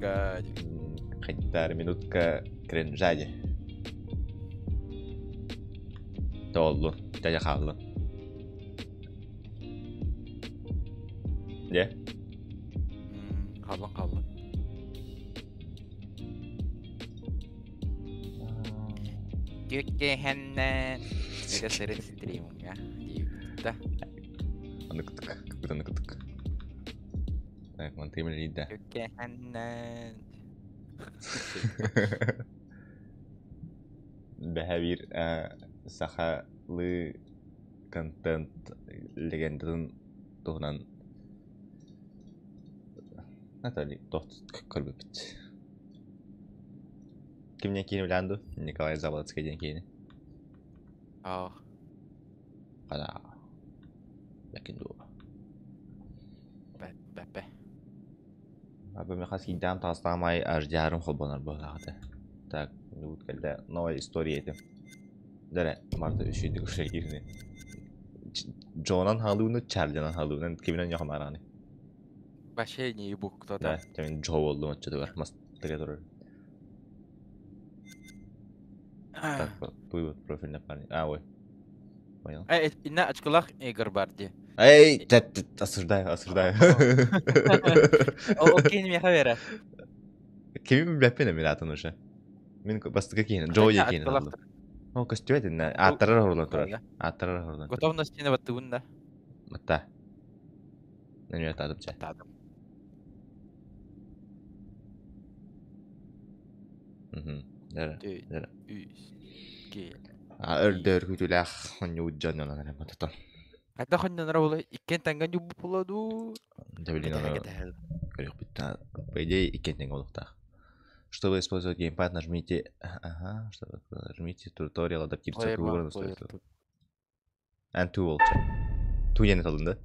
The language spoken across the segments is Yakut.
Хайдаар минутка кринжа дии. Тооллун, дьадьа хааллын. Дьэ? Хааллын хааллын. Түккэһэннэн это сырыт стримҥа диэбитта. Аныктык, аныктык. Так, мантыым илийдэ. Түккэһэннэн. Бэһэ биир сахалыы контент легендатын туһунан Натали туох көрбүппүт. Кимнен киини билээн дуу? Николай Заболоцкай диэн киини. Ах. Хана. Лэкин дуу. Бэппэ. Аба мен хас киинтэҕим таҕыстаҕым аайы HDR-ым холбонор быһыылаах этэ. Так, ньуут кэллэ новая история этим. Дэрэ, марта үчүйдүк үчүйдүк Джонан халыыны, Чарлинан халыыны, киминэн ньохомаараны. Вообще не ебу кто Да, мен Джо болдум отчетугар мастыга турар. Так, вывод профильный парень. А, ой. Понял. Э, инна очколах Игорь бар дии. Эй, осуждаю, осуждаю. Ол кини миэхэ бере. Кими билбэппин эмир атын уже. Мин бастакы киһини, Джо диэн киһини таллым. Ол көстүбэт иннэ, ааттарар оһурлан турар. Ааттарар оһурлан турар. Готовностины баттыбын да. Батта. Нөмүө атаатым чэ. Атаатым. Дөрө. Дөрө. Үс. Ки. Өрдөр күтүлээх хонньуут дьон онон эрэ мататан. Хайда хонньонор була иккиэн тэҥҥэ ньубу була дуу? Да блин, ону көрүөхпүт. По идее, иккиэн тэҥҥэ буолуохтаах. Чтобы использовать геймпад, нажмите... Ага, чтобы нажмите туториал адаптироваться к выбранному устройству. And two болча. Ту диэн талын да?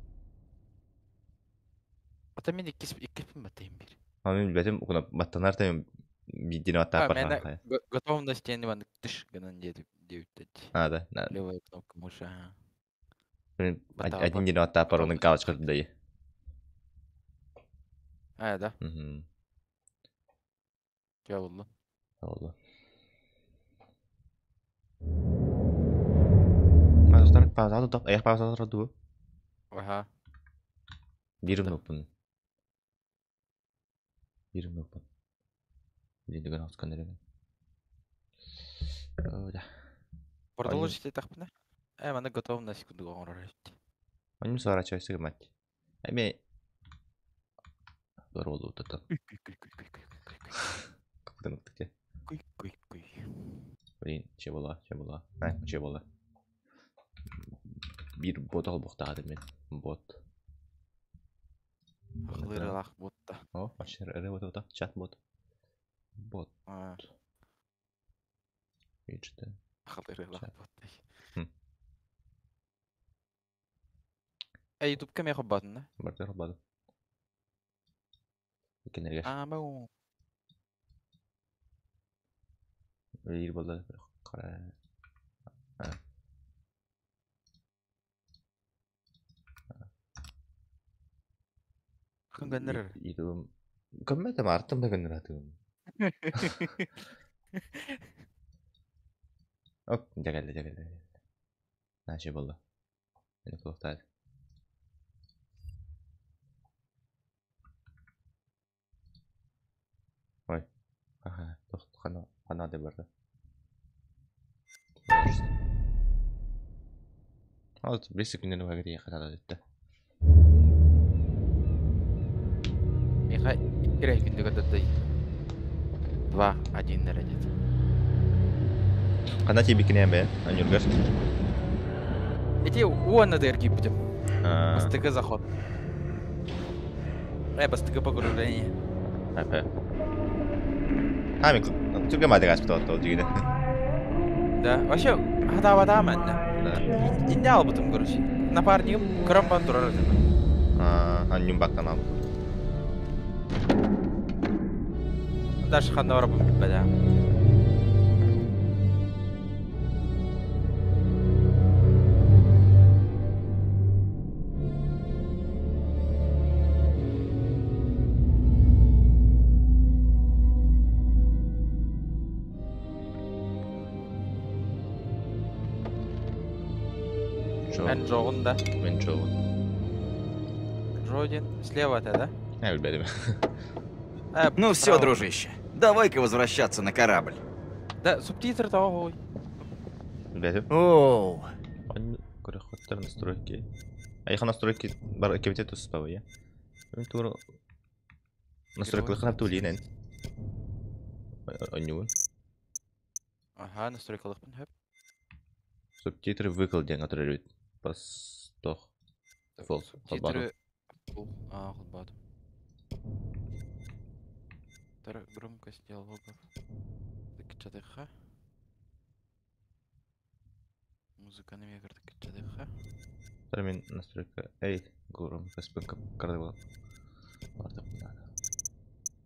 Ата мен иккис иккиспин баттайым бир. А мен билбэтим, куна баттанар тайым биирдине баттаах бархан. Готовность диэн маннык тыш гынан диэбиттет. А, да. Левая кнопка мыши, ага. Один день баттаах бар, onun галочка дайы. А, да? Дьэ буолла. Буолла. Мазтар пауза тутах, эх пауза турар дуу? Аха. Биир минуппун. Биир минуппун. Билигин оскан эрэ. Да. Продолжить этахпына. Э, маны готовность курдук оҥорор эбит. Онньум сворачивайся гыммат. Эми Туруолуутутан. Кыптыныктык Куй куй куй. Блин, че була, че була. Ай, че була. Биир бот холбохтаатым мен. Бот. Хлырылах ботта. О, вообще ры вот вот чат бот. Бот. Виджеты. Хлырылах бот. Э, ютубка эмиэ холбоотун да? Барытыгар холбоотум. Иккиннэригэр. Аамау. Үлэлиир буолла хара Көнгөннөр. Ютубум көммөтөм артым да көннөр атыым. Оп, дьэ кэллэ, дьэ кэллэ. Наачы буолла. Мин кулуктаат. Ой, аха, туох хана хана да барда. Вот, бес секунданы уһа хатаата бүттэ. Миха икки күндү көрдөрдөй. Два, один эрэ диэт. Ханна тиийбиккин бэйэн, Анюргар? Ити уонна да эргийбитим. Бастакы заход. Э, бастакы погружение. Апа. А, мен түргө маадык аспыт ол дьигинэ. Да, вообще, хатаабатаа манна. Да. Инде албытым, короче. Напарнигым көрөн бан турар этим. Анньум бактан албытым. Даже ханна барабын билбэт Эн Джоҕун да? Мин Джоҕун. Джо диэн слева этэ да? Билбэтим. Ну все, дружище, давай-ка возвращаться на корабль. Да, субтитры того. Билбэтим. Оу. Көрөхөттөр настройки. Айха настройки бар кебете туспабы я. Мен тура настройкалыхына тулинен. Онньуун. Ага, настройкалыхпын хөп. Субтитры выкл диэн отырар Пастох. Фол. Субтитры фул. А, холбатым. Громкость диалогов. Кычатыха. Музыканы мегырды кычатыха. Мен настройка. Эй, громкость карды надо.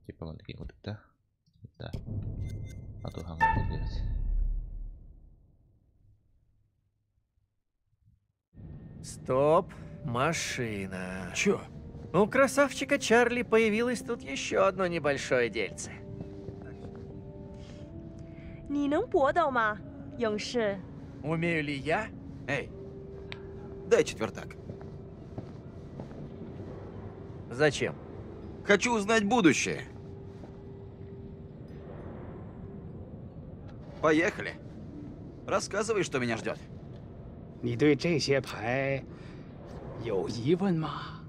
Типа он такие вот да. Да. А то ханган делать. Стоп, машина. Чё? У красавчика Чарли появилось тут еще одно небольшое дельце. 你能搏斗吗，勇士？ Умею ли я? Эй, дай четвертак. Зачем? Хочу узнать будущее. Поехали. Рассказывай, что меня ждет. 你对这些牌有疑问吗？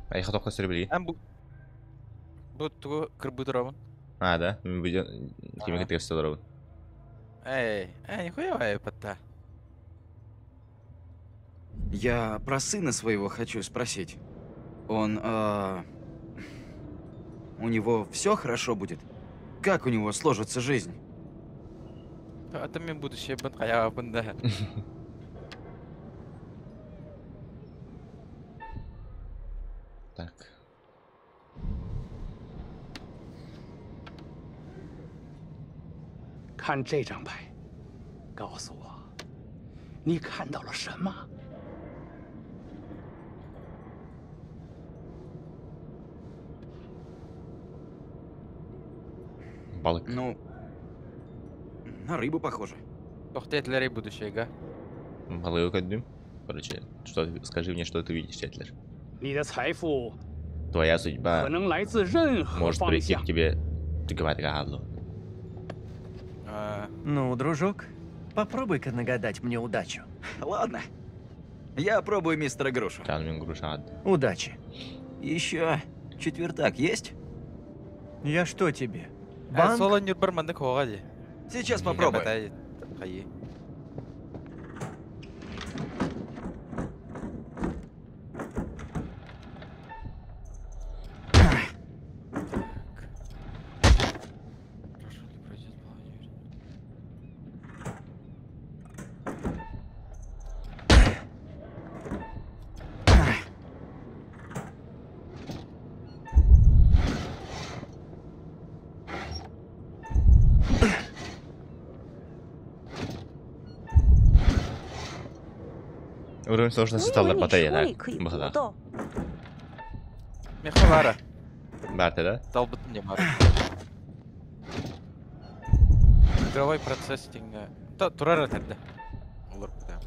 Айха тоқта сөрбили. Эн бу бу тугу кырбы турабын. А, да? Мен видео кимге текст турабын. Эй, эй, нихуя патта. Я про сына своего хочу спросить. Он, у него все хорошо будет? Как у него сложится жизнь? Это мен будущее бын каябын да. Так. 看这张牌，告诉我，你看到了什么？ Балык. Ну, на рыбу похоже. Тохтетлери будущее, га? Балык одним. Короче, что ты, скажи мне, что ты видишь, Тетлер. 你的财富 Твоя 可 судьба 能来自任何 может 方 прийти 向 к。тебе. Ты говоришь, Гадлу. Ну, дружок, попробуй-ка нагадать мне удачу. Ладно. Я пробую мистера Грушу. Удачи. Еще четвертак есть? Я что тебе? Банк? Соло нюрбар мандык хоға. Сейчас попробую. Уровень сложности 我以 стал 为你 батарея, 说 да? 你可以搏 Бахада. 斗。 Мехалара. Барты, да? Талбытын не бар. Игровой процесс теңге. Та турар этеді. Олар буда.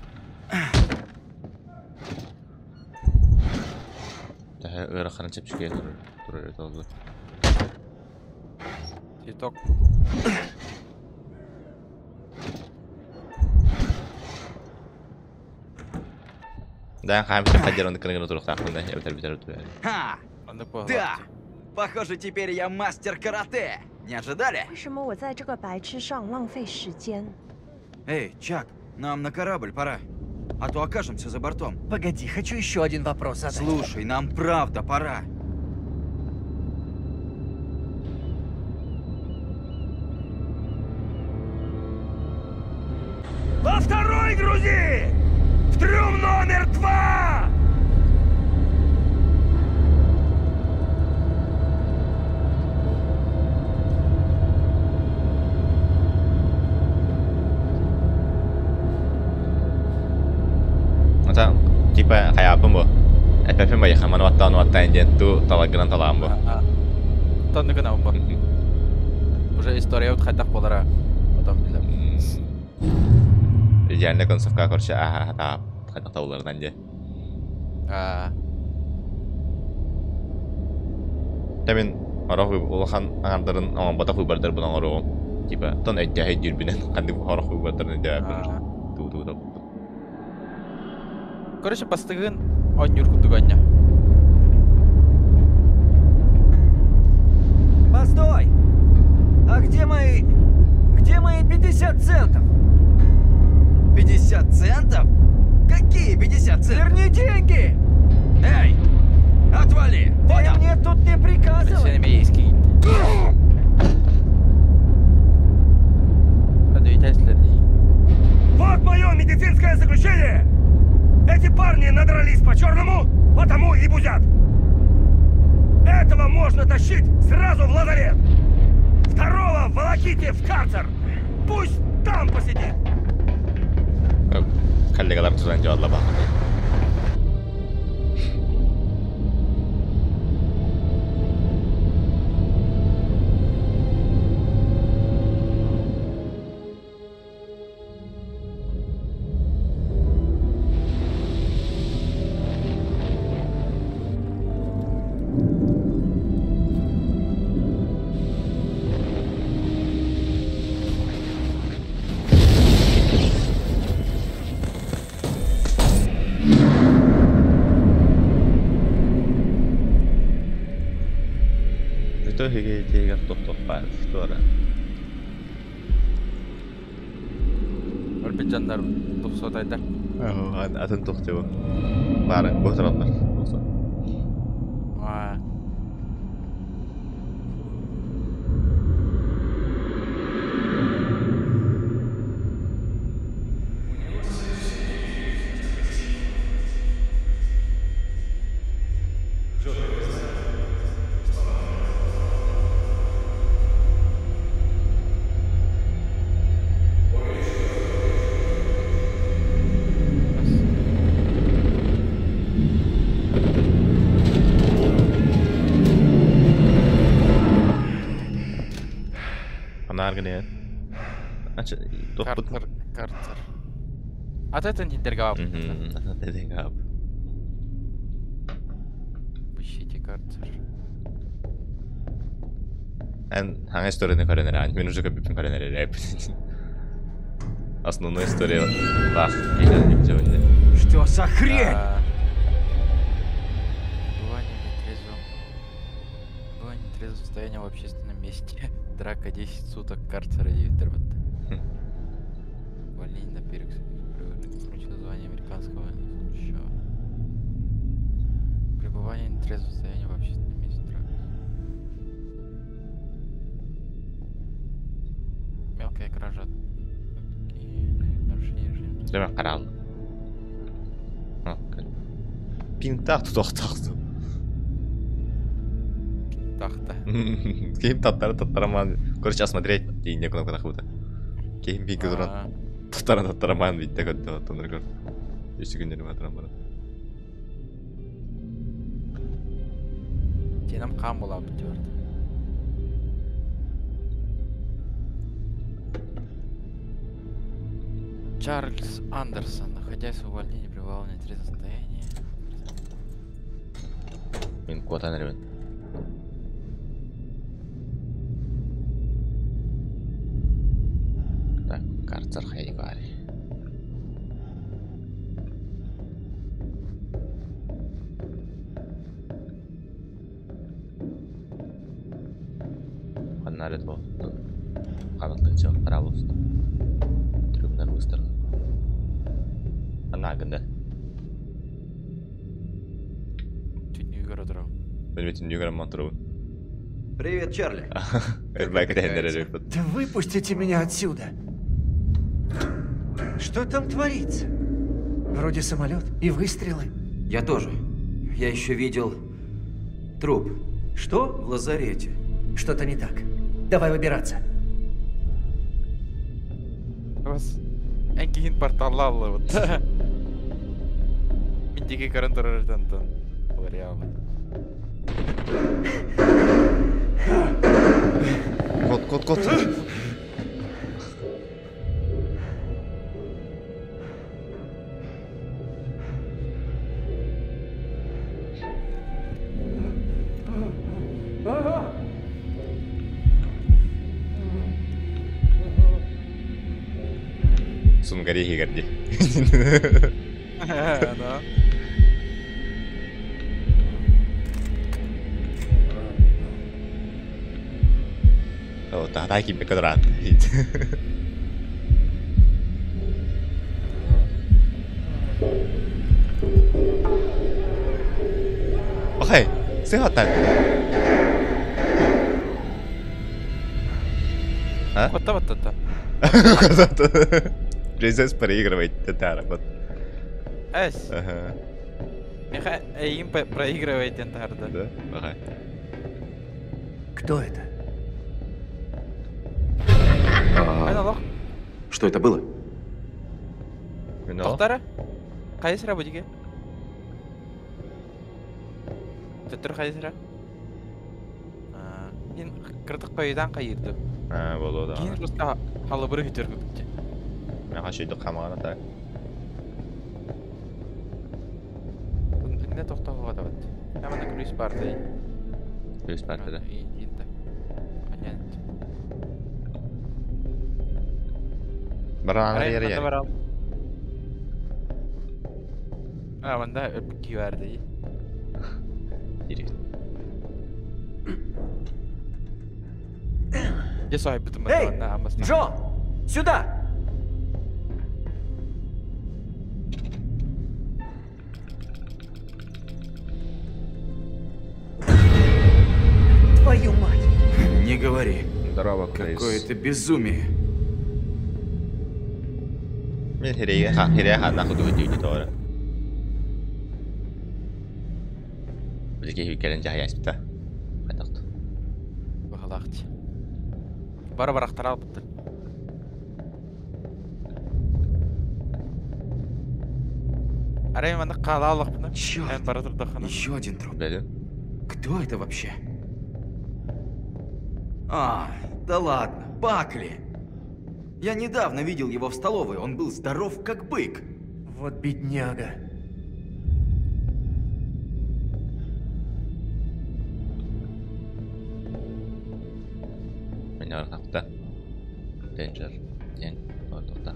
Daha ыараханы чепчике турар турар толду. Титок. Да, хаамчы хадер оны кыныгын туруктаахпын да, эбэтэр бүтэр бүтэр. Ха! Аны по Да! Похоже, теперь я мастер карате. Не ожидали? 为什么我在这个白痴上浪费时间？ Эй, Чак, нам на корабль пора. А то окажемся за бортом. Погоди, хочу еще один вопрос задать. Слушай, нам правда пора. Во второй грузи! В трюм номер 2! Ата типа хаябын бу. Эпепин ба яхаман ваттан ваттан ден ту талагынан талаган бу. Танны гына бу. Уже история вот хайтак болара. Потом билем. Идеальная концовка, короче, ага, ага, хайдах табылларынан дьэ. Аа. Тэ мин орох улахан аҥардарын оҥорботох выбордарбын оҥоруоҕум. Типа, тон өйдөһө өйдүүрбүнэн ханнык орох выбордарын өйдөөбөппүн уже. Туу-туу топпут. Короче, бастыгын оонньуур курдук оонньо. Постой! А где мои... Где мои 50 центов? 50 центов? Какие 50 центов? Верни деньги! Эй! Отвали! Ты Понял? мне тут не приказывай! Сен эмиэ иски киирдэ. Ответь дии. Вот мое медицинское заключение! Эти парни надрались по-черному, потому и бузят! Этого можно тащить сразу в лазарет! Второго волоките в карцер! Пусть там посидит! Коллегалар тузан жаалла баахын. Что тохтох что Өлбүт дьоннор тупсуотайдар. Атын тохтебу. Бары, бу тураллар. Аа. Анаргане. Карцер, карцер. Атын хиддерге бап. Атын Пущите карцер. Эн хаҥа историяны көрөн эрэ, мин уже көбүппүн көрөн эрэ. Основной история лах. Что за хрень? Пребывание в нетрезвом. Пребывание в нетрезвом состоянии в общественном месте. Драка 10 суток, карцера 9 тербатта. Увольнение на перекс. Получил звание американского военнослужащего. Пребывание в нетрезвом состоянии в общественном месте. Драка. Мелкая кража. И нарушение режима. Дeme карал. Пинтах тутохтахту. Тахта. Кейм таттары таттараман. Короче, осмотреть дейін кнопка нахута. Кейм биг туран. Таттары таттараман битте көттө тоныр көр. Үсү күннери батырам бара. Тенем кам була бит. Чарльз Андерсон, находясь в увольнении, пребывал в нетрезвом состоянии. Мен куатан эребин. Так, карцер хайди бари. Ханнары то. Канатлы карабыз. Трюмнар быстро. Ана гында. Түннүгөр отырам. Мен түннүгөр амман. Привет, Чарли. Да выпустите меня отсюда! Что там творится? Вроде самолет и выстрелы. Я тоже. Я еще видел труп. Что? В лазарете. Что-то не так. Давай выбираться. Вас Энкихин порталлалы вот. Мин диги көрөн турар тантан. Вариабы. Кот, кот, кот. Сунгари иһигэр дии. Да. Таһатай киирбэккэ тураат. Окей, сыһаттар. А? Котта баттата. Джейсес проигрывает татара вот. Эс. Ага. Миха эйим проигрывает тентарда. Да? Ага. Кто это? А, что это было? Тоқтара? Қайсыра бұл деге? Төттір қайсыра? Мен кырдық қойдан қайырды. А, болу да. Кейін просто халыбыры хүтер көпті. Мен қашыйды қамағана так. Не тоқтауға да бат. Амана күрес барды. Күрес барды да. Енді. Понятно. Баран ары яр. А, манда өпки барды. Директ. Эй, Джо, сюда! Твою мать! Не говори. Здорово, Крис. Какое это безумие. Мен херейге херейге ханна куду дии тоора. Бизге хикелен жахаяспыта. Кайтакты. Бахалахти. Бара барахтар албытты. Арай манда калалыкпын. Черт. Еще один труп. Кто это вообще? А, да ладно, Бакли. Я недавно видел его в столовой, он был здоров как бык. Вот бедняга. Меня да. Danger. День. Вот да.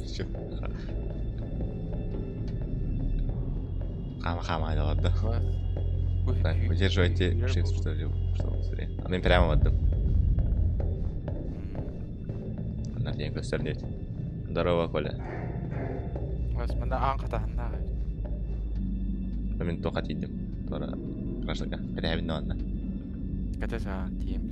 Все. Хама-хама, ладно. Так, удерживайте shift, что ли, чтобы быстрее. А мен прямо отдам. На день көстернет. Здорово, Коля. Мында аң қатағында. Мен тоқа тидим. Тора крашыга. Кәтәбин онна. Кәтәсә тием.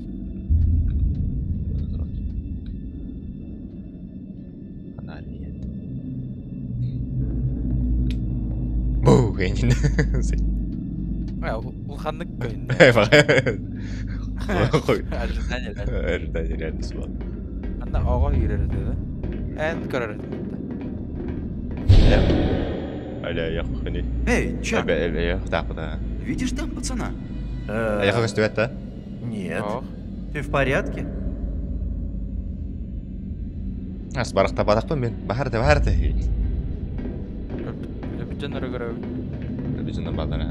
Бу, генин. Улханнык көйін. Ожидание. Ожидание реально сула. Анда ага үйрер да. Ән көрөр. Аля, я хуни. Эй, Чак. Да. Видишь там пацана? Я хочу это. Нет. Ты в порядке? Ас барахта барахпын мен. Бахарты, бахарты. Өбүтен өргөрөбү. Өбүтен балдар.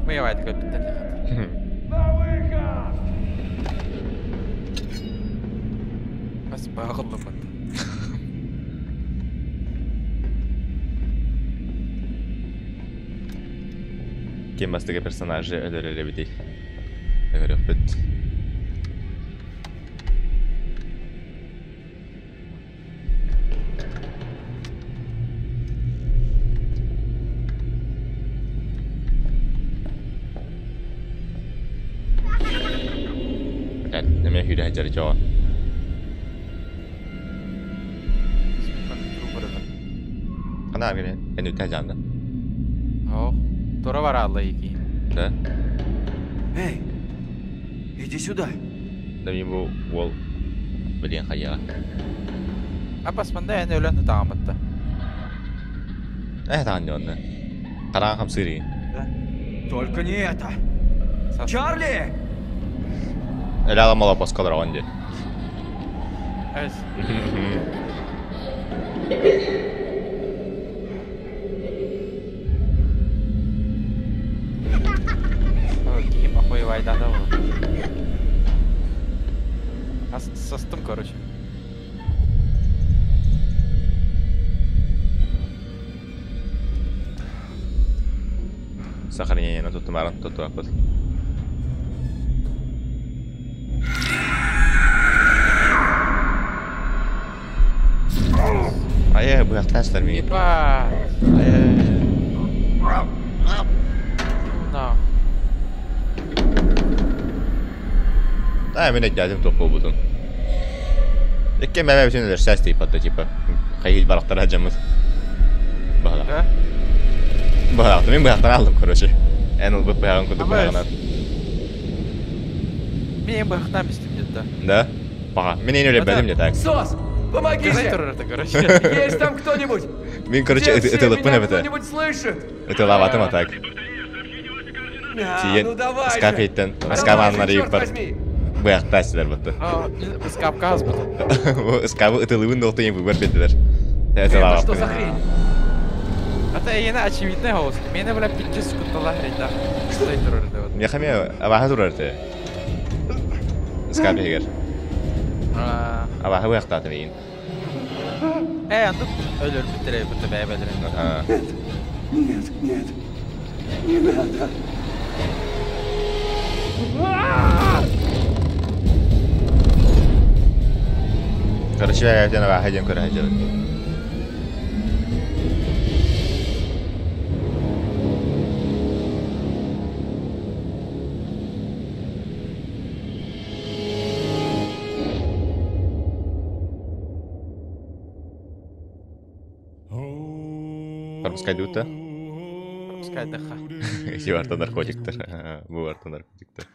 Мы давай такой битен. На выход! Бас багыллымын. Кем бастыгы персонажы өлөрөлө бити. Өлөрөк бүт. Блядь, неме хүрэ хажар жоо. Кана аргыне, эн үтэ жанды. Ох, тура бара алла ики. Да? Эй, иди сюда. Да мне бу ол блин хаяга. Апас манда эн өлөн тааматта. Э таан жонны. Караан хамсыри. Только не это. Чарли! Эля мала паскалар онди. Эс. Киһим охуевайдата ол. Состум, короче. Сохранение туттумаран туттуаппыт. Ая, быһахтаастар миигин. Ебать. Ая. Ну нах. Да, мин өйдөөтүм туох буолбутун. Икки мэмэ бүтүн өлөрсөөс тиийбатта, типа, хайыы барахтара дьаммыт. Баһылах. Да? Быһахтым, мин быһахтан алдым, короче. Эн ылбыт быһаҕын курдук быһаҕынан. Мен быһахтаан бистим где-то. Да? Паха. Мин эйин өлөрбөтүм де так. Сос! Помогите! Короче. Есть там кто-нибудь? Мин, короче, ытылыппын Меня эбэтэ. кто-нибудь слышит? Ытылаабатым а так. А, ну давай же! Скафейттен, Давай скаваннар же, черт ыйыппар. возьми! Быһахтаастылар бутта. Скапка азбыт. Скабы ытылыбын да олтайын выбор бердилер. Это что за Ытылаабаппын. хрень? Это ена очевидный голос. Меня, бля, пиздец кутала хрень, да. Что это роль, да, вот. Мехаме абаха турар те. Скап егер. Абаха быһахтаатым иин. Анды өлөр бүттере бүтө бәй бәлер. Нет, нет, не надо. Короче, я тебя абаха дем көрө хажабыт. Пропускай дута. Пропускай дыха. Иварта наркотиктер. Буварта наркотиктер.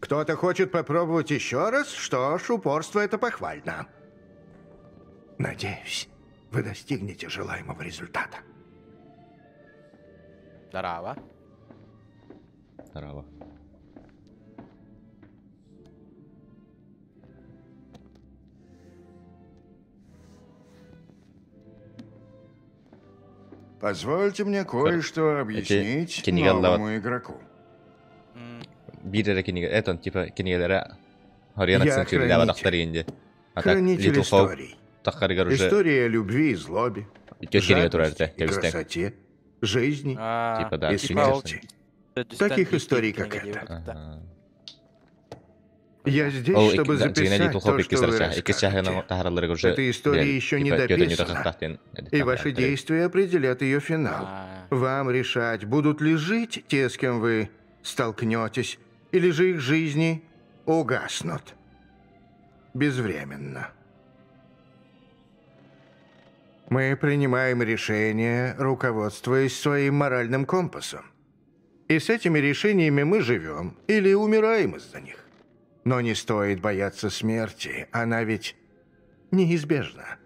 Кто-то хочет попробовать еще раз? Что ж, упорство это похвально. Надеюсь, вы достигнете желаемого результата. Здорово. Здорово. Позвольте мне кое-что объяснить новому игроку. Биир эрэ кинигэ, этон типа кинигэлэрэ Харьян Я акцентирует хранитель. инде. А так Хранитель Little Hope историй. тахарыгар уже История о любви и злобе, Тёт кинигэ турар жадности этэ, и кэбистэн. красоте, жизни Типа да, и смерти. Таких историй, как эта. Я здесь, Ол чтобы икки- дьиҥэ записать Little то, Hope что вы икки икки расскажете. чаһынан таһараларыгар уже Эта история еще не типа, тётя дописана, тахтахтын и ваши действия определят ее финал. Вам решать, будут ли жить те, с кем вы столкнетесь, или же их жизни угаснут. Безвременно. Мы принимаем решения, руководствуясь своим моральным компасом. И с этими решениями мы живем или умираем из-за них. Но не стоит бояться смерти, она ведь неизбежна.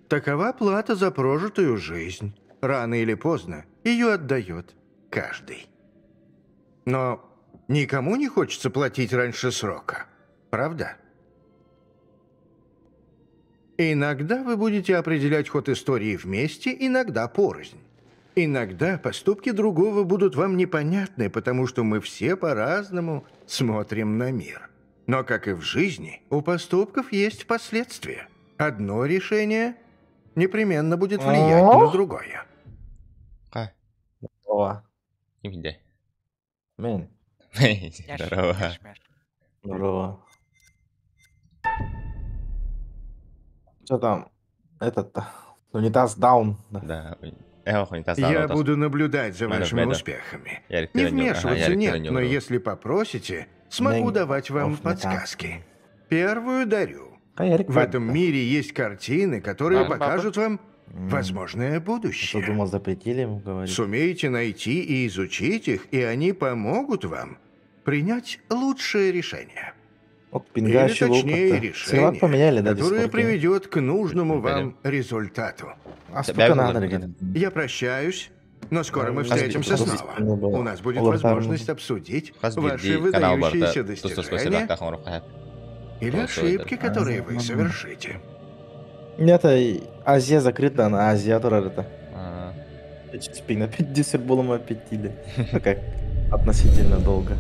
Такова плата за прожитую жизнь. Рано или поздно ее отдает каждый. Но никому не хочется платить раньше срока, правда? Иногда вы будете определять ход истории вместе, иногда порознь. Иногда поступки другого будут вам непонятны, потому что мы все по-разному смотрим на мир. Но, как и в жизни, у поступков есть последствия. Одно решение непременно будет влиять на другое. О. Ким Мен. Здорово. Здорово. Что там? Этот-то. Унитаз даун. Да. Унитаз Я буду наблюдать за вашими успехами. Не вмешиваться нет, но если попросите, смогу давать вам подсказки. Первую дарю. В этом мире есть картины, которые покажут вам возможное будущее. Что думал, запретили ему говорить? Сумеете найти и изучить их, и они помогут вам принять лучшее решение. Вот Или точнее решение, поменяли, да, которое приведет к нужному вам результату. А сколько надо, ребята? Я прощаюсь, но скоро мы встретимся снова. У нас будет возможность обсудить ваши выдающиеся достижения Или ошибки, которые вы совершите. Нет, Азия закрыта, она Азия тоже это. На 50 было аппетили. Ну как, относительно долго.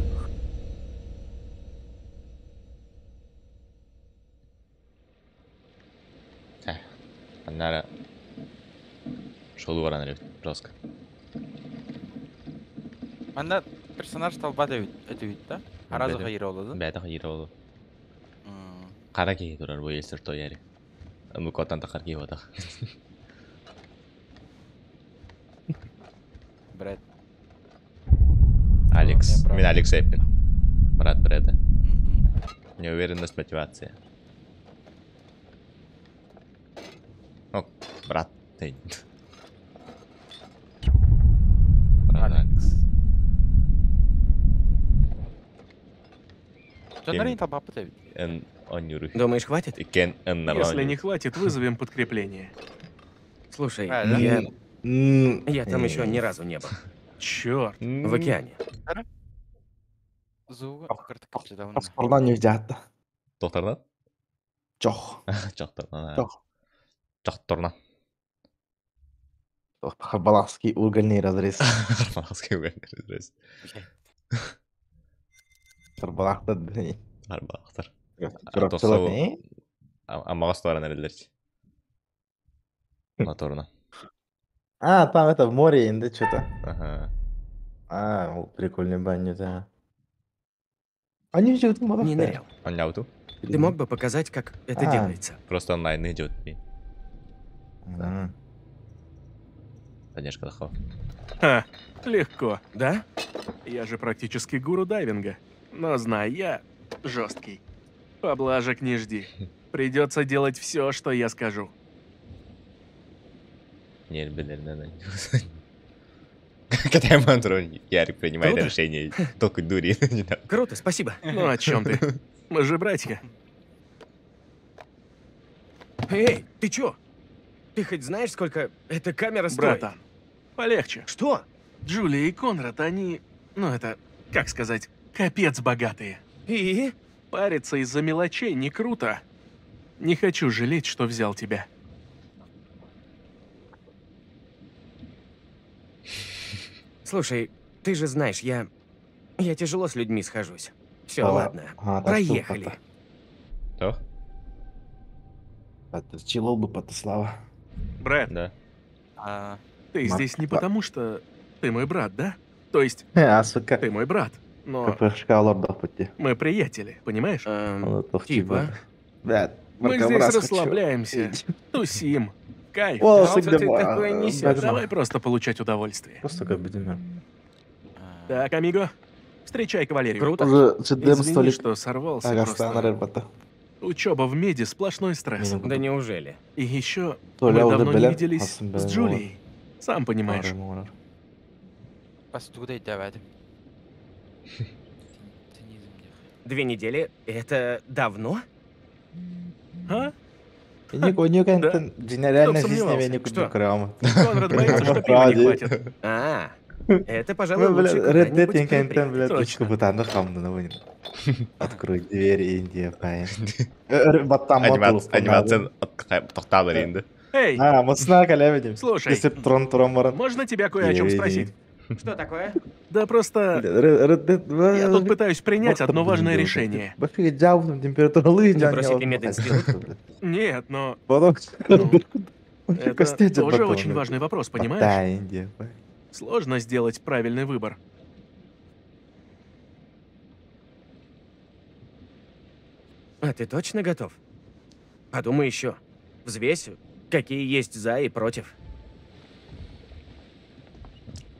Аннара шолу баран жестко. Манна персонаж талбат эти да? Аразы хайыр олды, да? Бәті хайыр олды. Қара кейі тұрар бұл елсір той әрі. Үмі котан тақар кейі отақ. Брэд. Алекс. Мен Алекс Эппин. Брат Брэда. Неуверенность, мотивация. О, брат. Брат Алекс. Думаешь, хватит? Если не хватит, вызовем подкрепление. Слушай, я там еще ни разу не был. Черт. В океане. Паспорна не взято. Докторна? Чох. Чохторна. Чохторна. Харбалахский угольный разрез. Харбалахский угольный разрез. Харбалахтар, блин. Харбалахтар. Амағас туаран әрелер. Моторна. А, там это в море, да, что-то. Ага. А, прикольный баню, да. Они все тут Не нырял. Ты мог бы показать, как это делается? Просто онлайн идет. Поддержка дохов. Ха, легко. Да? Я же практически гуру дайвинга. Но знай, я жесткий. Поблажек не жди. Придется делать все, что я скажу. Не, блин, Когда я мантру, Ярик принимает решение, только дури. Круто, спасибо. Ну о чем ты? Мы же братья. Эй, ты чё? Ты хоть знаешь, сколько эта камера стоит? Братан, полегче. Что? Джулия и Конрад, они, ну это, как сказать, капец богатые. И? Париться из-за мелочей не круто. Не хочу жалеть, что взял тебя. Слушай, ты же знаешь, я тяжело с людьми схожусь. Все, ладно, проехали. Что? Чилол бы Патослава. Брэд, да. Ты здесь не потому, что ты мой брат, да? То есть, ты мой брат, но мы приятели, понимаешь? Типа. Мы здесь расслабляемся, тусим. Кайф. Давай просто получать удовольствие. Просто как бы. Так, амиго, встречай кавалерию. Круто. Извини, что сорвался. Просто. Учеба в меди сплошной стресс. Да неужели? И еще мы давно не виделись с Джулией. Сам понимаешь. 2 недели? Это давно? А? Реально жизни Конрад боится, что пива не хватит. А, это, пожалуй, лучше когда-нибудь. Открой дверь, Индия, парень. Анимация тоқталыр енді. Эй! Слушай, можно тебя кое о чем спросить? Что такое? Да просто... Я тут пытаюсь принять одно важное решение. Не бросить ли мединститут? Нет, но... Ну, это тоже очень важный вопрос, понимаешь? Сложно сделать правильный выбор. А ты точно готов? Подумай еще. Взвесь, какие есть за и против.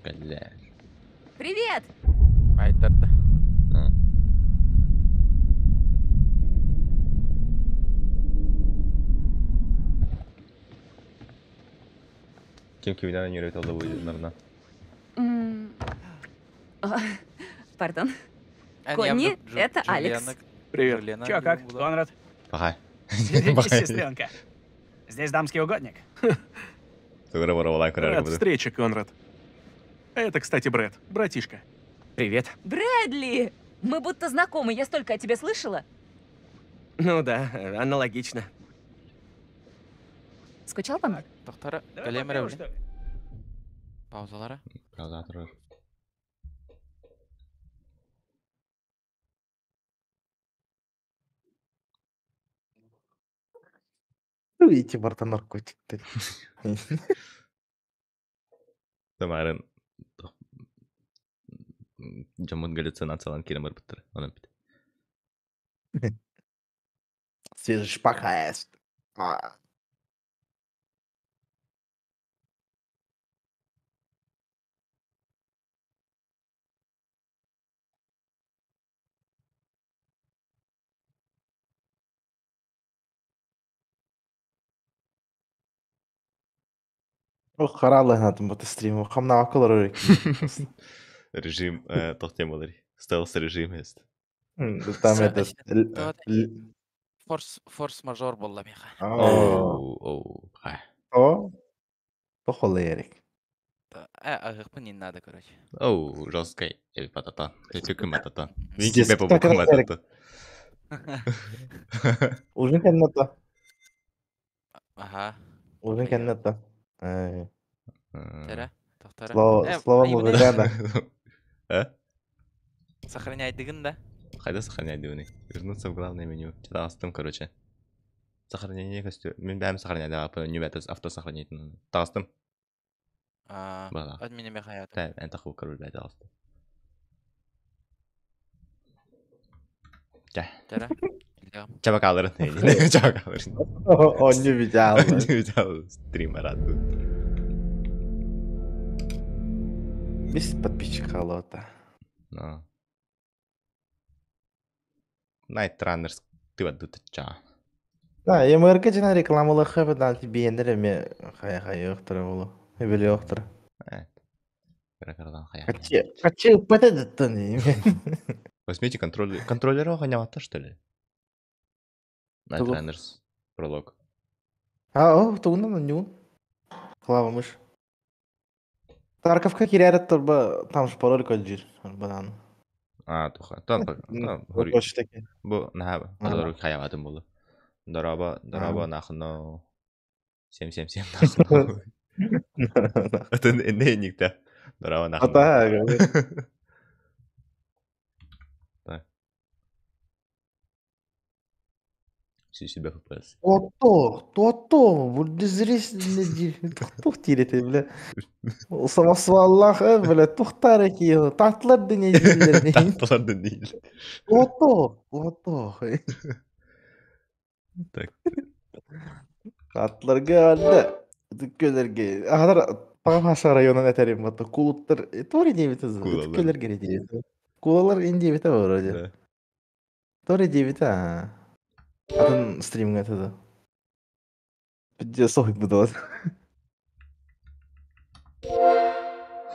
Бля. Привет! Кем кимден үйрөт алды бу нарна? Пардон. Конни, это Алекс. Привет. Чё, как, Конрад? Ага. Берегись, сестренка. Здесь дамский угодник. Рад встрече, Конрад. Это, кстати, Брэд, братишка. Привет. Брэдли! Мы будто знакомы, я столько о тебе слышала. Ну да, аналогично. Скучал по мне? Доктора, Давай кэлиэм по эрэ пиву, билин. что ли? Паузалара. Пауза турар. Ити барта наркотиктар. Тамарын дьоммут галлюцинациялаан киирэн барбыттара. Онон бит. Свежий шпака эст. А. Ох, харалыһатын бу стрим. Хамна акылар Режим туох диэн буолар? Стелс режим есть. Там этот Форс форс-мажор буолла миэхэ. Оу, оу. О, Похвалы, Эрик. Аһыахпын не надо, короче. Оу, жесткой. Patata. Patata. Пиздец, как это, Эрик? Ужин кэннэ Ага. Ужин кэннэ Тара, тохтара. Слава, слава мужика, да. А? Сохраняй дыгын, да? Хайда сохраняй дыгыны. Вернуться в главное меню. Таҕыстым, короче. Сохранение костю. Мин бэйэм сохраняй да, не автосохранить. Таҕыстым. А, Бала. админ мехаят. Та, эн таху король бэйэ таҕыстым. Чэ. Тара. Чабакаларын. Чабакаларын. Он не видел. Не видел стрима рад. Без подписчика лота. No. Night Runners ты ча. Да, я МРК жана рекламалыхы да биендер эме хая хая ыктыра болу. Эбели ыктыра. Кыра-кырадан хая. Качы, качы патадыттан. Возьмите контроллер. Контроллер ханявата, что ли? Night Тугу? Runners. Пролог. А, о, тугунан нюн. Клава мыш. Тарковка кирәрет турба там же пароль код жир. Банан. А, туха. Там, там, хори. Почтаки. Бу, наха, азару хаяватым болу. Дораба, дораба, нахно. 777 нахно. Это не никто. Дораба, нахно. Ата, Так. Все себя FPS. То, то, то, зресь тух тирете, бля. Самосваллах, бля, тухтар ки, татлар дыне дилер. Татлар дыне. То, то, Так. Татларга алды. Дүккөлерге. Ахар Памаша районун этерим бата. Кулуттар, тори дейбит өзү. Дүккөлерге дейбит. Кулалар инде бит вроде. Тори дейбит, а. Атын стримге это. Пиздец, сохик буду.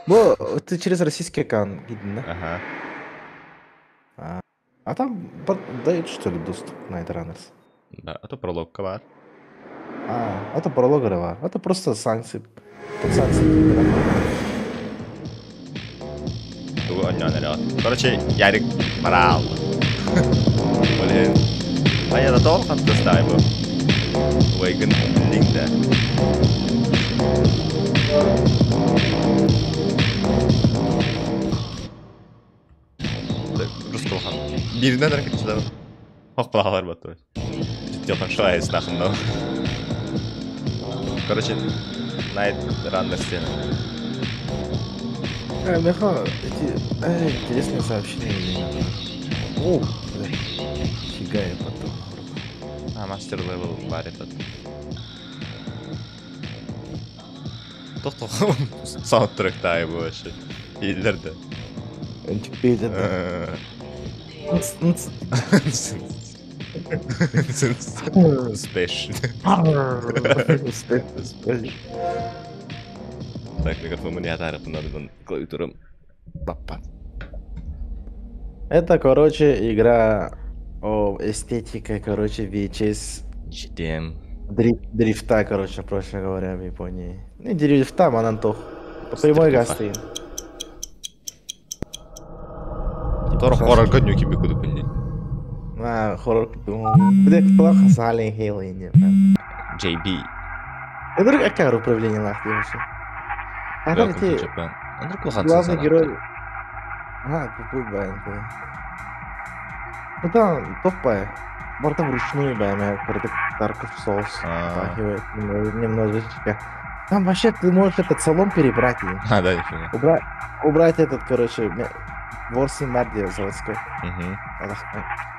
Бо, ты через российский аккаунт кидин, да? Ага. А там дают, что ли, доступ на Night Runners? Да, а то пролог бар. А, это пролог бар. Это просто санкции. Под санкции. Короче, Ярик морал. Блин. А я толком тестайбу. Вейген лингде. Русского Биринен әрекет Хокпалалар бат. Життиотан шуайс нахын. Короче, Night Runner стены. А, меха, эти интересные сообщения. О, бля. Фига я потом. А, мастер левел бар этот. Тохто саундтрек тай вообще. Иллерде. Бейлерде. Спеш. Так, микрофон мне надо клавиатурам. Папа. Это, короче, игра о эстетика, короче, VHS. GTM. Дрифта, короче, проще говоря, в Японии. Ну, дрифта, манантох. По прямой гасты. Тор хоррор годнюки бекуду пынди. А, хоррор Где плохо Silent Hill не. JB. Это как управление лах вообще. А там эти главный герой. А, тупой байн. Ну там топая. Барта вручную байн, Dark Souls попахивает немножечко. Там вообще ты можешь этот салон перебрать. А, да, нифига. Убрать этот, короче, Ворсин Марди заводской.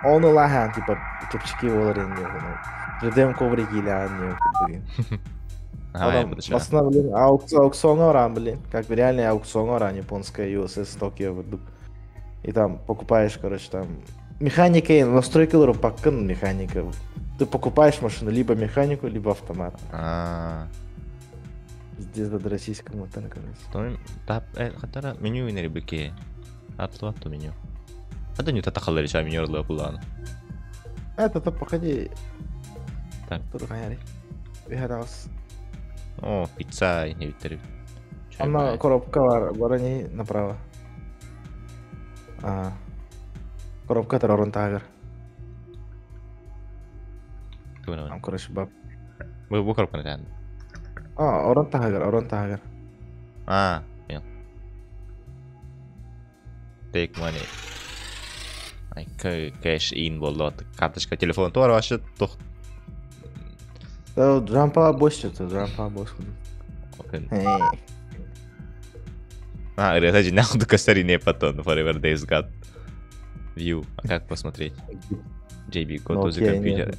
Он ылахан, типа, чепчики болар енді. Ждем коврики или не, Основном, блин, аукцион оран, блин. Как бы реальный аукцион оран, японская USS Токио. И там покупаешь, короче, там... Механика, настройка паккан механика. Ты покупаешь машину либо механику, либо автомат. А. Здесь до российскому танку. Тап, хатара меню инери быке. Атлату меню. А да не татахаллар еще меню орла булан. Это то походи. Так. Тургаяри. Вихадаус. О, пицца не витери. Она коробка бар, барани направо. А. Коробка теророн тагер. Там, короче, баб. Бу коробка не А, орон тагер, орон тагер. А, понял. Take money. Ай, cash in болот. Карточка, телефон туар вообще тох. Да, джампа больше, джампа больше. А, это же нахуй косари не потом, forever days got. View. А как посмотреть? JB, go to the computer.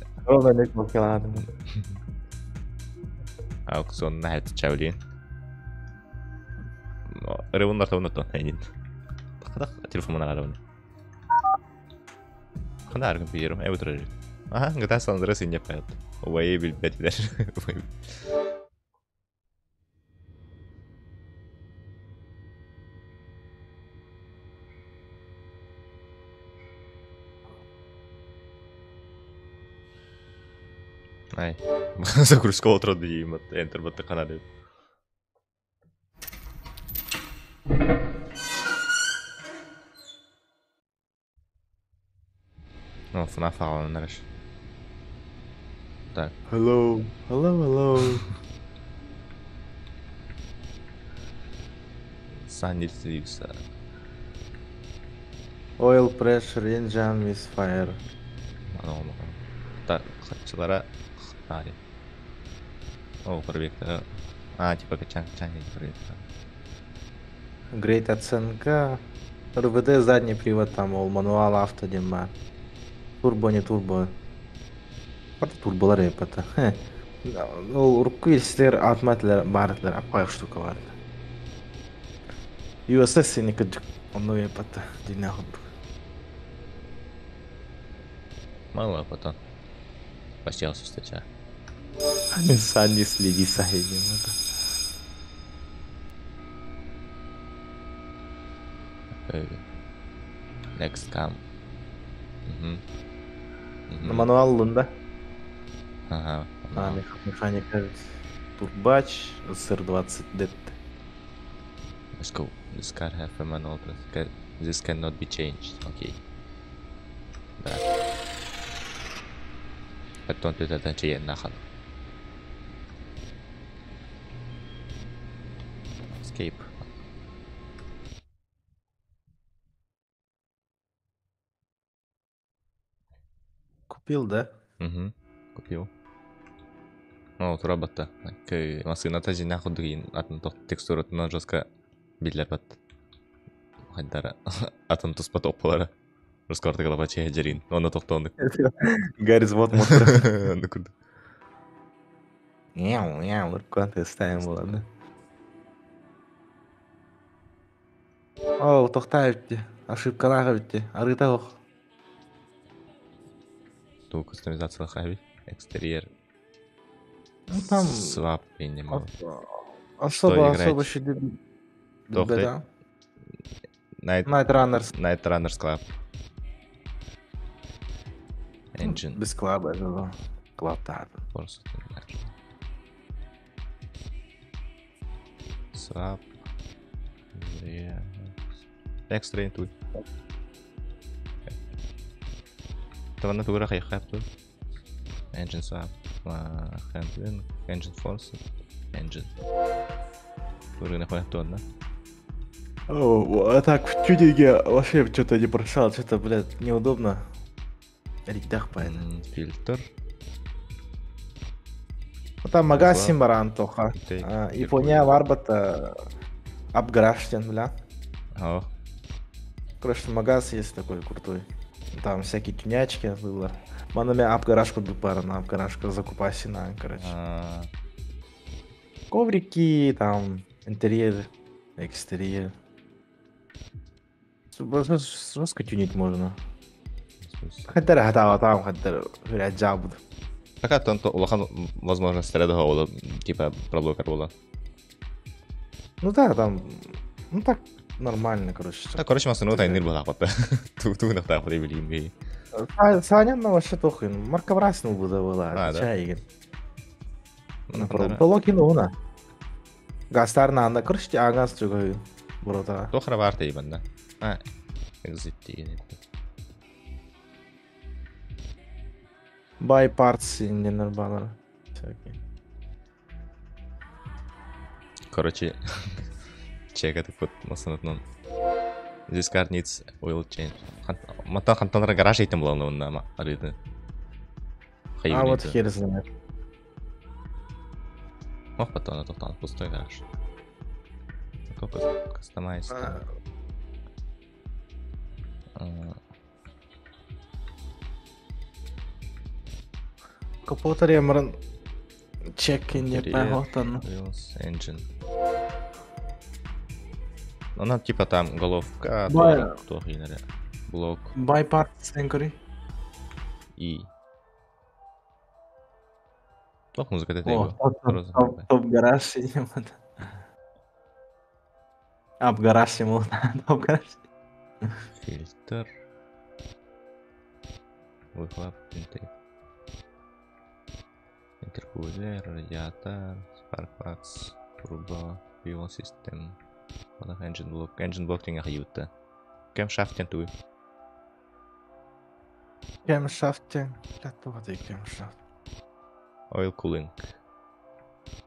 Аукцион на это чавлин. Ревун нар тон хайнин. Телефон на ревун. Хандар компьютером, я буду. Ага, GTA San Andreas не поет. Ой, блядь, даже. Ай, загрузка отроду им Enter батты канады. Ну, FNAF аҕалан. Так. Hello, hello, hello. Sunny Sleeves. Oil pressure engine misfire. Так, хачылара Ари. О, пробег. А, типа качан, качан, пробег. Great оценка. РВД задний привод там, ол мануал авто дема. Турбо не турбо. Барта турболар епата. Ол урукку илсилер автоматлар бардылар, аппай штука бар. USS сени кыджык онно епата. Дина худук. Мало потом. Почти встреча. Сани следи сахидим это. Next cam. На мануал лунда. Ага. А, механика. Турбач, SR20D. Let's go. This car have a manual. This cannot be changed. Okay. Да. Потом ты это чья нахал. Escape. Купил, да? Угу, купил. О, тура батта. Машина тази нахуй другин атын текстуратынан жестко билер бат. Хайдара атын туспат оппалара. Рускарты голова чая жарин. Оны тоқтондык. Гарри вот мотор. Аны курду. Няу, няу, куда ставим ладно. О, тохтай битти. Ошибкалар битти. Арыта ох. Ту кастомизация хави. Экстерьер. Ну там... Свап не могу. Особо, особо еще... Да. Night Runners. Night Runners Club. Engine. Без клаба, это Клаб, да. Просто Swap. Next train to. Манна тугура хайхапту. Engine swap. Handling, engine force, engine. Тугура хуяттуонна. О, а так в тюнинге вообще что-то не прошел, что-то, блядь, неудобно. Ридах поэтому. Фильтр. Ну, там магазин баран тоха. Япония варбата апграштен, бля. О. Короче, магаз есть такой крутой. Там всякие тюнячки было. Манами апгараж курдук баар, апгаражка закупасина, короче. Коврики, там, интерьер, экстерьер. Жестко тюнить можно. Хаддар хатава там, хаддар жабуд. Пока там улахан возможность ол типа проблокер була. Ну да, там, ну так нормально, короче. Так, короче, масыны тайныр була хаппа. Ту на та хаппа билим. Саня, ну вообще тохын. Марка Брасну була была. Чай. Толокин уна. Гастар на короче, агас чугай. Брота. Тохра варта ибанда. А, exit деген. Buy parts не нормально. Всякие. Короче, чек это вот масынытынан. This car needs oil change. Маттан хантанара гараж ейтен буланы онна арыды. А вот хер знает. Мох потом тоқтан пустой гараж. Только customize. Капотар ямран чек не похотан. Engine. Она типа там головка, блок. Buy parts инкори. И. Топ музыка это его. Топ гараж. Ап гараж ему. Топ гараж. Фильтр. Выхлоп, интейк. Интеркулер, радиатор, spark plugs, turbo, fuel system. Engine block, engine block деген хайутта. Camshaft тен туй. Camshaft тен, блядь, camshaft. Oil cooling.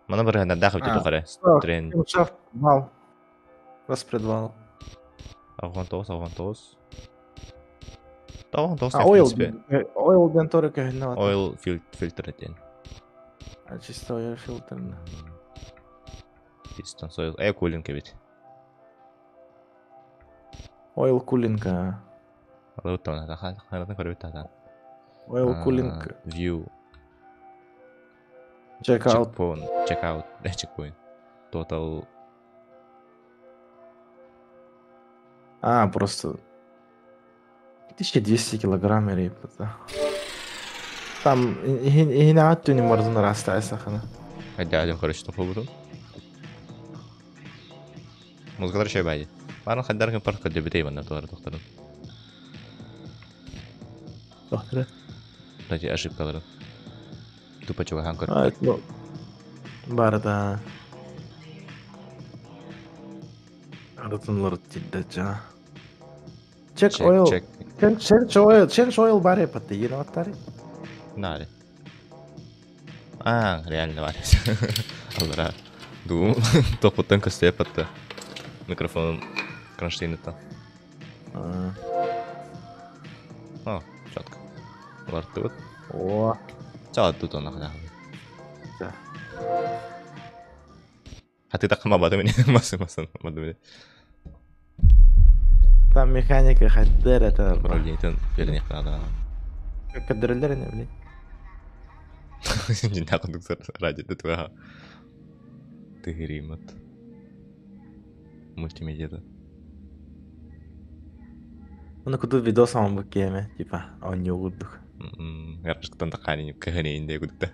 Мана бір хана дахып кету қара. Трен. Camshaft вал. Распредвал. 69, 69. Oil, oil ден торы көһүнө. Oil фильтр ден. А чисто oil фильтр. Piston oil, air cooling бит. Oil cooling. Oil cooling. View. Check out. Check out. Checkpoint. Total. А, просто 1200 килограмм репа. Там и на атту не можно расстаться, хана. Хотя, короче, что побуду. Музыкалар шай байди. Барын хаддаргын парк көдө битей банда туары докторун. Доктор. Ради ошибкаларын. Тупо чугахан көр. Барда. Арытынлар тиддача. Check oil. Change oil. Change oil баре паты. Енаваттари? Нари. А, реально баре. Алра. Ду. Топоттан көстө патты. Микрофон кронштейнытан. О, четко. Лартыбыт. О. Чала тут он нахуй. Да. А ты так мабады мне, масы масы мабады мне. Там механика хаддер это. Управление вернее надо. Кадрелер не, блин. Не нахуй ради этого. Ты гримот. Мультимедиа. Ну куду видос он букеме, типа, он не удух. Гаражтан тахани кахани инде гудта.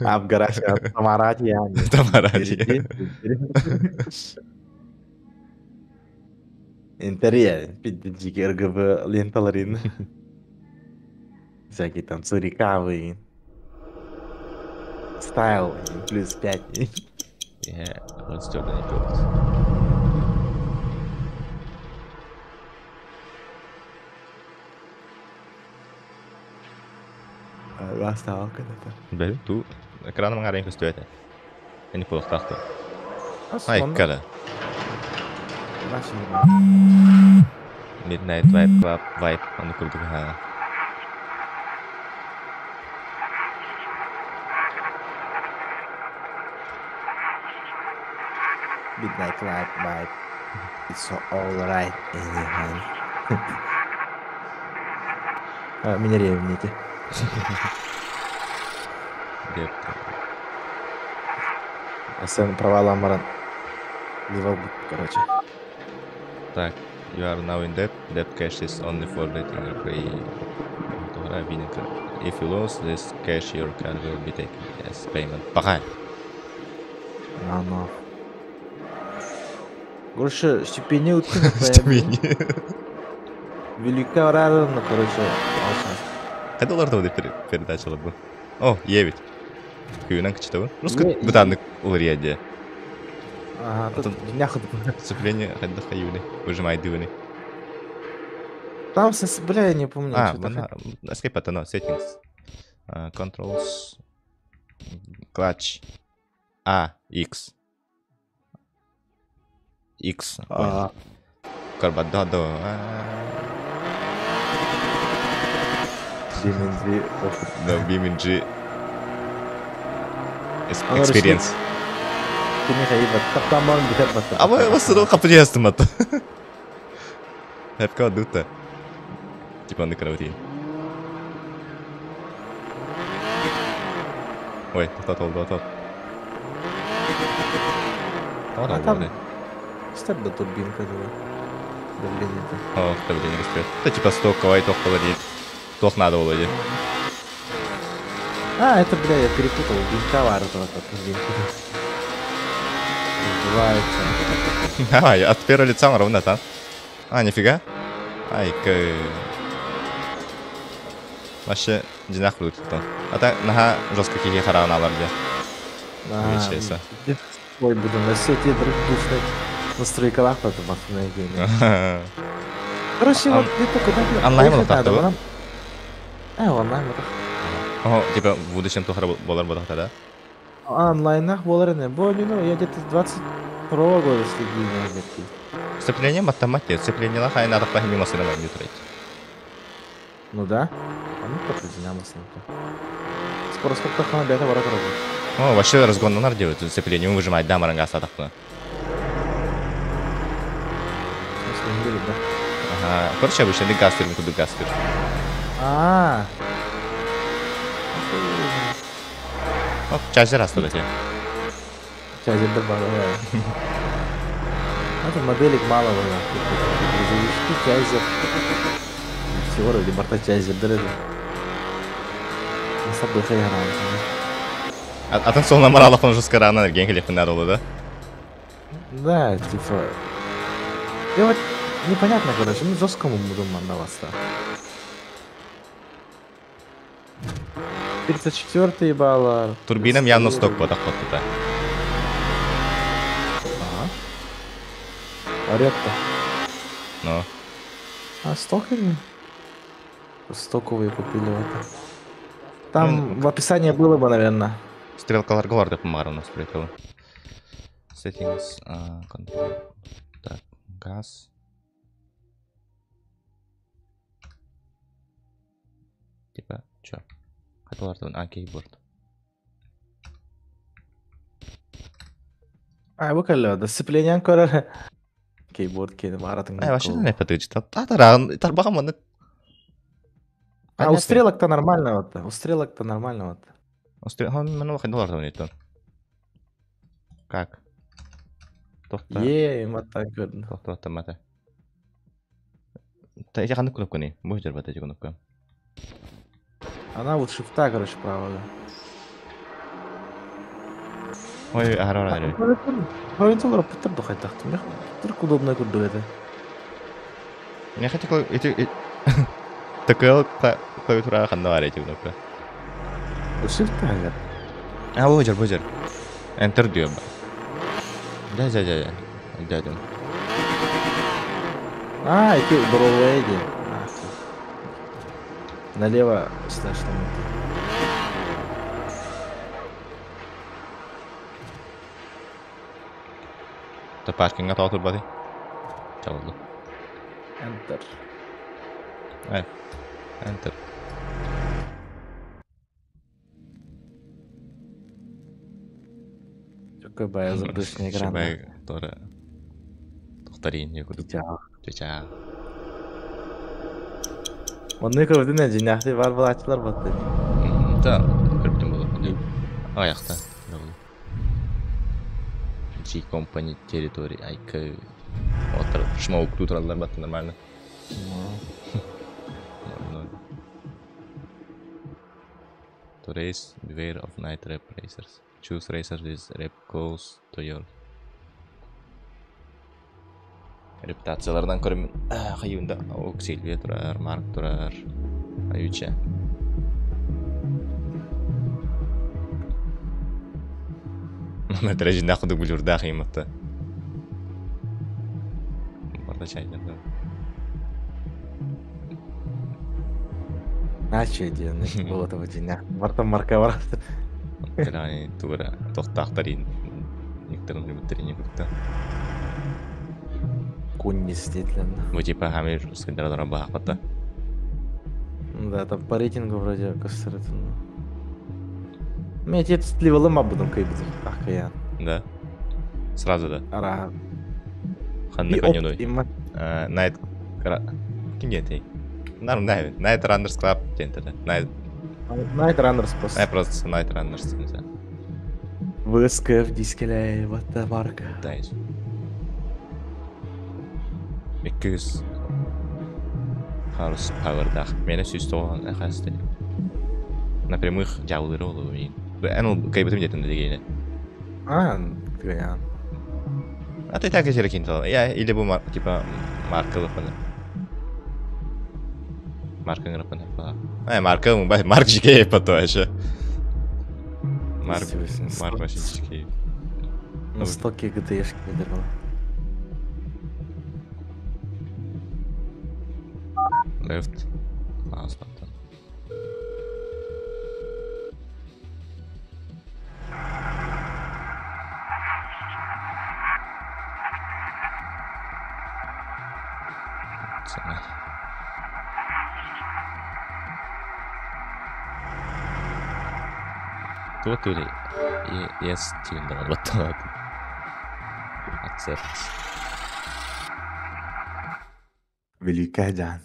Ап гараж Тамаради. Тамаради. Интерьер, пиддики РГБ ленталарин. Всякие там цурикавы. Стайл плюс 5. Я расстёганный пёрт. Гаастаабаккын этэ. Бэл туу экраным аҥаарын көстүбэт этэ. Ини кулахтаах дуо? Ай, кара. Midnight Vibe Club Vibe ону курдук аһаа. Midnight Club Vibe. It's all right anyhow. А, меня ревните. Деп. Асан провалам баран. Ливал короче. Так, you are now in debt. Debt cash is only for letting you play. If you lose this cash, your card will be taken as payment. Пока. No, no. Короче, степени уткин. Степени. Велика ну, короче, Хайда олар да передача бу. О, евит. Күйінен кічті бу. Русский бытаннык улария де. Ага, тут няхуд. Сцепление хайда хаюны. Выжимай дывыны. Там, бля, я не помню. А, escape это, no, settings. Controls. Clutch. А, X. X. Карбададо. BeamNG. Да, BeamNG. Experience. А вы капы мата. Хепка дута. Типа на кровати. Ой, тот тот. А там Степ да турбинка да. Давление-то. О, давление растет. Это типа стоковый, тох холодит. Тох надо володе. А, это, бля, я перепутал. Винтовар это вот винт. Разбивается. Давай, от первого лица он ровно там. А, нифига. Ай, к... Вообще, динах тут. А так, нага, жестко кихи харауна ларде. Да. Ой, буду на сети душной настройкалах потом гейме. Короче, вот где-то куда Онлайн вот так, да? Онлайн вот О, типа в будущем тухар болар бодах да? Онлайнах болар не. Бо, ну, я где-то с 22 года следил на где-то. Сцепление математика, сцепление лаха и надо пахи мимо сына не трать. Ну да. А ну подсоединялся. Скоро сколько хана бета ворота работает. О, вообще разгон на делает сцепление, выжимать, да, марангаса так. Да? Ага, короче, обычно ты газ турбин, куда газ турбин. А. Оп, чаще раз туда тебе. Чаще добавляю. Это моделек мало было. Грузовички, чайзер. Всего вроде борта чайзер, да? На собой играл. А там солна моралов он же скоро на энергии надо было, да? Да, типа. Я вот непонятно, короче, ну жесткому буду мандаваться. 34 ебало. Турбинам явно сток вот так вот туда. Ага. Орет-то. Ну. А стоковые? Стоковые купили вот. Там ну, в описании было бы, наверное. Стрелка Ларгварда, по-моему, у нас прилетела. Settings, control. Так, газ. Типа, чё? А, кейборд. А, вы калё, да сцепление ancora. Кейборд кени баратын. А, вообще не подключит. Тарбаҕам манна. А у стрелок-то нормально вот. У стрелок-то нормально вот. У стрелок, ну, доллар Как? Тохта. Е, мата көрдүм. Тохта, мата. Та эти ханнык кнопканы? Будешь держать эти кнопки? Она вот шифта, короче, правая. Ой, ара, ара. Клавиатура пытыр духать тахтым. Только удобно курду это. Я хотел эти такая клавиатура ханна эти кнопки. Шифта, говорят. А, божер, божер. Enter диyor. Да, да, да, да. Да, А, эти броведи. Налево слэш там. Это паркинга тоҕо турбатый? Чабылды. Enter. Ай. Enter. Какой бая загрузочный экран. Шибай тора. Тохтарин якуду. Чача. Манны көрдүн дьиҥнээхтик бар булааччылар батты. Да, көрбүтүм буолуо. Аяқта. G Company Territory Айка. Отыр шмоук тураллар батты нормально. To race, beware of night rep racers. Choose racers with rep close to your Репутацияларынан көрөмүн хайыында ок Сильвия турар, Марк турар, Аютча. Номер жинақ кудук булюрдаах иматта. Барда чайдарда. Наче диэн буолата дьиҥнээх. Барта марка бар. Кэлэҕи тугара тохтаахтарин никтерин любиттерин курта. Куннис диэтилэн. Бу типа хамир сыдара баахпата. Да, там по рейтингу вроде көстөрөтүн. Мен отец левелым абудым кыйбытым ахкаян. Да. Сразу да. Ара. Ханны конюной. Night Ким диэтей? Нарм Night Night Runners Club диэнтеле. Night Night Runners просто. Night просто Night Runners не знаю. ВСКФ дискелей, вот the марка. Да, есть. 200 Horse Power'дах. Мені сүүс тоҕон эхасты. На прямых жабылыры олу мин. Эн ол кайбытым детин дегене. А, тыгаян. А ты так и кин Я или бу мар, типа марка лыпаны. Марка ngырыпаны. Ай, марка бай Марк жикей пато еще. Марк Марк вообще жикей. Ну, стоки ГТшки выдержал. Left mouse button. Туо tyyli yes tyyli tavalla Accept. Великая Джан.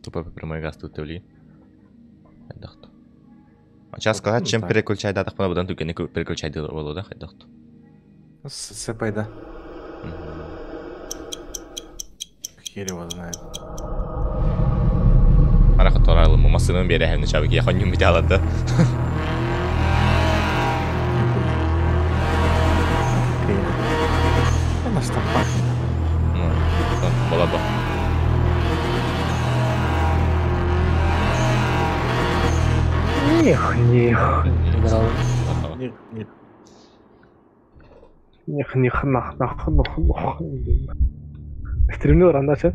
Тупо прямой газ тут төли. Хайдахту. Сейчас сказать, чем переключай датах пана будан түгени переключай болу да хайдахту. Сыпай да. Хер его знает. Ара которайлы мамасының бере хәмне чабык я ханюм бит алады. Она что пахнет. Ну, была бы. Них, них. Них, них. Них, них, нах, нах, нох, нох. Стремлю рандача.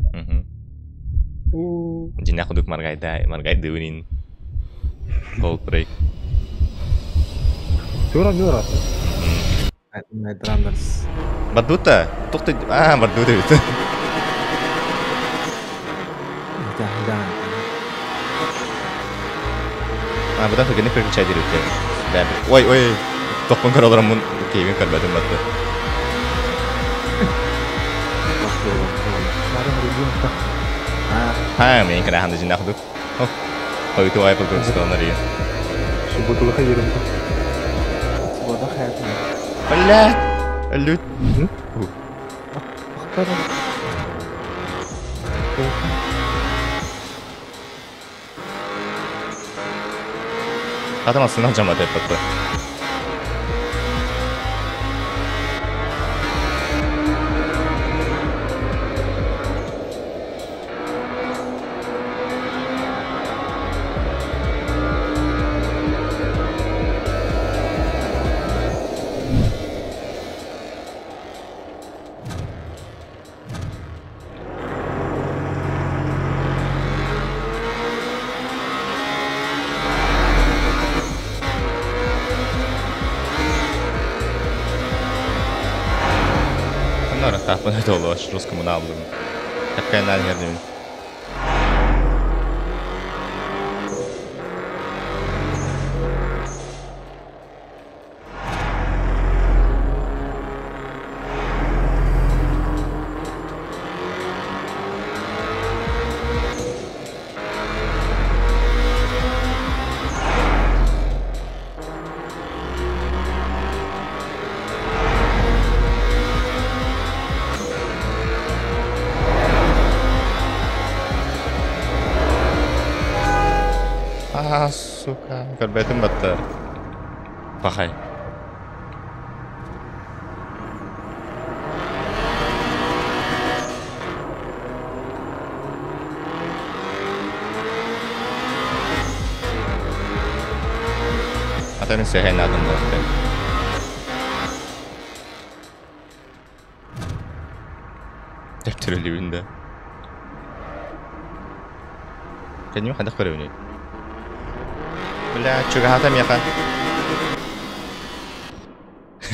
Дина худук маргайда, маргайдыунин. Cold break. Тура мюра. Night Runners. Бардута. Тохты. А, бардута бит. Да, да. А, бұдан түгені переключай деректе. Ой, ой. Тоқпын көраларым кейбин көрбәдім батты. Ха, мен кіна ханды жинақ худук. Хойты вай пылкын столнар еген. Субботуға хайырым. Суббота хайырым. Бля! Лют. Атамасынан жамат эппатты. Тахпын это русскому нааллым. Таккайнаан иһэрдибин. А, сука, көрбөтүм батта. Пахай. Ата мен сөһен адым болду. Төптөрүлүбүн да. Кэнним хадах көрөбүнүй? Бля, чугаһата миэхэ.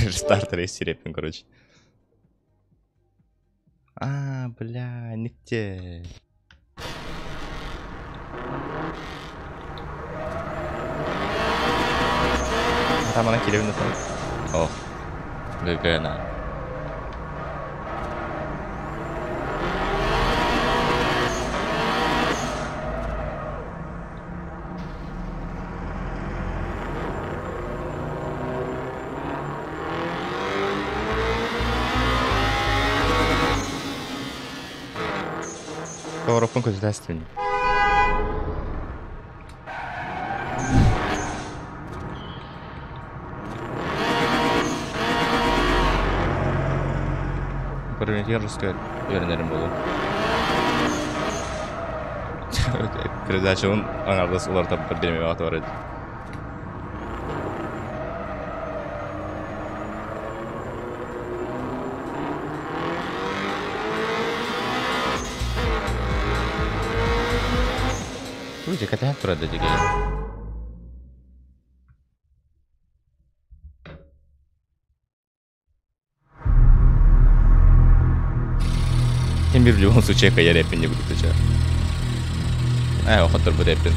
Рестартер сиреппин, короче. А, бля, никте. Там она киребин да. Ох. ГГ Поворотпун көтүтээстин. Көрүнүтүгэр русская үөрэнэрим буолуо. Передачабын аҥаардас уларытар бириэмэ бар эбит. Туй кэтэһэн турар да дьигэ. Ким в любом случае кайар эппин не будет ча. Э, охоттор бут эппин.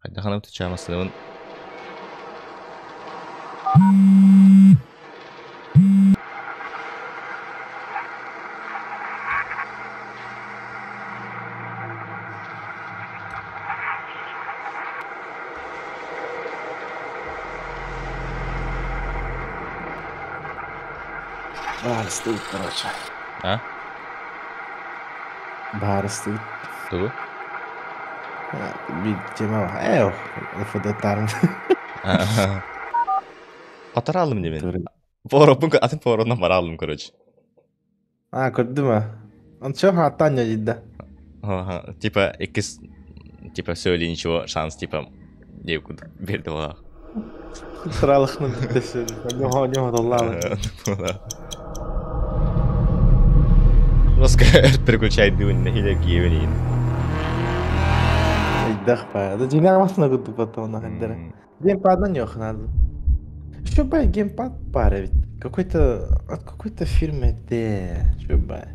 Хайдаханам тычаамасыныбын Баарыстыбыт, короче. А? Баарыстыбыт. Тугу? Биир тема бар. Э, фототарм. Катар алым демен. Поворотпун атын поворотунан бара алдым, короче. А, көрдүм а. Он чё хаттан деді. Ага, типа иккис типа все или ничего шанс типа девку берди олах. Сыралықны бітті. Нього нього доллалы. Жестко переключай дыун на хиле киевин. Айдах па. Да динар масына күттүк потом на хандера. Геймпадна нёх надо. Что бай геймпад пара ведь. Какой-то от какой-то фирмы Д. Что бай.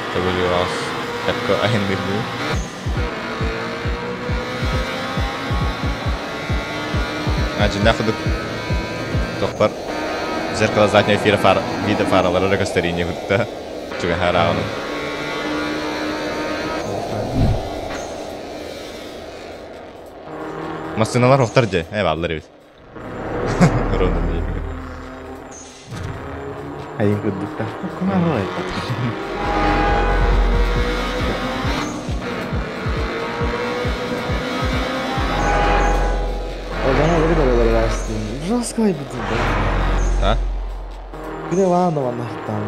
Төгүл тепке айындырды. Значит, нахуй тохпар зеркало заднего эфира фар вида фаралары göstereyim hutta. Чуга харауну. Масыналар охтар же. Э, баллар бит. Ронда не. Айын курдуктар. Кумаҕы Жестко А? Где ладно, он там.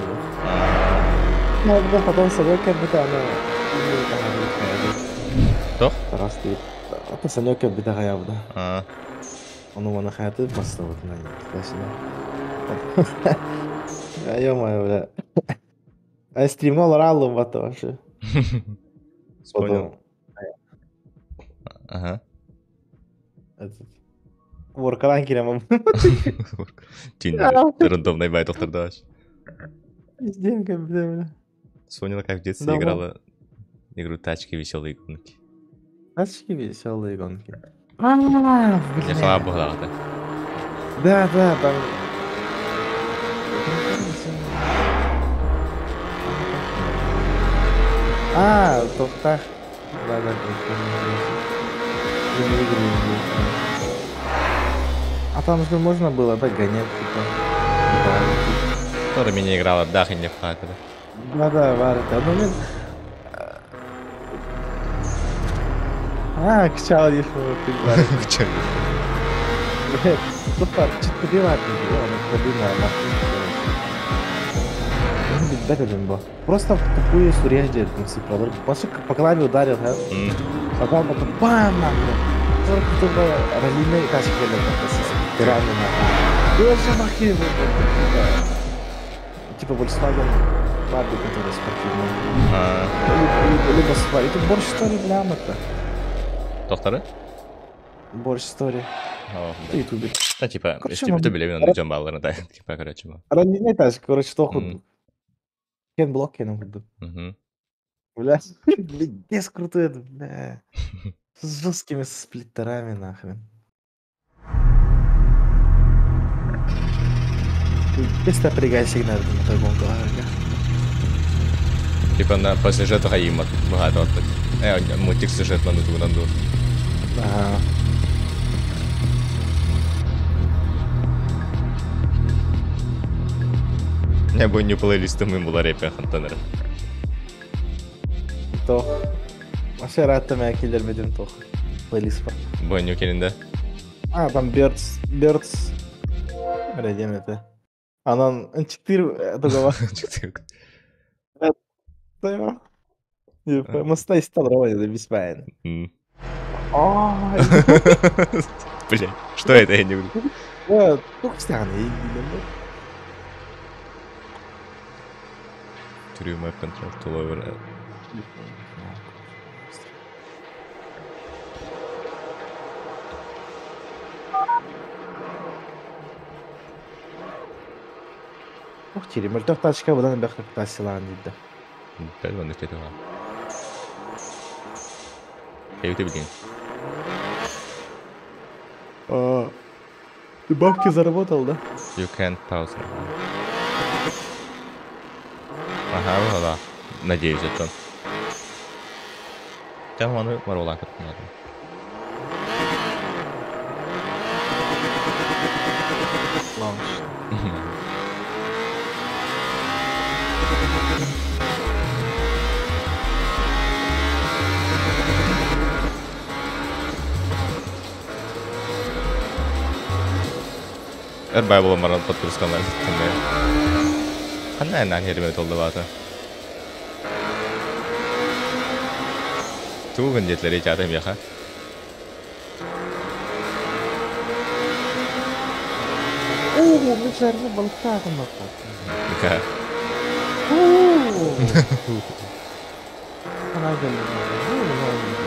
Ну, потом Санек кэлбитэ, аны Тох? Тарас диэбит. Ата Санек кэлбитэ хайаабыта. А. Ону маны хайатыы бастабытынан Ё-моё, бля. А стримҥа олоро аллыммат вообще. Понял. Ага. Воркалаан киирэн Тиндер рандомный бай тохтордош. Пиздец, бля. Вспомнила, как в детстве играла игру «Тачки. Веселые гонки». Тачки веселые гонки. Я хала да. Да, да, там. А, тохтах. Да, да, А там же можно было, да, гонять, типа. Да. Тоже меня играла, да, не в да. Да, да, варта. Ну, мен... А, кчал ешмы, Кчал. Блядь, тупо, чуть поднимать, он Просто в тупую сурежь цифры. По клаве ударил, да? Потом потом бам, нахуй. Только тупо раллийные тачки тираны нахуй. И вообще нахуй, типа Volkswagen Барби, который спортивный. Либо Subaru. Это борщ story, бля, это. Тохтары? Борщ story. В Ютубе. Да, типа, если ты биле, он идем баллы, да, типа, короче. Раллийная тачка, короче, тоху. Кен блок кен курдук. Бля, блин, крутой, бля. С жесткими сплиттерами, нахрен. Без напрягайся, надо на таком гонка. Типа на по сюжету хаима мага Мультик сюжет на нуту Ага. Я бы не плейлистом им была репе хантанер. То. Вообще рад там я киллер беден тох. Плейлист. Бой келинде. А, там Birds, Birds. Бля, это. Анан четыре другого. Четыре. Моста стал ровно беспаен. Бля, что это я не буду? True map control to lower. Ух ты, мөлтөх тачка будан бэхрек тасилаан диде. Бэл вон это ва. Эйте билин. А, ты бабки заработал, да? You can't pause. Ага, да. Надеюсь, это. Там он марула как надо. Лаунж. Эрбай була маран подпусканар. Ханна нан хериме толдыбата. Тугын детлери чатым яха. О, мы жарны балықтағын Ка. Она говорит,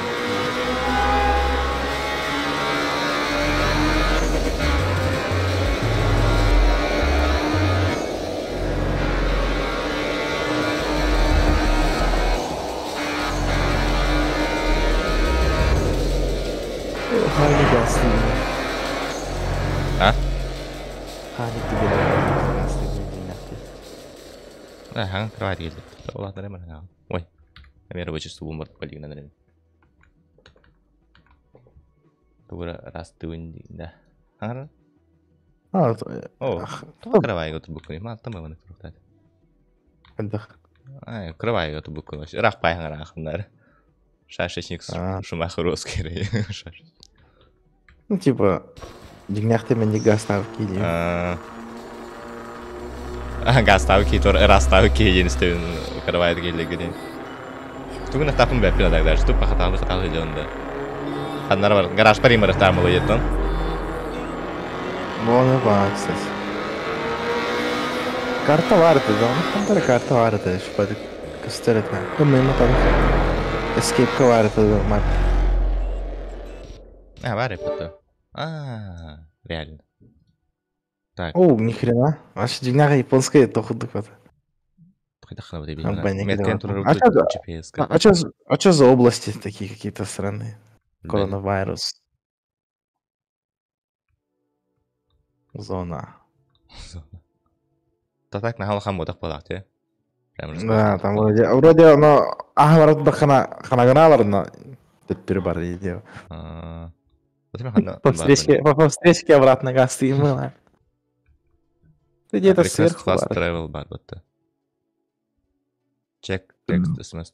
Ханни Гасли. А? Ханни тебе Гасли Ага, кровать келди. Ладно, нормально. Ой. Мен рабочий стул морт полигна наверное. Тура раз тыын да. Ага. А, О, тоҕо кыравайга турбуккун? Маалтан бабаны туруктаат. Хайдах? Ай, кыравайга турбуккун. Ыраах паайхан ыраахыннар. Шашечник Шумахер Оскар. Ну, типа, дьиҥнээхтик мэнник гаставки дии. Гаставки тур ыраастаабы киһи диэн истэбин кыравайда киһилэргэ Тугун аттаапын бэппин адаг даже туп хатаалы хатаалы дьон да. Ханнара бар гараж пари марыхтаамылы еттон. Вон ба, кстати. Карта бар это, да? Хантара карта бар это, шпадык. Көстөр это. Кыммыйма там. Эскейпка бар это, мар. А, бар это. А, реально. Так. О, ни хрена. Аж дьиҥнээх японская тохудук это. А что за области такие какие-то странные? Коронавирус. Зона. Зона. Да так на халахан бодақ болақ те. Да, там вроде, вроде оно ахлар хана ханаганалар, но төттөрү бар дейді. По встречке, по встречке обратно газ и мыло. Ты где-то сверху. Fast travel бар бітті. Check text SMS.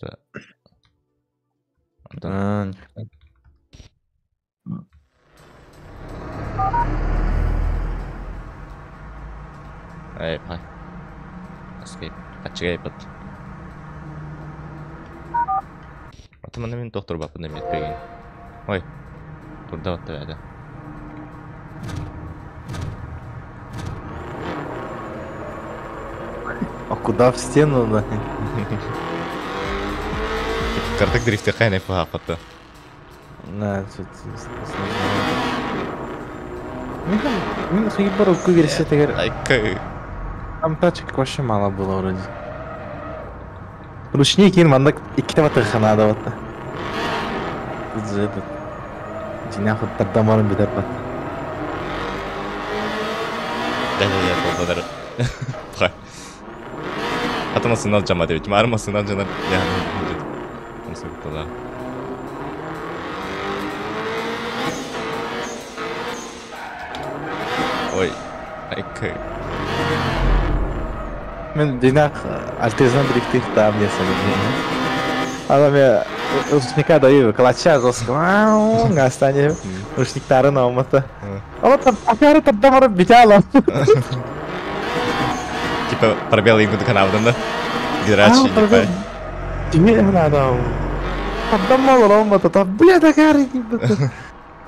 Эй, пай. Escape. Ачыгай бит. Атыманы мен доктор бапын эметпеген. Ой. Турда батты бәді. А куда в стену, да? Картак дрифте қайнай пағапатты. Да, тут Мин хайбар уку версия тегер. Там тачек вообще мало было вроде. Ручник кин мандак икките батыханада батта. Тут же этот. Динахут тардамарын битер бат. Да-да-да, болдар. Атамасынан жама деп. Армасынан жана. Я. Ой, айкы. Мен динах альтезан дрифтих там не Ана мен ручника даю, клатча жестко. Гастане ручниктарын алматы. Ала там акары тардамары бите алам. Типа пробел им канавдан да? Грач, типа. Тебе надо. Тардамал ромата, там, бля, акары,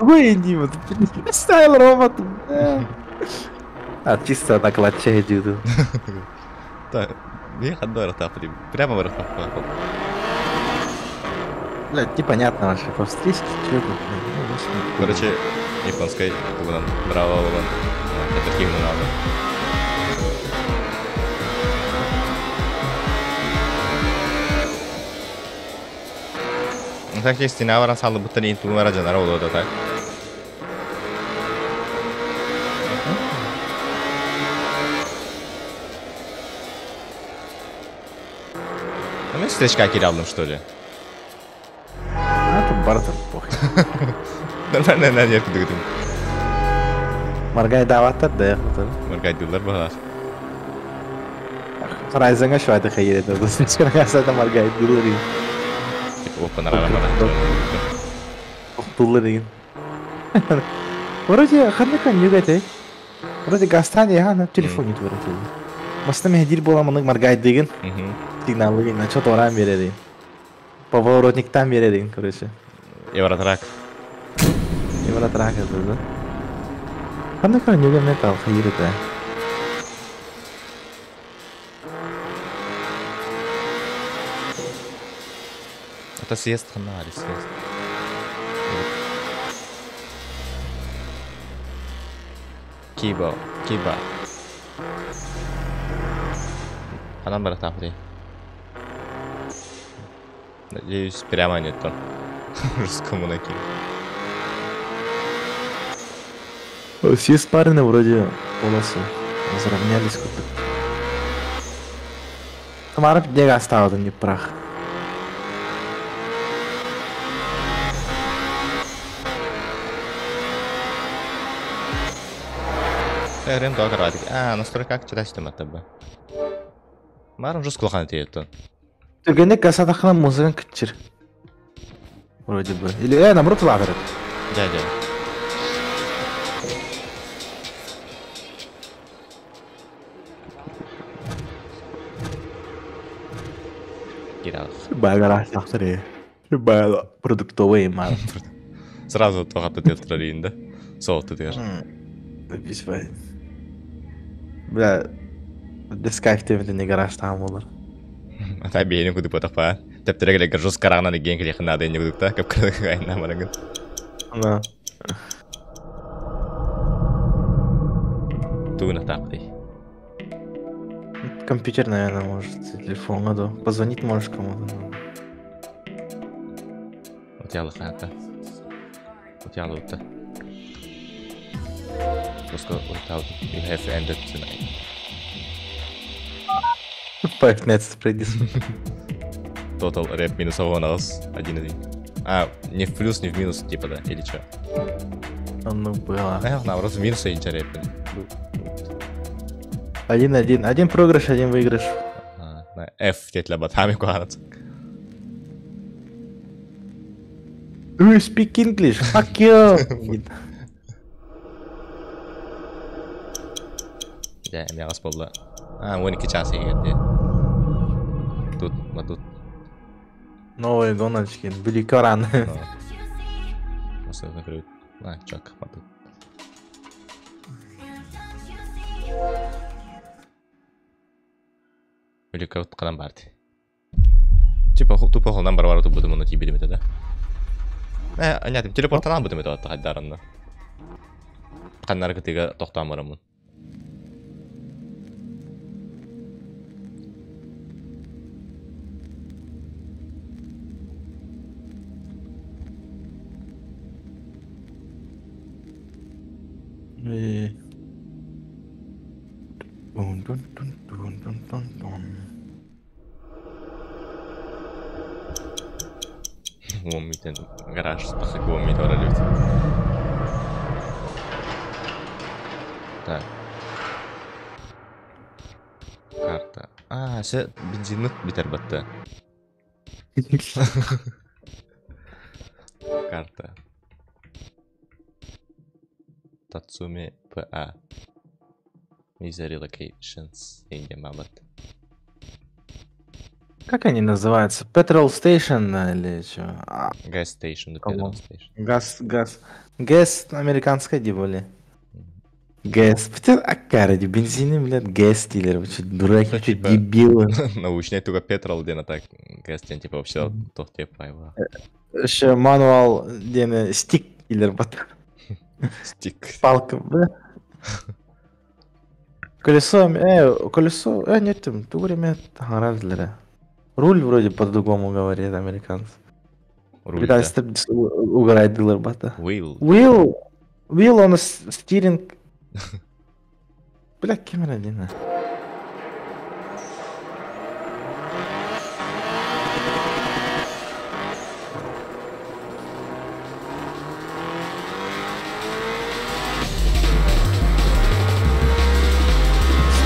Ой, Дима, ты ставил ромат. А чисто на клатче иду. Так, не одной ртапли, прямо в ртапли. Блядь, непонятно вообще, по встречке, что это, Короче, японской, тугунан, браво, вон, это ким надо. Так, есть стена варан салды буттан ин тугун вара жанара олууда так. Ну, мен встречка кире алдым, что ли? А, тут бартер, похуй. Нормально, на нервы дыгдым. Маргай даваттар, да, я хотел. Маргай дылар бағар. Horizon'a şu anda hayır ediyordu. Sen маргай дылар. Типа, опа, нарара Туллар Вроде ханныка не гәтей. Вроде гастани ха на телефоне творите. Баста мехдир бола мынык маргай деген. Сигналы на что-то оран береді. Поворотниктан береді, короче. Евротрак. Евротрак это, да? Ханныка не металл хайыр это. Это съезд ханна, съезд. Киба, Киба. Анам братафри. Надеюсь, прямо не то. Русскому накину. Все спарены вроде полосу. Разровнялись как-то. Тамара бега осталась, не прах. Рем тоҕо караатик. А, настройка читать система бы. Марым жестко улахан этиеттен. Түргэнник касатахына музыкан кытчыр. Вроде бы. Или, наоборот, лаверит. Дядя. Киралов. Багара сахтары. Бага продуктовый мал. Сразу тоғатты телтрарин, да? Соғытты дер. Бля, дескайф темите не гараж там болар. Ата бейін күдік батақ па. Тәптірек әлі жос қарағынан еген келе қынады енді күдік та. Көп кірдік айына марагын. Да. Тугын атақ дей. Компьютер, наверное, может, телефон, надо. Позвонить можешь кому-то. Утялы қаната. Утялы утта. Let's go without you have ended tonight. Five Nights at Freddy's. Total рэп минус 1 1-1. А, не в плюс, не в минус, типа, да, или чё? Ну, было. Эх, наоборот, в минус и рэп. 1-1. Один проигрыш, один выигрыш. А, на F тетля батами куанат. Do you speak English? Fuck you! Да, меня вас была. А, вон и час егер. Тут, вот тут. Новые гоночки, были Коран. А, чок, вот тут. Или как канам барти. Типа тупо холнам барвару тут будем на тебе да? Анятым телепортанан будем это хаддаранна. Каннар кытыга тоқтамырымын. Уоммитен гараж тахак уоммит оралют. Так. Карта. А, се бензинник битер батты. Карта. Тацуми ПА. Visa Relocations. Мабат. Как они называются? Petrol Station или что? Gas Station, Petrol Station. Газ, газ. Газ американская деболи. Газ. А каради, бензины, блядь, газ дилер. Вы что, дураки, что, дебилы? Научный только петрол, где на так газ, типа, вообще, тот типа. Еще мануал, где стик дилер, Стик. Палка, бля. Колесо, колесо, нет, там, то время нравится. Руль вроде по-другому говорит американцы. Руль, да. Угорает дилер бата. Wheel. Wheel, wheel, он стиринг. Бля, камера один.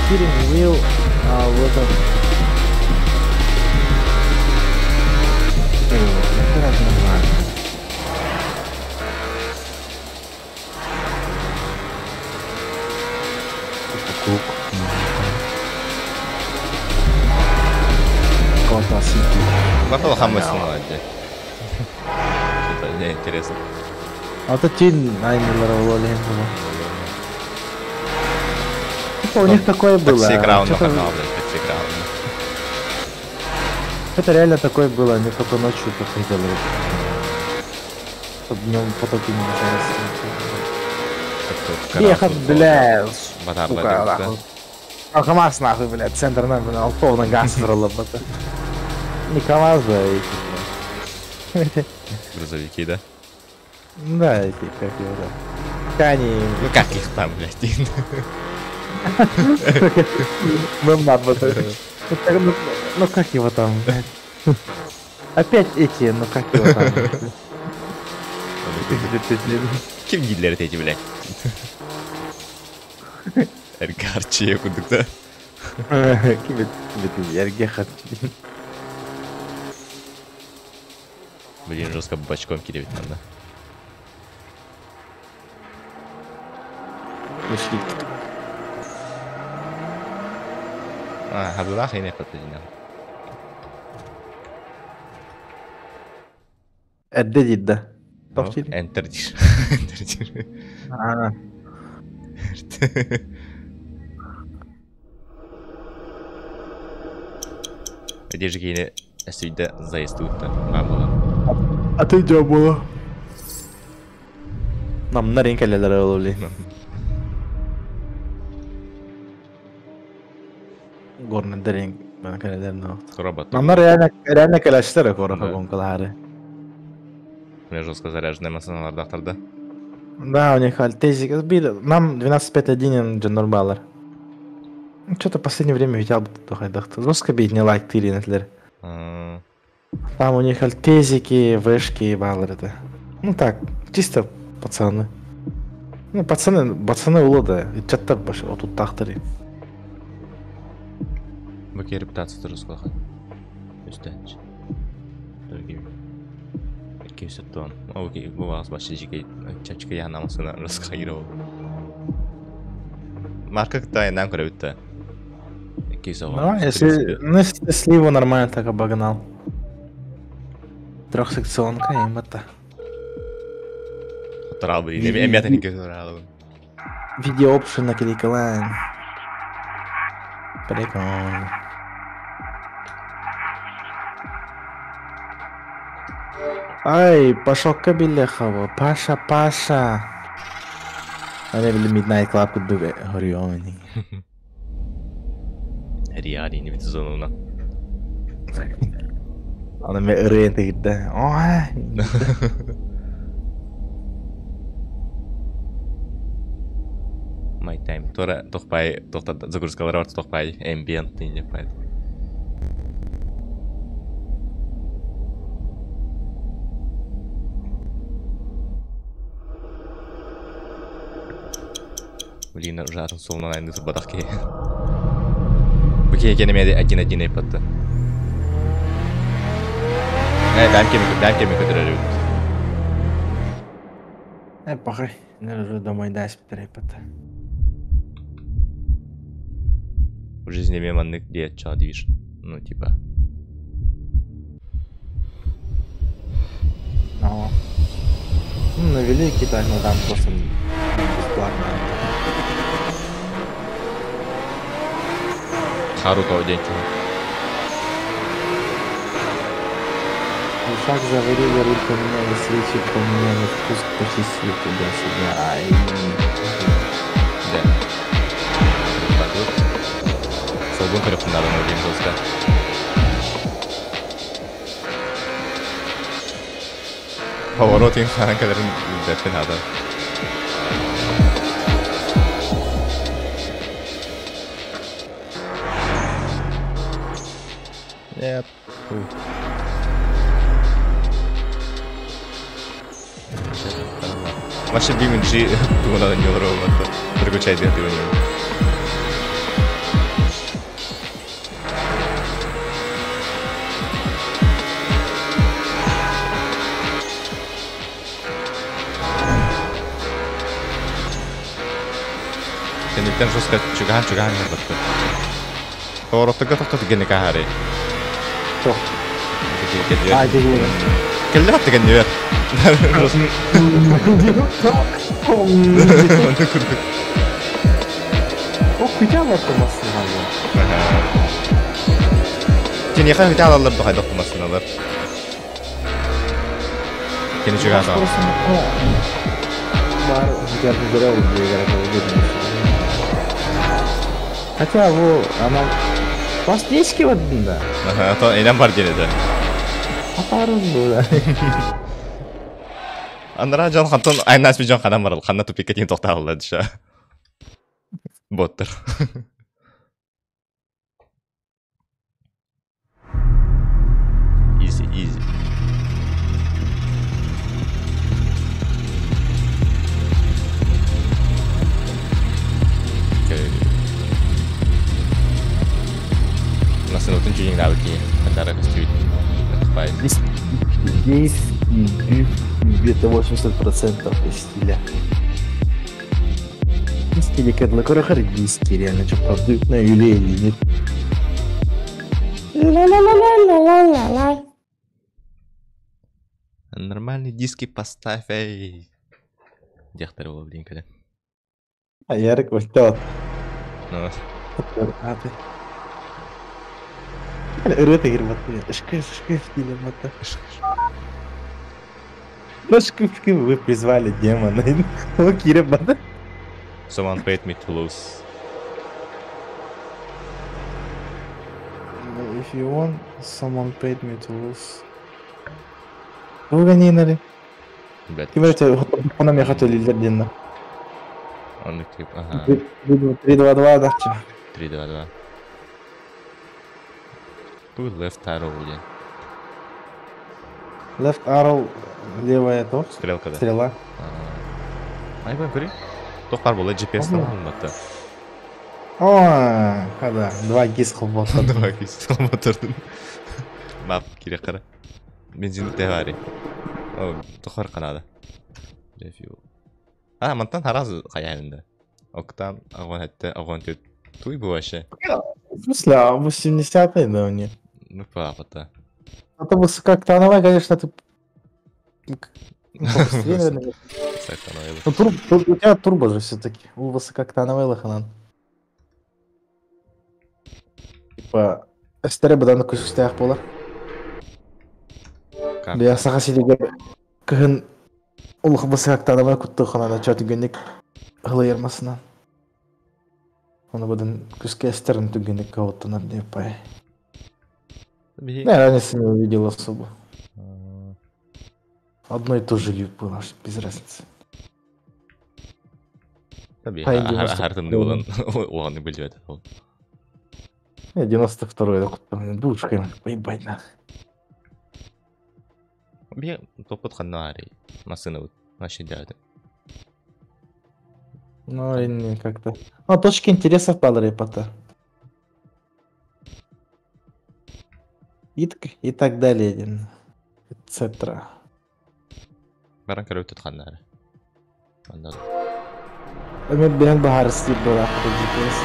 Steering wheel, а вот он. Батал хаммас молодец. Что-то мне интересно. А то тень айнылар. У них такое было. Такси Краун нахагал, блядь, Такси Краун. Это реально такое было, они только ночью только делали. Чтобы днем потоки не мешались. Ехать, бля, сука, нахуй. А КамАЗ, нахуй, блядь, центр, нахуй, полный газ брал, Не КамАЗ, да, эти, блядь. Грузовики, да? Да, эти, как его там. Кани. Ну как их там, блядь? Ну как его там, блядь? Опять эти, ну как его там? Кем гидлеры эти, блядь? Эргэ харчы курдук да. Кибет кибет эргэ харчы. Блин, жестко бочком киирбит надо. Мушлик. А, хабылаах ине паттадина. Эрдэ диир да. Enter диир. Enter диир. Аа. Где же кини эсүйдэ заезд уутта баар буолан. Аты дьон буолуо. Намнар ин кэлэлэр ол блин. Горнайдар ин кэлэлэр но. Робот. Намнар реально реально кэлэчтэр кораха гонкалаары. У меня жестко заряженная машиналар да. Да, у них альтезик. Бир нам 12.5.1 дьоннор баалар. Что-то в последнее время видел хайдах. Жестко бить не лайк тырин Там у них альтезики, вышки баалар это. Ну так, чисто пацаны. Ну, пацаны, пацаны улода. Чаттар баш, отут тахтары. Баки репутация тоже сколахан. Үстәнч. Дорогие. Кесеттон. Окей, бу баш жиге чачка янамасына раскайро. Марка кытай нам көрөбүттэ. Ну, если, ну, если сливу нормально так обогнал. Трехсекционка им это. Трабы, эми не көрө Видео опшн на кликалайн. Прикольно. Ай, пошел кабелехово. Паша, Паша. Аны били Midnight Club курдук хорьёни. Реали не зонуна. Аны ме ырыын тегирде. Ой. My time. Тора тохпай, тохта загрузкалар бар тохпай, ambient не пай. Блин, уже атын солунан айны турбатах ки. Бу кене меди один один айпатты. Э, бәм кеми, бәм кеми көтөрөр. Э, пахай. Не уже домой дай спитрепет. В жизни мен маннык где ча движ. Ну, типа. Но. Ну, на великий так, но там просто бесплатно. Харуто день. Ушах заварили, руль поменяли, свечи поменяли, вкус почистили туда-сюда. Ай. Да. Солгун көрөптүн надо дейм жестко. Поворот им харанкаларын деппин ада. Yep. Вообще BMG тугунан не робот. Переключай ты у него. Кенеттен жестко чугаан чугаан батты. Повороттага токтот гене кахари. Тоқ. А, деген. Келле батты гене бер. Оны курдук. О, күтә алар тумасын Кене хан күтә алалар да хайдак тумасын алар. Кене чугаан. Бар, хотя бы зря Хотя во, она Пластички вот да. Ага, то инам бар дене да. Апарыз бу. Андара жон хантон айнас би жон ханам барал, ханна тупикке тин токталла диша. Боттер. Easy, easy. Okay. дии. Хадара көстүбүт. Здесь где-то 80% стиля. Стиля кэдлэ көрөхөр диски реально чё правда на юле или нет. Ла-ла-ла-ла-ла-ла-ла. Нормальный диски поставь, эй. Дехтер ол блин кэлэн. А Ярик вот. Ну. Аты. Ырыа тегир бат. Шкыф, шкыф или бат. Ну шкыф, шкыф, вы призвали демона. О, Кира бат. Someone paid me to lose. If you want, someone paid me to lose. Туга не нары? Блядь. Ким это она мне хотел лидер денна. Он тип, ага. 3 2 2 да. 3 2 2. Тут left arrow где? Left arrow левая то. Стрелка да. Стрела. Ай бен көрей. Тоқпар бола GPS тан батта. О, хада, два гис холбота. Два гис холбота. Мап кире кара. Бензин те бари. О, тохар канада. Рефью. А, мантан хараз каянында. Октан, агон хәтта, агон төт. Туй бу вообще. В смысле, а 80-й, да, у них? Ну, папа-то. Это высокооктановая, конечно, ты... Побыстрее, наверное. Ну, у тебя турбо же все-таки. У высокооктановой лоханан. Типа, эстере бадан күсүстәэх буолар. Бия саха силигер кыһын улух высокооктановой куттуханана чөтүгөнник хылыйырмасынан. Оны бадан күскә эстерин түгөнник кавыттанар деп пай. Да, разницы не увидел особо. Одно и то же было, без разницы. Хартымды болан, оған билбет. Я 92-й, душка, поебать нах. Би топот ханнари, машина вот, вообще дядя. Ну, и как-то. А, точки интересов падали пота. И так далее, etc. Баран көрөп тутканнары. Анда. Мен бен бахар стип бар GPS.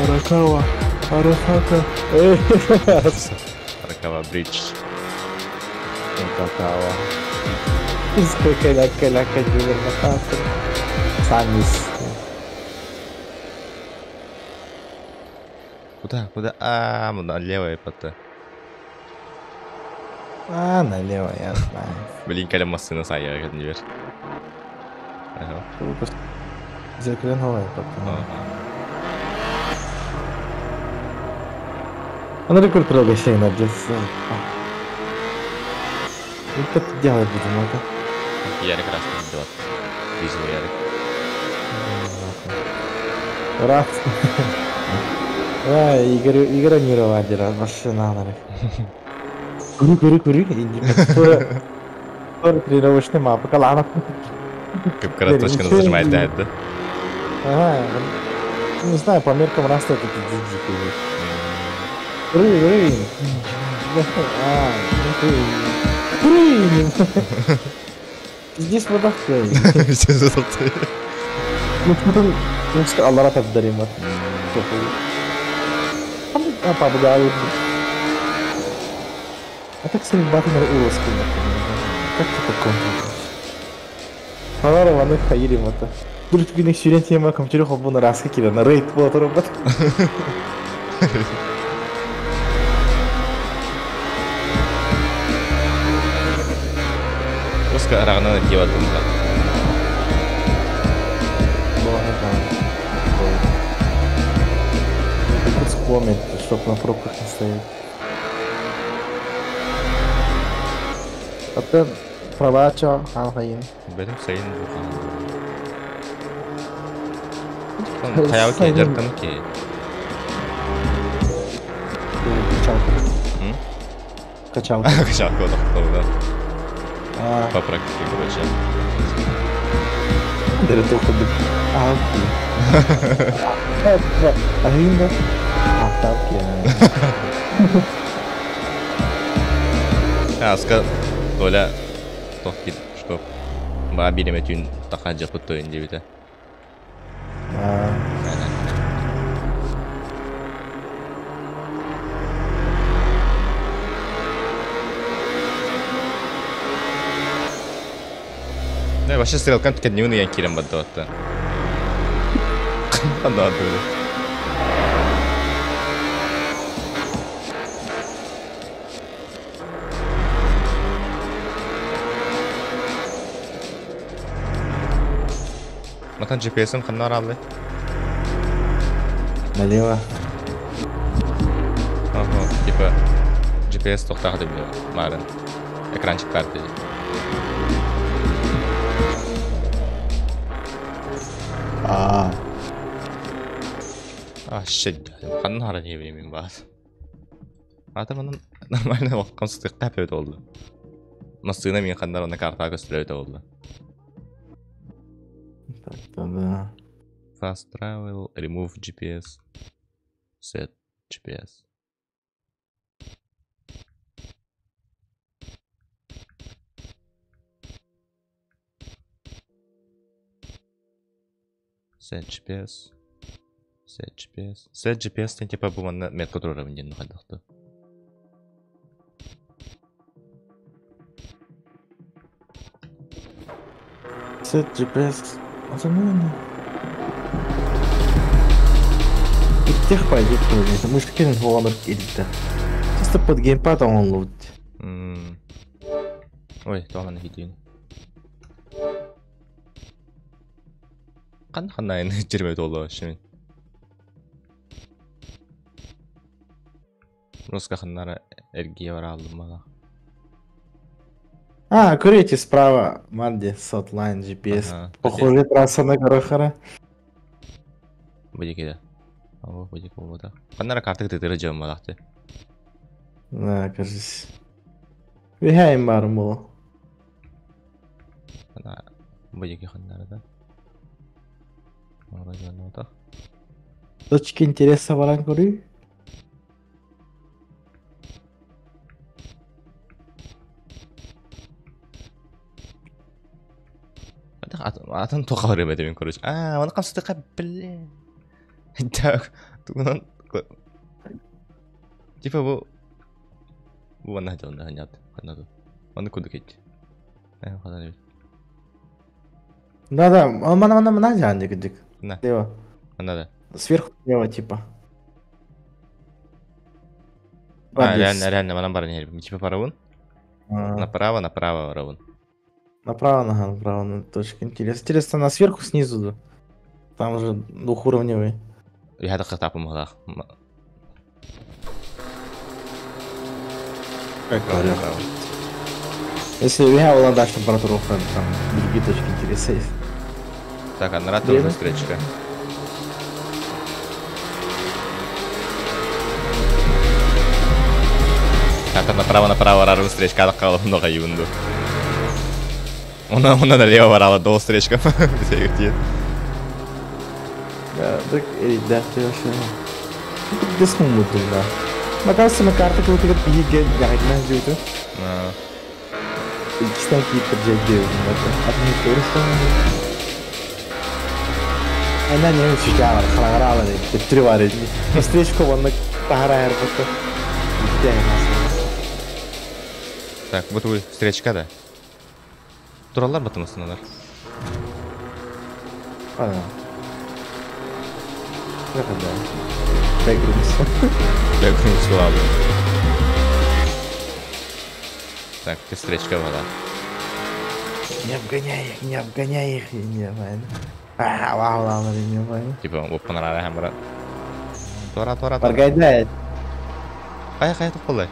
Аракава, Аракава. Аракава бридж. Аракава. Сколько ляка ляка дилер Самис. Куда? Куда? А, налево это. А, налево, я знаю. Блин, каля машина сая, не верь. Ага. Зеркаленовая потом. Она рекорд трогай на Ну как ты делать будем, это? Ярик раз не делать. Вижу Ярик. Раз. А, Игорь, Игорь Мирова машина на Куры, куры, куры. Скоро тренировочный мапа, калана. Как точка нажимает, да, это? Ага. Не знаю, по меркам раз это дикий. Куры, куры. А, ну куры. Здесь вода. Здесь вода. Ну, Аллах отдарим. Apa begaul. А так стрельба на улоску. Как это контрить? Алар ваны хайрим это. Дур түгүнүк сүйрен тема компьютер хоббуна раска кире на рейд болот робот. Оска арагынан тиеп атым да. Вспомнить, чтоб на пробках не стоять. А ты права чё, хан Бәрім сайын бұқан. Қаяу ке, жарқын ке. Качалка. Качалка. Качалка, да. По практике, короче. Дere тохтодук. Аалки. Ахинда. Ахталки. Аска Толя тох кит что баа биреме түүн таха жапыт тойын дебите. Не, вообще стрелкам кәднеуін ыян кирен бадды батты. Қанда ады. Матан GPS-ім қанна аралды? Налево. Ага, типа GPS тоқтағы деп марын. Экранчик карты. А. А, shit. Қанна ара не білемін бас. Ата манан нормально вакыткан сытык тәп өтө oldu. Масына мен қандар оны картаға көстүрө өтө oldu. Так-то да. Fast travel, remove GPS, set GPS. Set GPS. Set GPS. Set GPS тен типа бу манна метка турарабын диэн нухайдахты. Set GPS. Ата ну. Иттех пойдет тоже. Мышкин хоғаныр келді. Чисто под геймпад он лут. Ой, туаманы хитин. Қан ханайын жерме толы шимин. Руска ханнара эргие бар алдым мага. А, курите справа, Манди, Сотлайн, GPS. Ага. Похоже, трасса на Горохара. Будеки да. О, будеки болду. Ханнара карта тытыры жам малакты. Да, кажись. Вихайм бар бул. Ана будеки ханнара да. Ора жана. Точки интереса баран көрүй. Атын тоқа бар эметебин короче. А, аны камсытыка блин. Так, тугунан типа бу бу ана жонда ханят. Ханады. Аны куду кетти. Э, ханады. Да-да, мана мана мана жан дик. На. Слева. Ана да. Сверху слева типа. А, реально, реально, мана бар не типа парабын. Направо, направо барабын. Направо, ага, направо, на точка интереса. Интересно, она сверху, снизу, да? Там же двухуровневый. Я так этапом могла. Как говорю. Если я была дальше температуру, там другие точки интереса есть. Так, а на тоже встречка. Так, направо, направо, рару встречка, так, много юнду. Она налево ворала до встречка. Да, так, да, ты вообще. Где смумут, да. Накажется, на карте, когда ты пиги, я не знаю, где это. Кстати, поджать одну Она не учитала, хараграла, три. Встречку вон на тагара аэропорта. Так, вот вы встречка, да? Туралар батымасыналар. А. Да. Бэкрумс. Бэкрумс ладно. Так, ты встречка была. Не обгоняй их, не обгоняй их, не обгоняй. А, вау, вау, не обгоняй. Типа, оп, панарара хамбара. Тора, тора, тора. Баргайдай. Кая, кая тоққолай.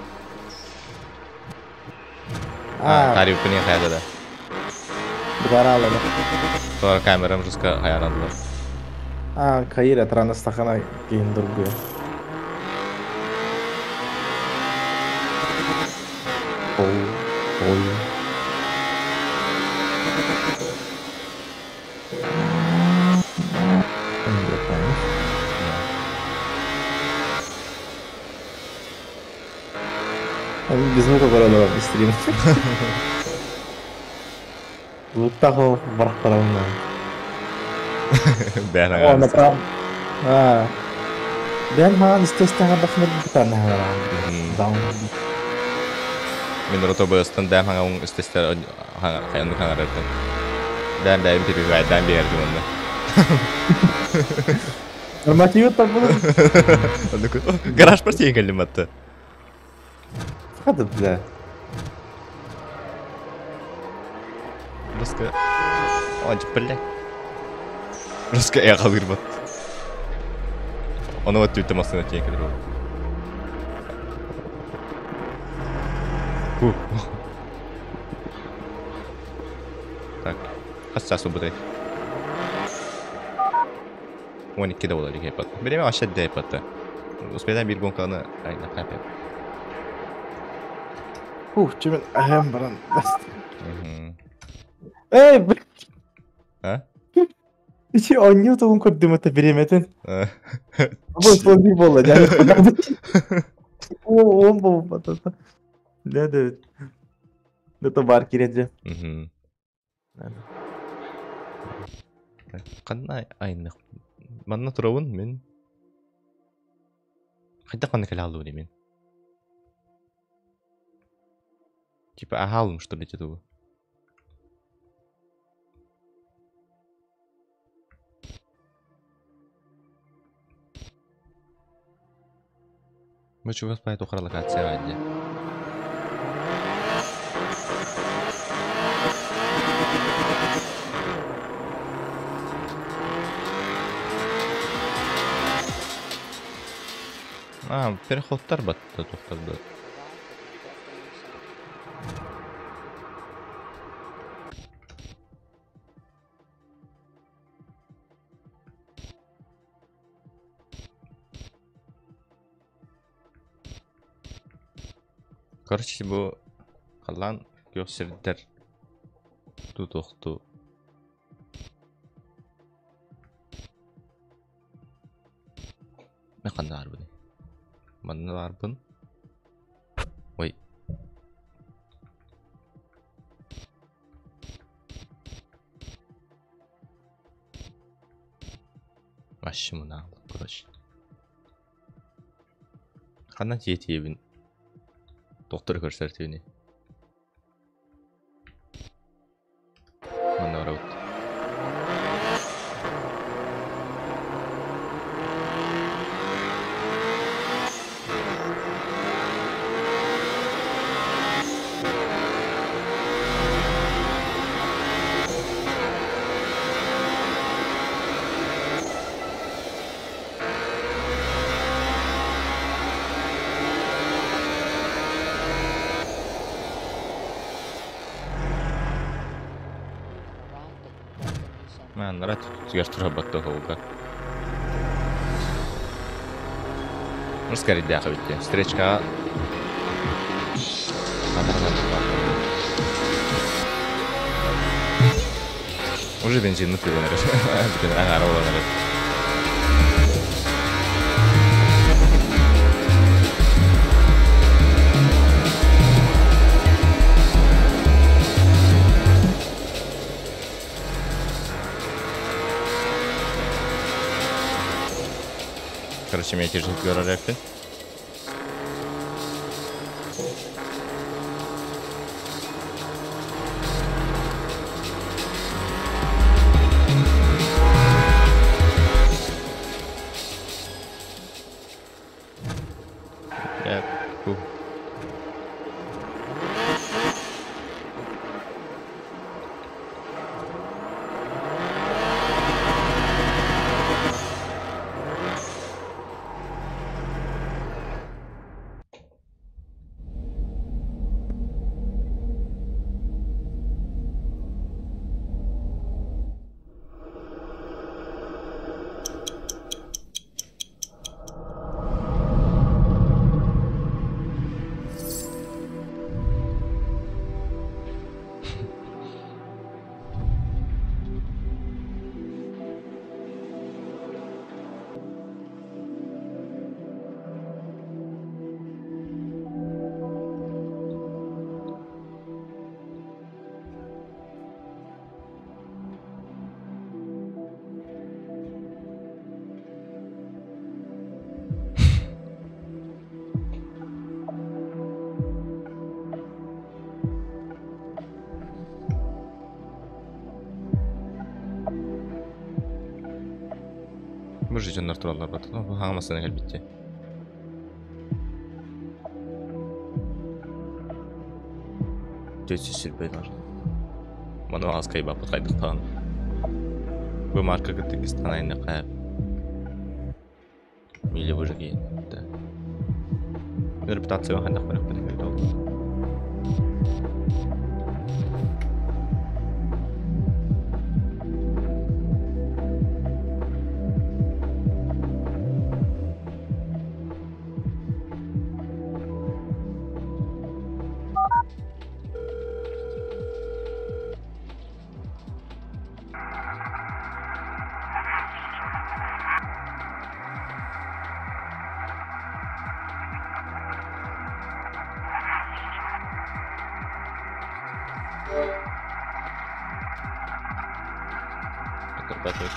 А, кариб күнен каяда да. Баралар. Тора камерам жестко хаярадылар. А, Каира транастахана кейін другую. Ой. Без звука көрө стрим. Звуктаах ол барахтарабын. Бээн О, аҥаар. направ. А. Бээн хаан истестен бахмыр бутан Даун. Мин ротобыстан дэм хаҥа истестер хаҥа хаҥарартан. Дэм дэм перебивайдан биэрдим онно. Нормативы табылы. Гараж партия кэллим атты. Хады бля. Русска. Ой, бля. Русска я халыр бат. Оны вот түтті масына тиен келер ол. Так, хас час убытай. 12-де болар екен пат. Береме аша дей патты. Успедан bir гонканы айна капеп. Ух, чемен ахам баран. Эй, бля. А? Ичи онню тугун көрдүм это береметин. Бу сол болла, я. О, он был потом. Да, да. Это бар киреди. Канна айны. Манна турабын мен. Хайда канна кэлэ алуу мен. Типа ахалым что ли тету. Мы чего спать ухара локация вадди. А, переходтар батты тоқтарды. Короче, бу қалан көксердер тутуқту. Мен қанда арбын? Манна арбын. Ой. Вообще мына, короче. Қанда тиетебін. Доктор көрсөртүүнү. Манна барабыт. Нара түгер тура батты холга. Ну, скорее дяха ведь. Встречка. Уже бензин нутри наряд. Ага, рола наряд. Короче, меня тяжело говорят. Бу дьоннор тураллар бат. Бу хаамасына кэлбитти. Төтсү сүрбэй бар. Маны аас кайбаппыт хайдыктаан. Бу марка кыттыгыстан айны кайып. Мили бу жаки. Репутация хайдах барак бит. Patrick.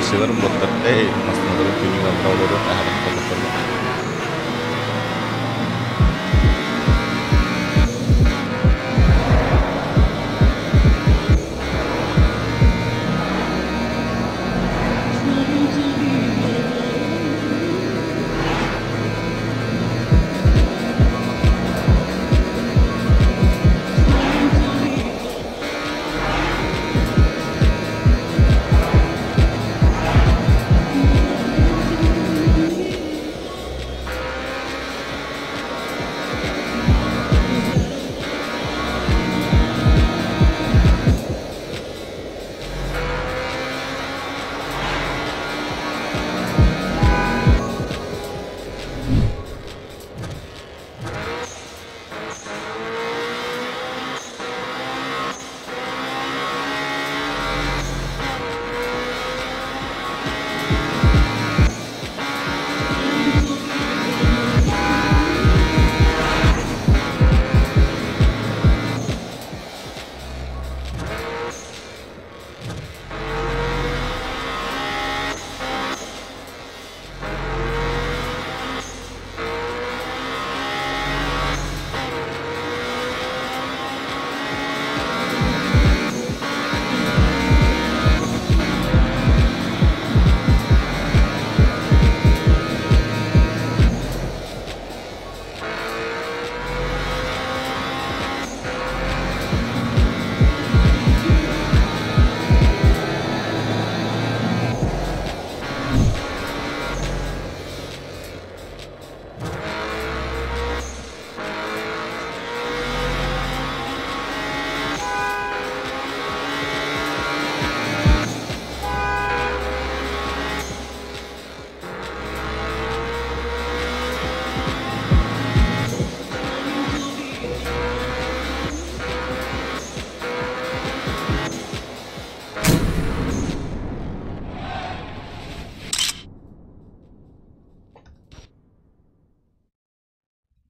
Ишелерим боттар. Эй, мастаналарын тюнинг алып олору.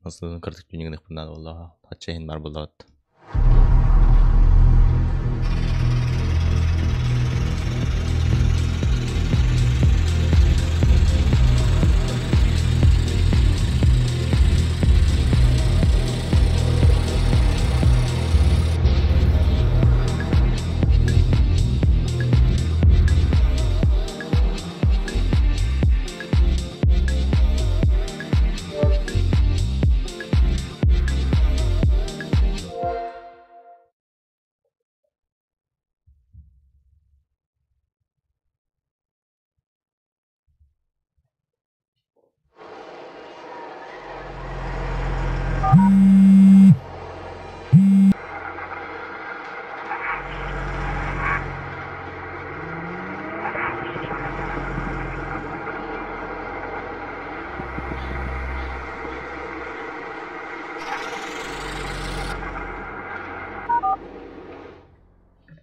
Nasıl кырдык тюнингин ыхпынан болла. Хачайын бар болот.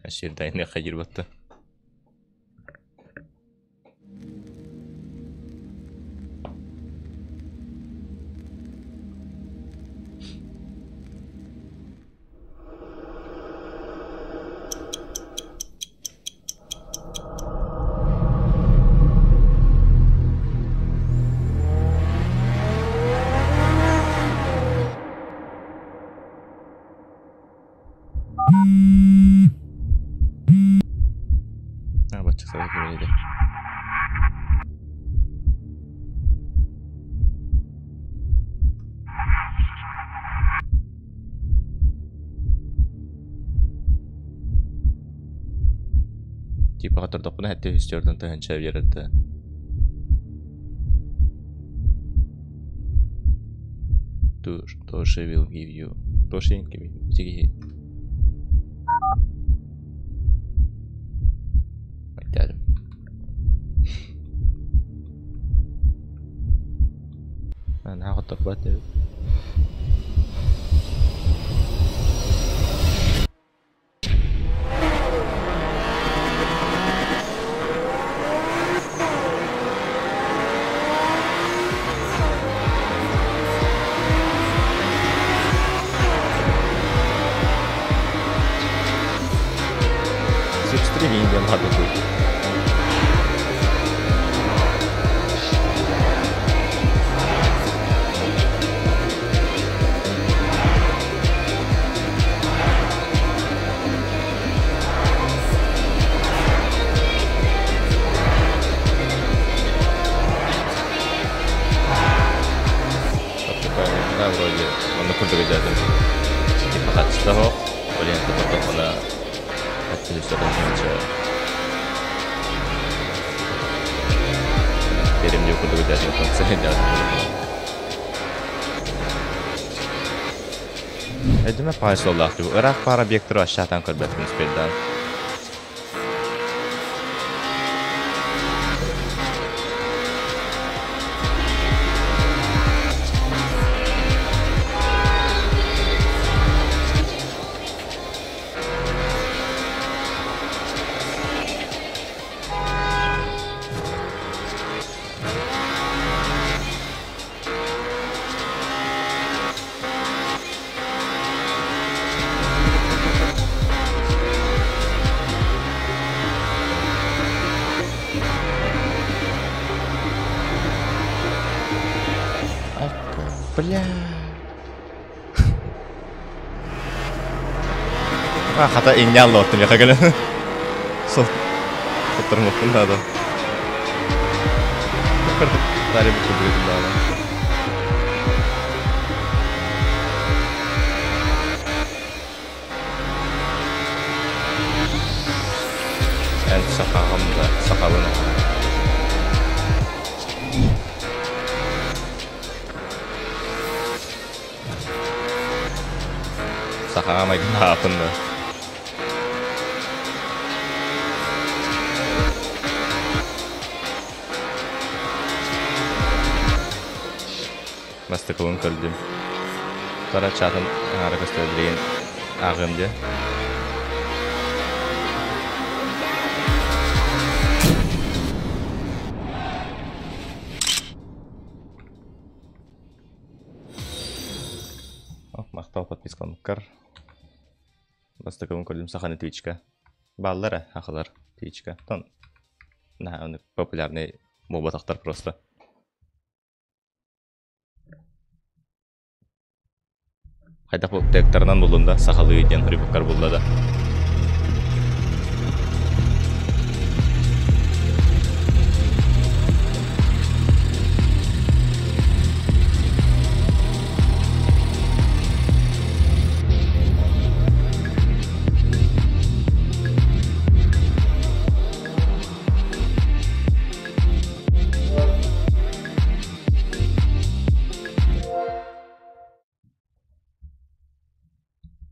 Өссө хайыр батта. А, бачча кимиде. Типа котордокпуна хэтте үстөрдөн тыһынча берерdi. Тоже will give you. Тоже give you. Дядя. أنا هاخد تقبات. Стриминг надо будет. Да, вроде он на курдуга дядя. Типа хатчтаho, олен топотохона хатчы Берем деп курдуга дядя, дядя. Эдиме пайсоллах деп. Ырак пара объекттер ашатан көрбөтүн спелдан. Бля. А, хата иньян лоттым я хагала. Сол. Оттырмаппын надо. Дали бу кудугу дала. Эн сахагам да сахабын. Сахагам айгын да. Бастыкылын көрдүм. Тара чатын ары көстөрдүген агымды. Мактау подпискаланыккар. Бастыкылын көрдүм саханы Твичка. Баллара ахылар Твичка. Тон на популярный болбатактар просто. Хайдах бу тектарынан булунда сахалы диэн рыбаккар булла да.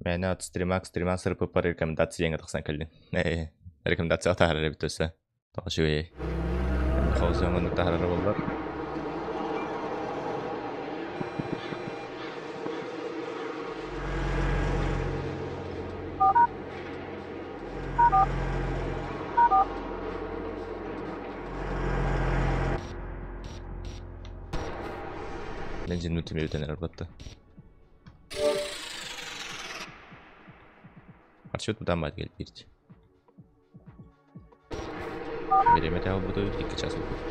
Мен от стримак стрима сырпы пар рекомендация еңе тақсан кәлден. Рекомендация тахарар бит өсө. Тоғшы Хаузыңны тахарар болдар. Бензин бүтүн эрэр батта. Харчыбыт бытаан баат кэлбиирт. Бириэмэ тэһэ буолбуту 2 час буолбут.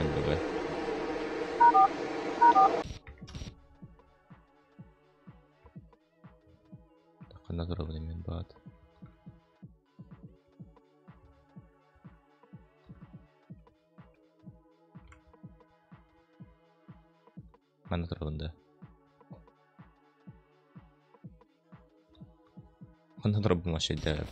Оннуга. Ханна турабын мен баат. Манна турабын да. Ханна турабын вообще да.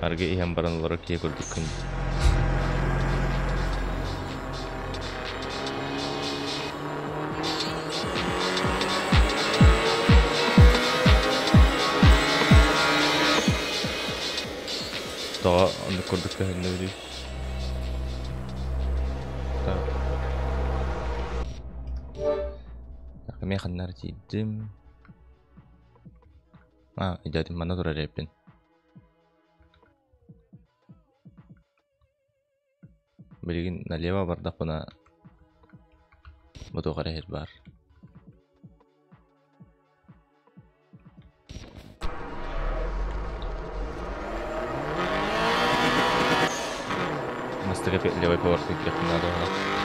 Аргы иһэн баран олорор киһи курдуккун. Тоҕо оннук курдук көһүннүбүтүй? Так. Так, эмиэ ханна эрэ тиийдим. А, идэтим манна турар эбиппин. Билигин налево бардахпына бу туох эрэ иһит баар. Мастыга левый поворот киириэхпин наада уһунах.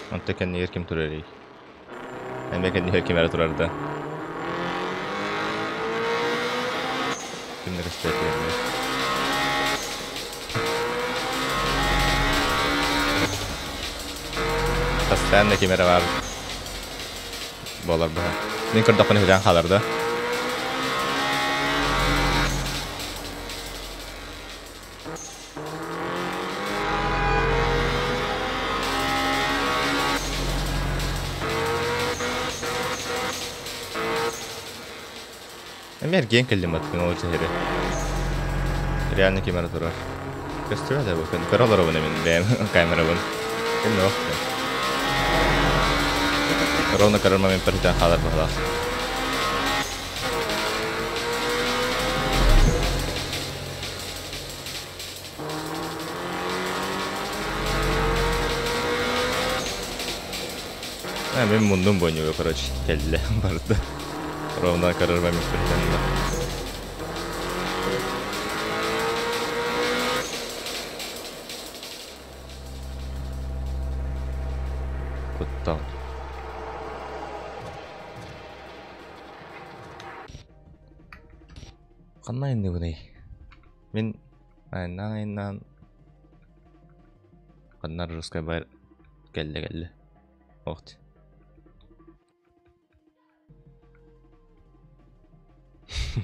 Онто кэннигэр ким турарый? Эмиэ кэннигэр ким эрэ турар да? Ким да көстүбэт кэннигэр. Постоянно ким эрэ баар буолар быһа. Мин көрдөхпүнэ сүтэн хаалар да? Эмиэ эргийэн кэллим аттын ол түһэри. Реально ким эрэ турар. Көстүбэт да бу көрө олоробун эмин бэйэм камерабын. Ким да Ровно көрөр момент сүтэн хаалар быһылаах. А, мен мундум бонюга, короче, кэллэ барда. Ровно көрөр момент сүтэн Куттал. Ханна айанныыбыный? Мин айаннаан айаннаан ханна русскай бар кэллэ кэллэ. Охт.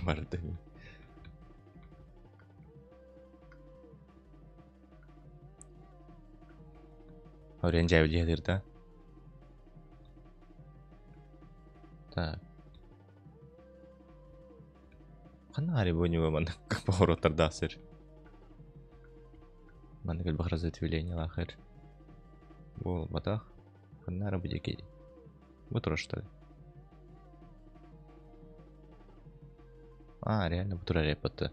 Барды. Орен дьээбилиһэ да. Так. Ханна ари бу ньуга маннык повороттордаах сир. Маннык элбэх разветвлениелаах эр. Буолбатах. Ханна ара бу диэки Бу турар что ли? А, реально бу турар эппэтэ.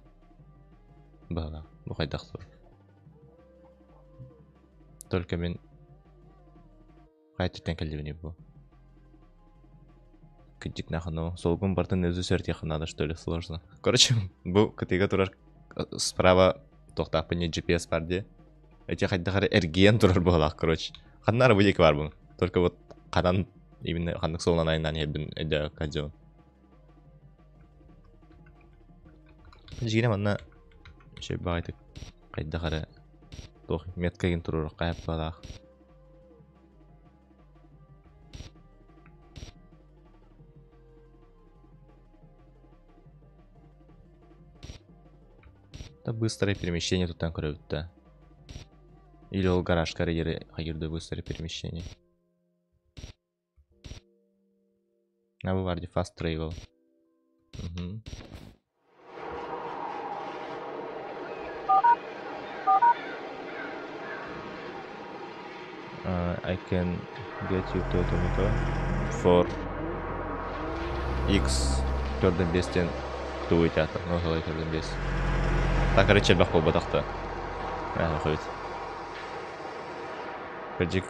Баҕа, бу хайдах тур. Только мин хайа кэллибиний бу? Кырдьык нахуй, ну, солгун бартын өзү сөртиэххэ надо, что ли, сложно. Короче, бу кытыыга турар справа туохтаахпын не GPS бар дии. Эти хайдах эрэ эргийэн турар буолаах, короче. Ханна ара бу диэки баарбын. Только вот ханан именно ханнык суолунан айаннаан иһэрбин өйдөөбөккө сылдьабын. Дьиҥэ манна үчүгэй баҕайытык хайдах эрэ туох метка игин туруорукка баалаах. Да быстрое перемещение туттан көрөбүт да. Или ол гаражка эрэ хайырда быстрое перемещение. А бу баар дии fast travel. Мгм. I can get you to Tomato for X төрдөн бестен тугуй театр, ну, төрдөн бес. Так, короче, элбэх буолбатах да. Ээ, Кырдьык,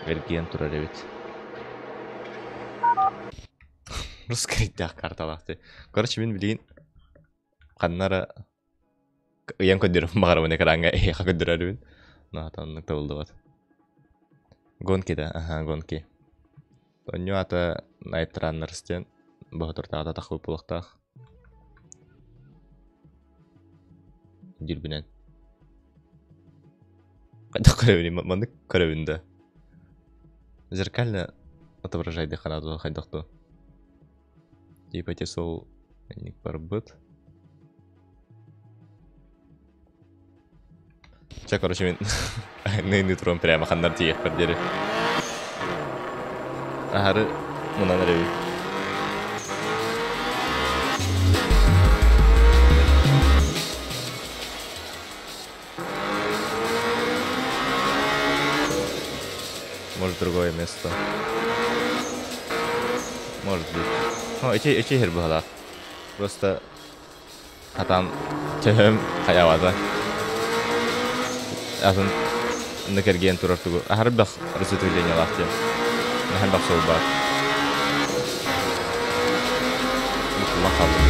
эргийэн турар эбит. Русскайдаах карталаах дии. Короче, мин билигин ханна эрэ ыйан көрдөрүм баҕарабын экраҥҥа эһиэхэ көрдөрөрүбүн. Наата оннук табыллыбат. Гонки да, аха, гонки. Онньу аата Night Runners диэн боһотуртааҕыта тахсыбыт буолуохтаах. Дирбинэн. Хайдах көрөбүнүй? Маннык көрөбүн да. Зеркально отображайды ханаду хайдах дуо? Типа эти сол ник барбыт. Чэ, короче, мин ныйны туран прямо ханнар тиийиэхпэр диэри. Аһары мунан эрэбин. Может, другое место. Может быть. Ну, эти, эти хер быһалаах. Просто хатан төһөм хайаабата. Атын ныкэргиэн турар тугу. Аһары бах разветвлениялаах диэн. Наһаа бах суол баар. Букуллан хааллым.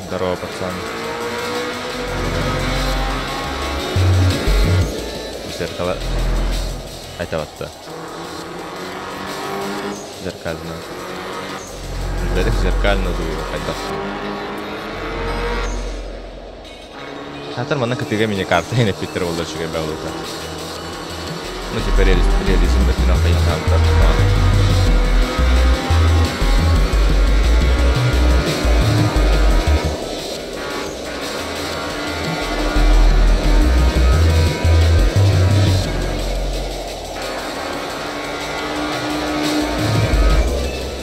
Здорово, пацан. Зеркало айтабатта. Зеркально. Билбэтэх зеркально дуу хайдах. Хатар манна кытыыга мини-карта иһин эппиттэр буоллар үчүгэй баҕалыыта. Ну типа реализм өттүнэн хайыһатаабыттар.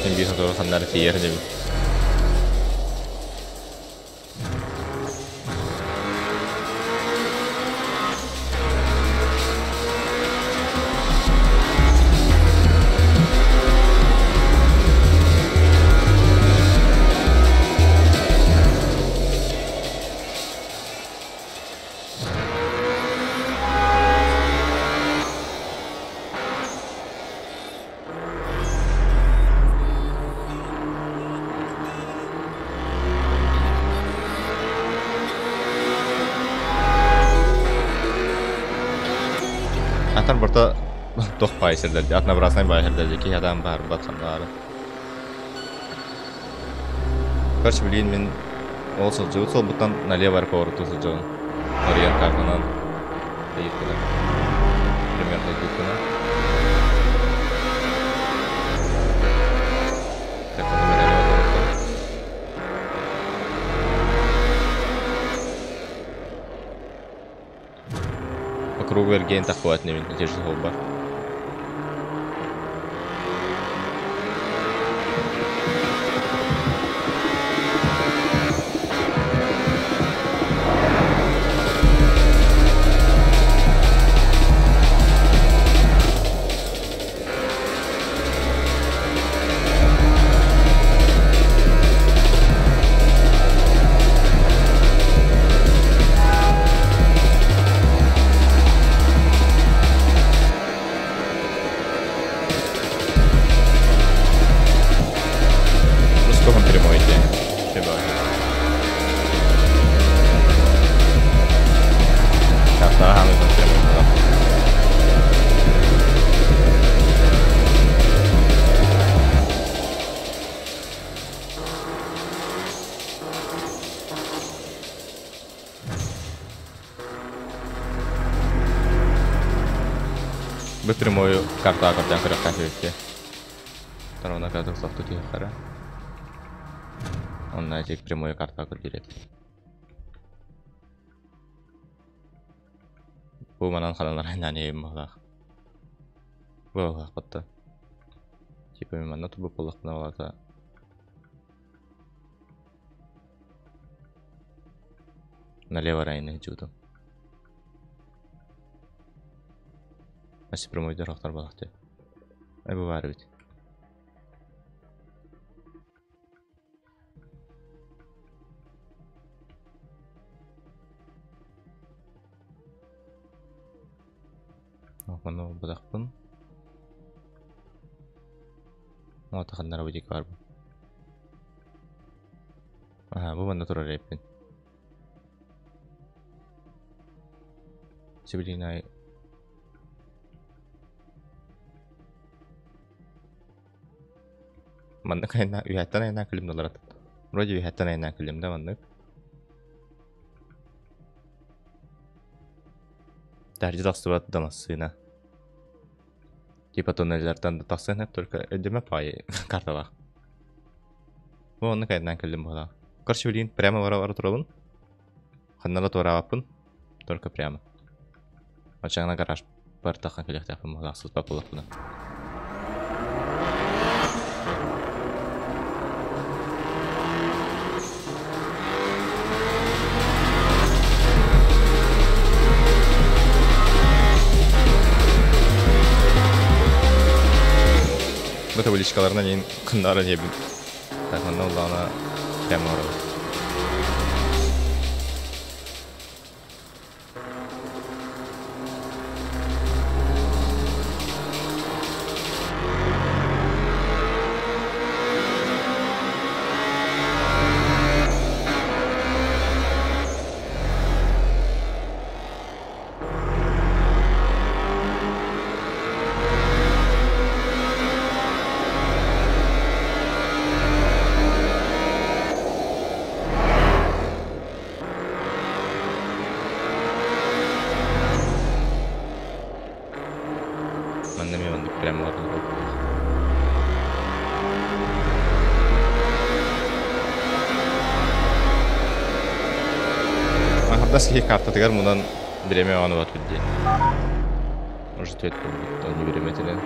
Син биир сотору ханнары тиийэр инибин. Атар барта туох баай сирдэр однообразный баай сирдэр киһи атаан баарбат ханнаары. Короче, билигин мин ол сылдьыбыт суолбуттан налево эрэ повороту сылдьабын. Арыйан картанан ыйыттылар. Примерно ыйдыктына. Так, ону мен налево повороту. По кругу эргиэн таххыбат инибин, ити суолбар. Бу прямую картаҕа көрдөөн көрүөххэ сөп. Тарона катык сохту тиһэххара. Онно ити прямую картаҕа көрдүүр эбит. Бу манан ханан арайнаан иһэбин баҕалаах. Бу баҕалаахпытта. Типа мин манна турбут буоллахпына балата налево райны жуудум. Аси прямойдар охтар балахты. Ай бу бар бит. Манна буолбатахпын. Ота ханнара бу диэки барбын. Аха, бу манна турар эбиппин. Сибилигин аайы Маннык айаннаа үһэттэн айаннаа кэлим да олорот. Вроде үһэттэн айаннаа кэлим да маннык. Таһырдьа тахсыбат да массыына. Типа туннеллэртэн да тахсыан сөп, только өйдөмө паайы карталаах. Бу оннук айаннаан кэллим быһыылаах. Короче, билигин прямо бара-бара турабын. Ханна да туораабаппын. Только прямо. Оччоҕуна гараж бартахха кэлиэхтээхпин быһыылаах сыспат буоллахпына. Бу табличкаларынан иин кыннаран иэбин. Так, онно улаана прямо барабыт. Манна эмиэ маннык прямо олордубут. Аҥардас киһи картатыгар мунан бириэмэ оонньообот дии. Может, ответ буолбут, онньу бириэмэтинэн.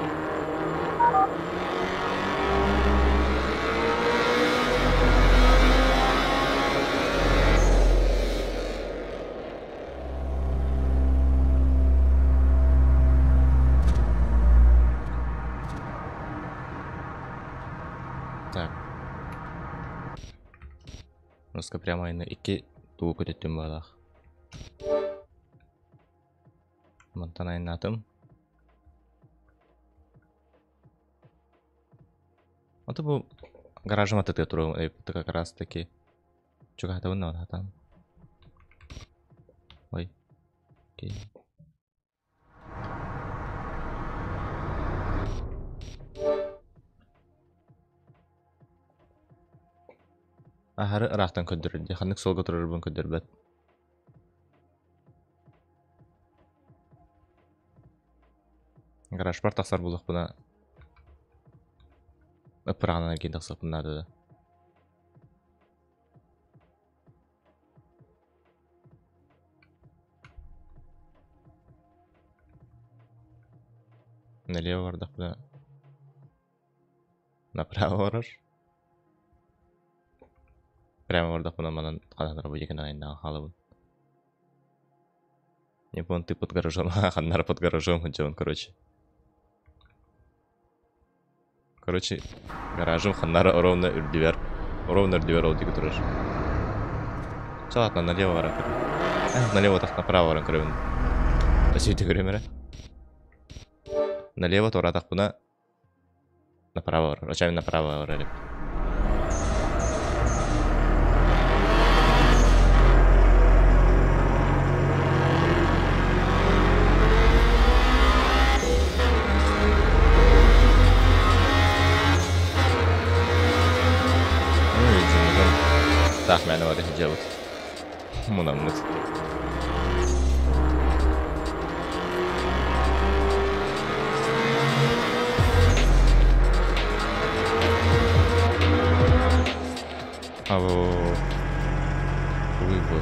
Так. Носка прямо айна икки тугу көтөттүм баалаах. Мантан айнаатым. Ото бу гаражым атытыга турар как раз таки чугаһатабын да хатаан. Ой. Окей. Аһары ыраахтан көрдөрөр дии. Ханнык суолга турарбын көрдөрбөт. Гаражпар тахсар буоллахпына ыппыраҕынан эргийэн тахсыахпын наада да. Налево бардахпына направо барар. Прямо бардахпына манан ханан бу диэки айаннаан хаалабын. Не понял, ты под гаражом. Ханнара под гаражом сылдьабын, короче. Короче, гаражым ханнара ровно үрдүбэр. Ровно үрдүбэр ол диэки турар. Чэ ладно, налево баран көрөбүн. Налево так направо баран көрөбүн. Өсүйдү көрөм эрэ. Налево туораатахпына направо барар. Очами направо барар эбит. Таах мээнэ бары сылдьабыт. Мунаммыт. А, во. Тугуй бу?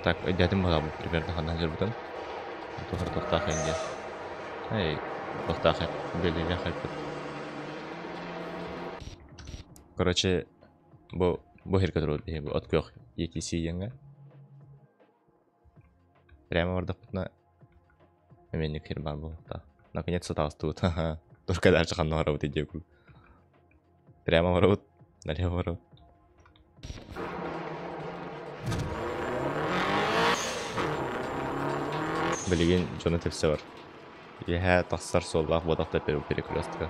Так, өйдөөтүм быһа примерно ханна сылдьарбытын. Тухары тохтоох диэн. Эй, тохтоох белине хайпыт. Короче, бу хирге турбут биһи бу от күөх ETC диэҥҥэ. Прямо бардахпытына эменник хир баар буолуохтаах. Наконец-то таҕыстыбыт. Только дальше ханна барабыт диэкул. Прямо барабыт, налево барабыт. Билигин дьону тэпсэ бар. Иэһэ тахсар суоллаах буотах да перекрестка.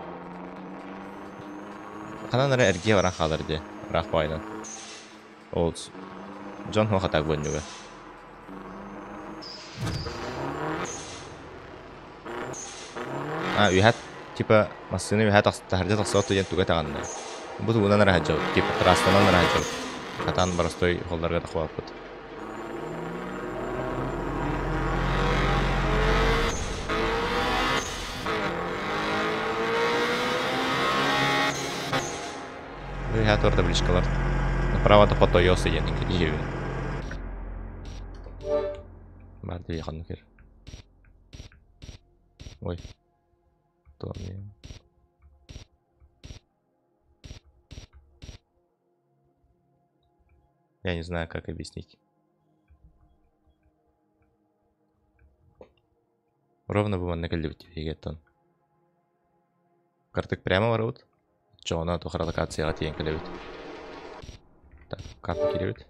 Ханан эрэ эргийэ баран хаалар дии, ыраах баҕайынан. Ол дьон суох атаак бонньуга. А, үһэ типа массыына үһэ таһырдьа тахсыбат диэн туга этэҕиннэ. Бу тугунан эрэ сылдьабыт, типа трассанан эрэ сылдьабыт. Хатаан боростой холларга тахсыбаппыт. Үһэ туор табличкалар. Направо по Тойоса диэн диэбин. Бар дии ханнык кир. Ой. Туом. Я не знаю, как объяснить. Ровно бу манна кэллибит тиһигеттон. Картык прямо барабыт. Чоҕуна тухара локацияҕа тиийэн кэлэбит. Так, карта киирэбит.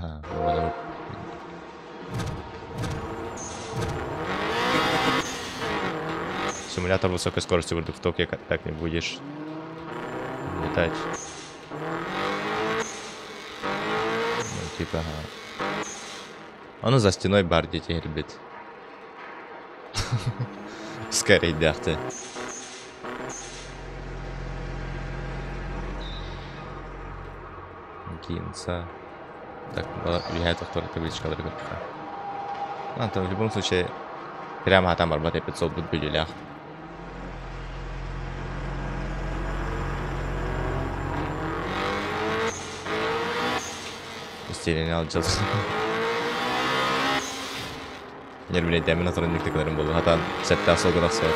А, вот. Симулятор высокой скорости в Токио так не будешь летать. Ну, типа, ага. Оно за стеной бар детей ребят. Скорее дяхты. Кинца. Так, влияет вторая табличка. А, там в любом случае прямо там работает 500 будет билях. Стилин алжас. Нервine demin atarın nüktekilerin bolu. Hatta setten solgun aksa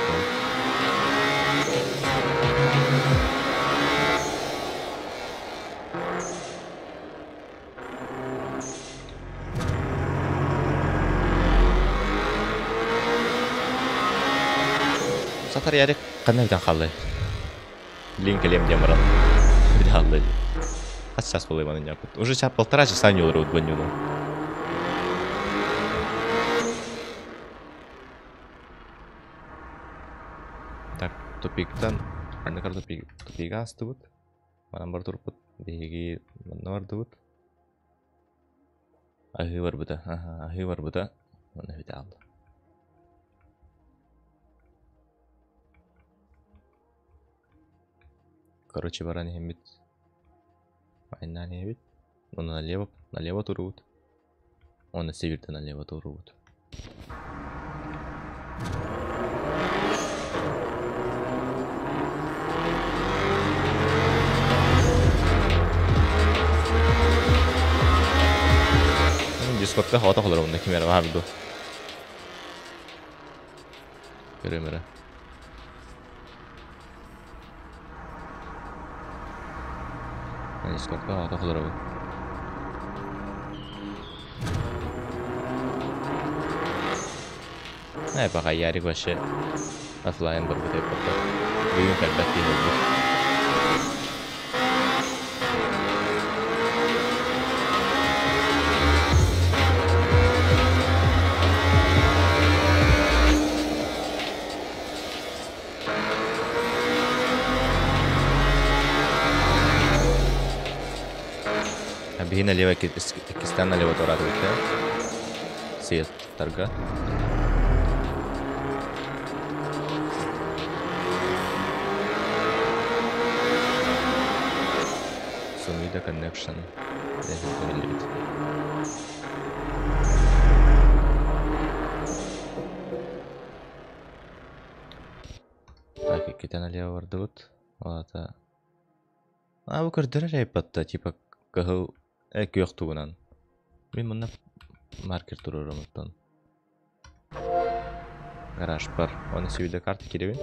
Сатар ярик қандай қалды. Линк элем дем баран. Алды. Хас час болой манын япыт. Уже чап полтора часа не олор боннюну. Так, тупиктан. Аны тупик тупига астыбыт. Манан бар турпут. Биһиги манна бардыбыт. Аһыы барбыта. Аха, аһыы барбыта. Манна бүтэ алды. Короче, баран хеммит. Айнан хеммит. Он налево, налево турут. Он на северте налево турут. Дискордка хавата холор онда кимера бар ду. Көрөмөрө. Дискордка хавата холор. Э, пока Ярик вообще офлайн бар бутay потта. Бүгүн кэлбэт киһи буолбут. Биһи налево иккистан налево туорааты битте. Сиет тарга. Сумиды. the connection. Так, иккитэ налево бардыбыт. Ол аата... А, бу көрдөрөр айпатта, типа кыһыл э, күөх тугунан. Мин манна маркер туруорум оттон. Гараж бар. Оны сүйді карта киребин.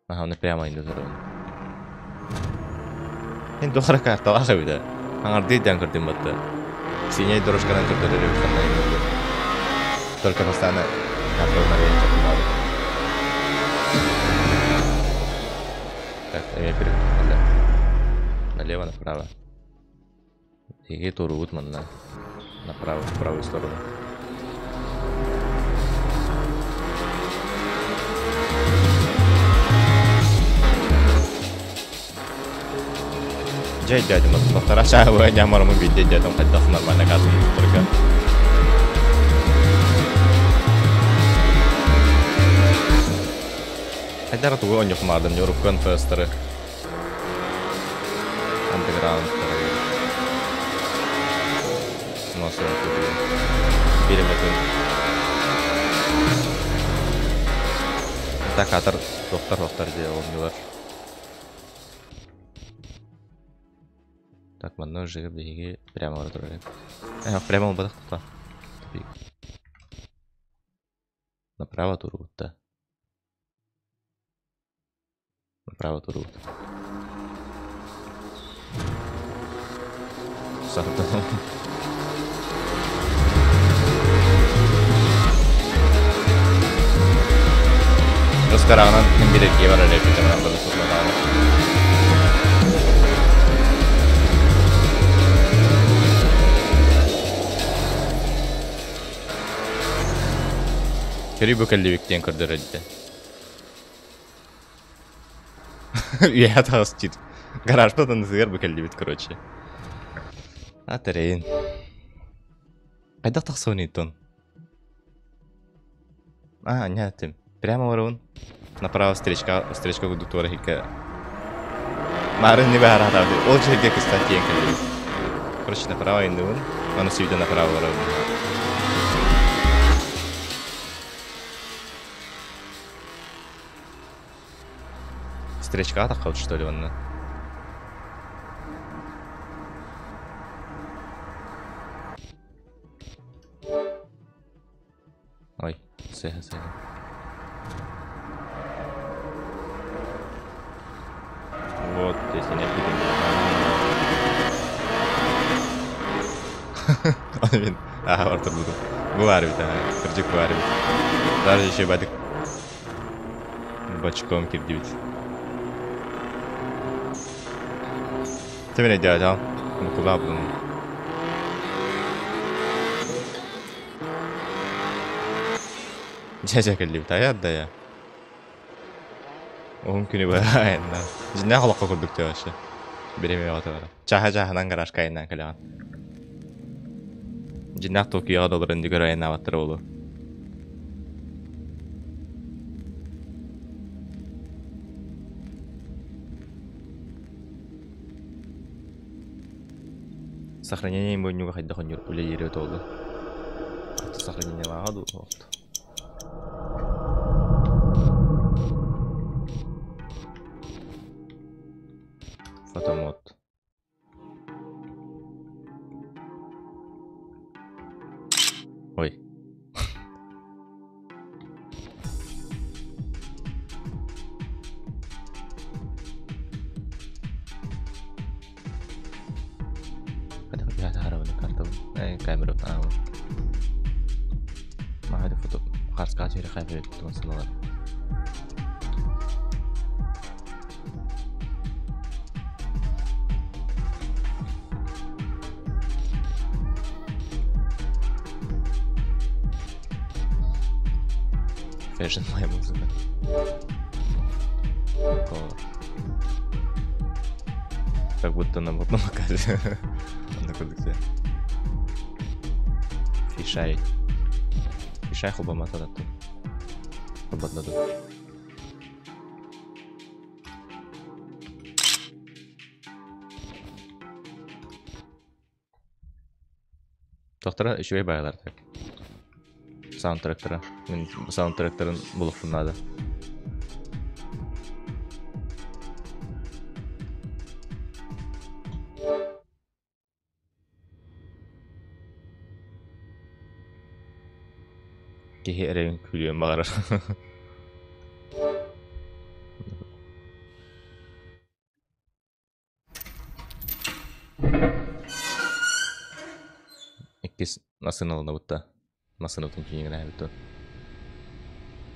Аха, оны прямо инде турабын. Мен дохара карталаах эбитэ. Аҥардыы өйдөөн көрдүм батта. Синяй дорожканан көрдөрөр эбит ханна иҥэрдим. Только постоянно карталар чоппуннаабыт. Так, эмиэ переключили. Налево, направо. Эһиги туоруубут манна. Направо, в правую сторону. Дьэ өйдөөтүм бахтара чаабы ньамарымы биирдэ өйдөөтүм хайдах нормально каатын только. Хайдах тугу онньохмаардым ньуруккан фестары Underground Nasıl Биремэтин Так атар доктор доктор дии оонньуулар. Так, манна уже биһиги прямо бара турар э, прямо буолбатах тута. Тупик. Направо туруутта. Направо туруут. Сардан. Өс караҕынан ким билэр киһи барар эбит баран бары сурулатаҕына. Көрүй бу кэллибик диэн көрдөрөр дии. Үөһэ таҕыс дьиит. Гаражта аннысыгар бу кэллибит короче. А тэрэйин. Хайдах тахсыбын ыйтон? А, нет, прямо барабын. Направо встречка, встречка курдук туора иһиккэ. Марын не баар атаабыт. Ол жерге кыстан тиийэн кэллибит. Короче, направо индыбын. Аны сүүдэ направо барабын. Встречкаҕа таххабыт что ли онно? Ой, сыһа сыһа. Вот, если не Мин аха бар турбутум. Бу баар эбит аха, кырдьык баар эбит. Даже еще бадык бочком кирдибит. Ты меня дядя, ну куда блин? Дьэ кэллибит айаат да я. Уһун күнү быһа айаннаан. Дьиннээх олоххо курдук дии вообще. Бириэмэ бөҕөтө барар. Чааһа чааһынан гаражка айаннаан кэлэҕин. Дьиннээх Токиоҕа да олорон дигэр айаннаабаттара буолуо. Сохранение мунньуга хайдах онньуур үлэлиирэ буолла. Сохранениелааҕа дуу суох Фотомод. Ой. Камера Маһа фото харска чери хайбы тумасылар. Fashion моя музыка. Такого. Как будто на модном показе. На курдук Фишай. Фишай холбамата да тут. Холбатна тут. Тохтара үчүгэй баайалар так. Саундтректара. Мин саундтректарын булуохпун наада. Киһи эрэйин күлүөн баҕарар. Иккис массыыналанабыт да массыынабытын киинигинээбит дуо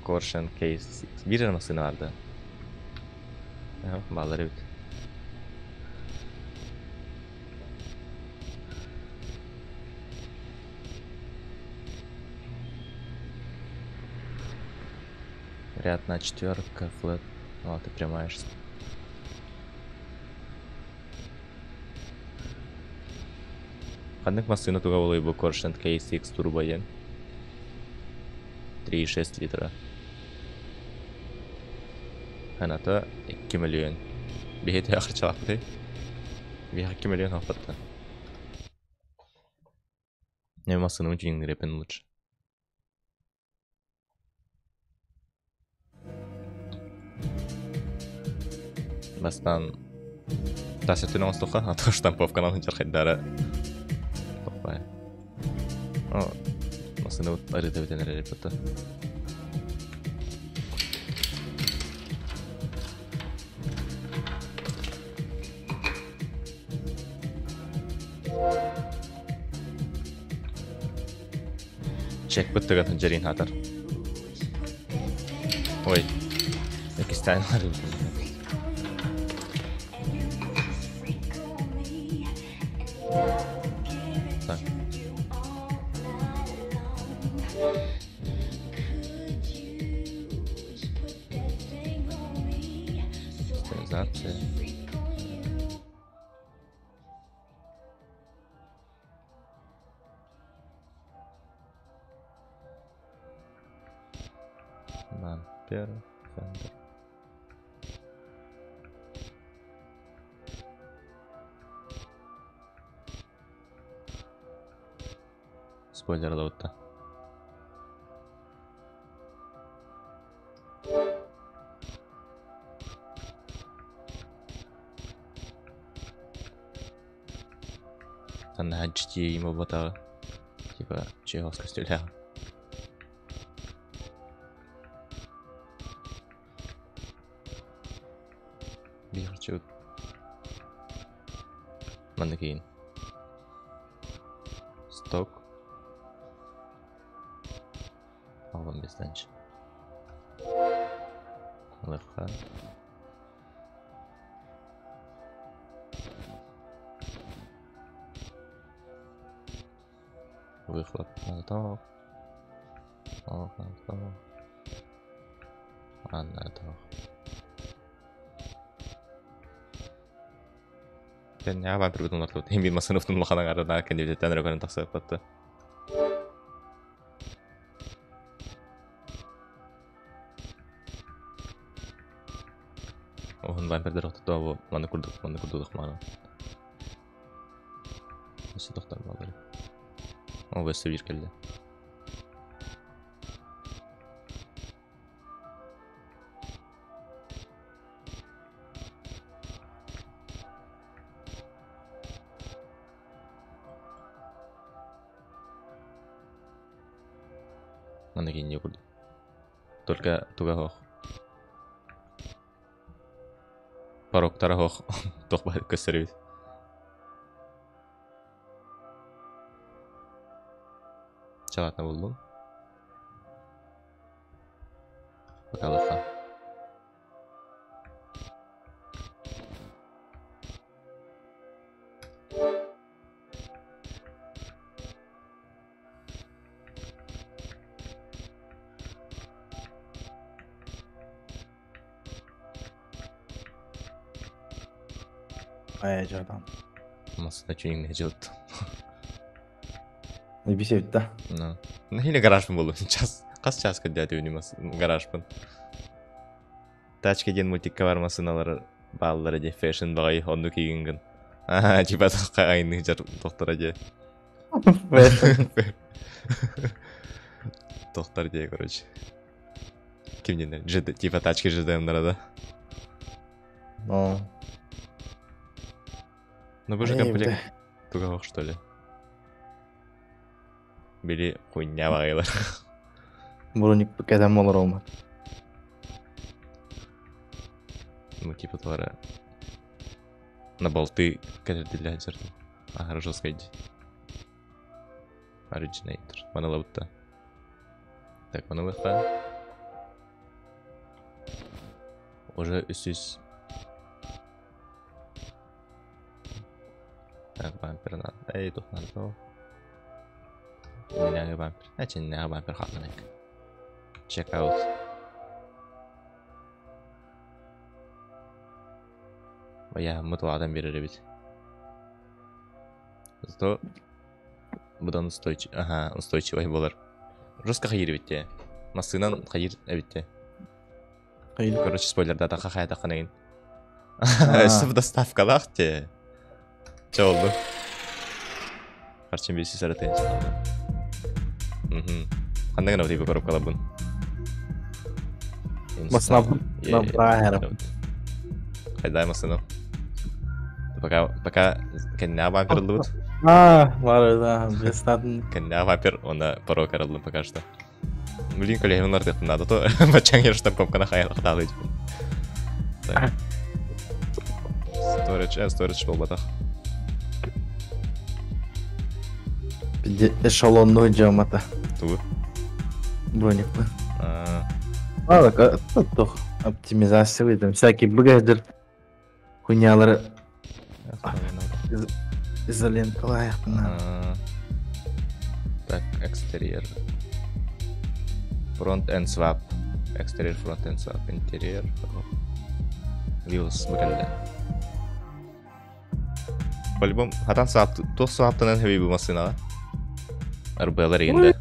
Коршен Кейс биир эрэ массыына баар да бааллар эбит Ряд на четверка, флэт. О, ты прямая Ханнык массыына туга буолуой бу Коршент KSX Turbo диэн? 3,6 литра. Ханата 2 миллион. Биһи төһө харчылаахпытый? Биһи 2 миллион хаппатта. Не массыынабын тюнингнирепин лучше. Бастаан тас өттүн оҥостуохха, ато штамповканан дьархайдаара тохпай. О, массыынабыт арыыта бүтэн эрэр эбит Чекпит тыгатын дьэриин аатар. Ой, иккистээн Так. Стерилизация. Бампер, фендер. Спойлер да. Танна GTA буолбатаҕа. Типа чехол көстүүлээх. Биир Манна киин. Сток. Албан бестенчи. Лайфхак. Выхлоп надо Ох, Анна Тэн баар бутун ортот. Хим бир масыновтун улахан аҥарына кэннибититтэн эрэ көрөн тахсыахпатта. Оһун бампердер охтото бу маны курдук маны курдук маны. Өссө тохтор баллар. Ол өссө бир кэллэ. Маны кинье курдук. Только туга хоох. Пороктара хоох туох баар көстөр эбит. Чалатна буллум. Пока Айа жадан. Массыына тюнингне дьылыт. Бисебит да. Ну. Нэһилэ гаражпын буолу. Час, хас час кырдьааты үүнү гаражпын. Тачка диэн мультикка бар массыыналар бааллара дии фэшн баҕайы оннук игингин. Аа, типа айны жар тохтора дии. Тохтар дии, короче. Ким диэннэр? ЖД, типа тачки ЖДМнара да? Ну. Ну бу же комплект тугах что ли? Били хуйня баҕайылар. Броник кэтэн олороҕум. Ну типа туора на болты кэтэрдиллээн сыртым. Аһара жестко иди. Originator. Манылабытта. Так, манылыхха. Уже үсүс. Так, бампер надо. Эй, тут надо то. Иннээҕи бампер. Эчи иннээҕи бампер хааллан Check out. Байаһыммыт улаатан биэрэр эбит. Зато быдан устойчив, ага, устойчивай буолар. Жестко хайыр эбит те. Массыынан хайыр эбит те. Короче, спойлердаатахха хайатаххына игин. Өссө доставкалаах те. Чэ oldu. Харчым биси саратын. Мгм. Ханна гына типа коробкалабын. Маснаб набрахера. Хайдай масыным. Пока пока кэннэ вампир А, бары да, бестатын. Кэннэ вампир, она порог арылдым пока что. Блин, коллеги, артык надо, то бачаң ерштап комкана хаялақталы. Так. Storage, storage болбатах. Эшелонную жамата. Тугу? Броник. А, так, оптимизация, там всякие багаждер, хуйнялары. Изоленталар. Так, экстерьер. Front end swap. Exterior front end swap. Interior. Wheels бакалла. По-любому, хатан swap, то swap'танан хэви бу машина. РБлар егенде.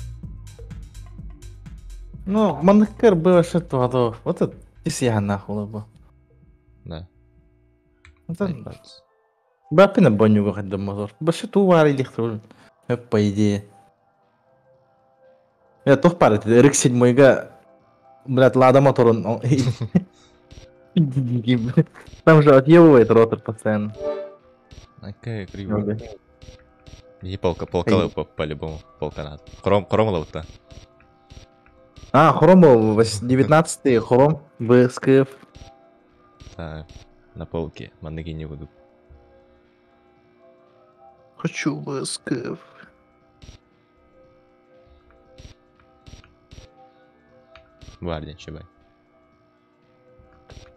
Ну, маныккар было что то Вот это тисия нахуй бу. Да. Это Бапина бонюга хадда мотор. Башы ту бар электро. По идее. Я тох пар RX-7-га, блядь, Лада моторун. Там же отъебывает ротор постоянно. Окей, криво. Не полка, полка по-любому, полка надо. Хром, хром ловта. А, хром был 19-й, хром, ВСКФ. Так, на полке, манныги не буду. Хочу ВСКФ. Вардин, чебай.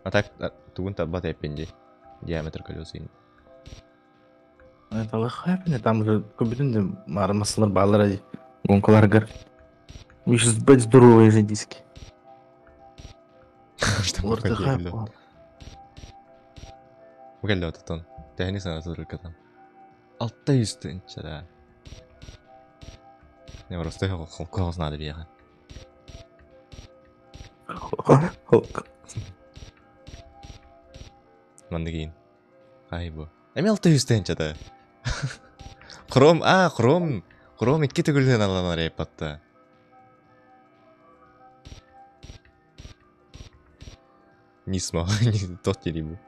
А так, тугун табат эппинди. Диаметр колеса. Это лохапины, там же көбүтүн мармасылар балар гонкаларгар. Вы сейчас быть здоровые же диски. Что такое? Угелле ототон. Тэхни сана только там. Алта юстынча да. Не просто холкоз надо бега. Холк. Мандыгин. Ай бу. Эми алта юстынча да. Хром, а, хром. Хром икки төгүлден аланар эпатта. Не смог, не тот бу.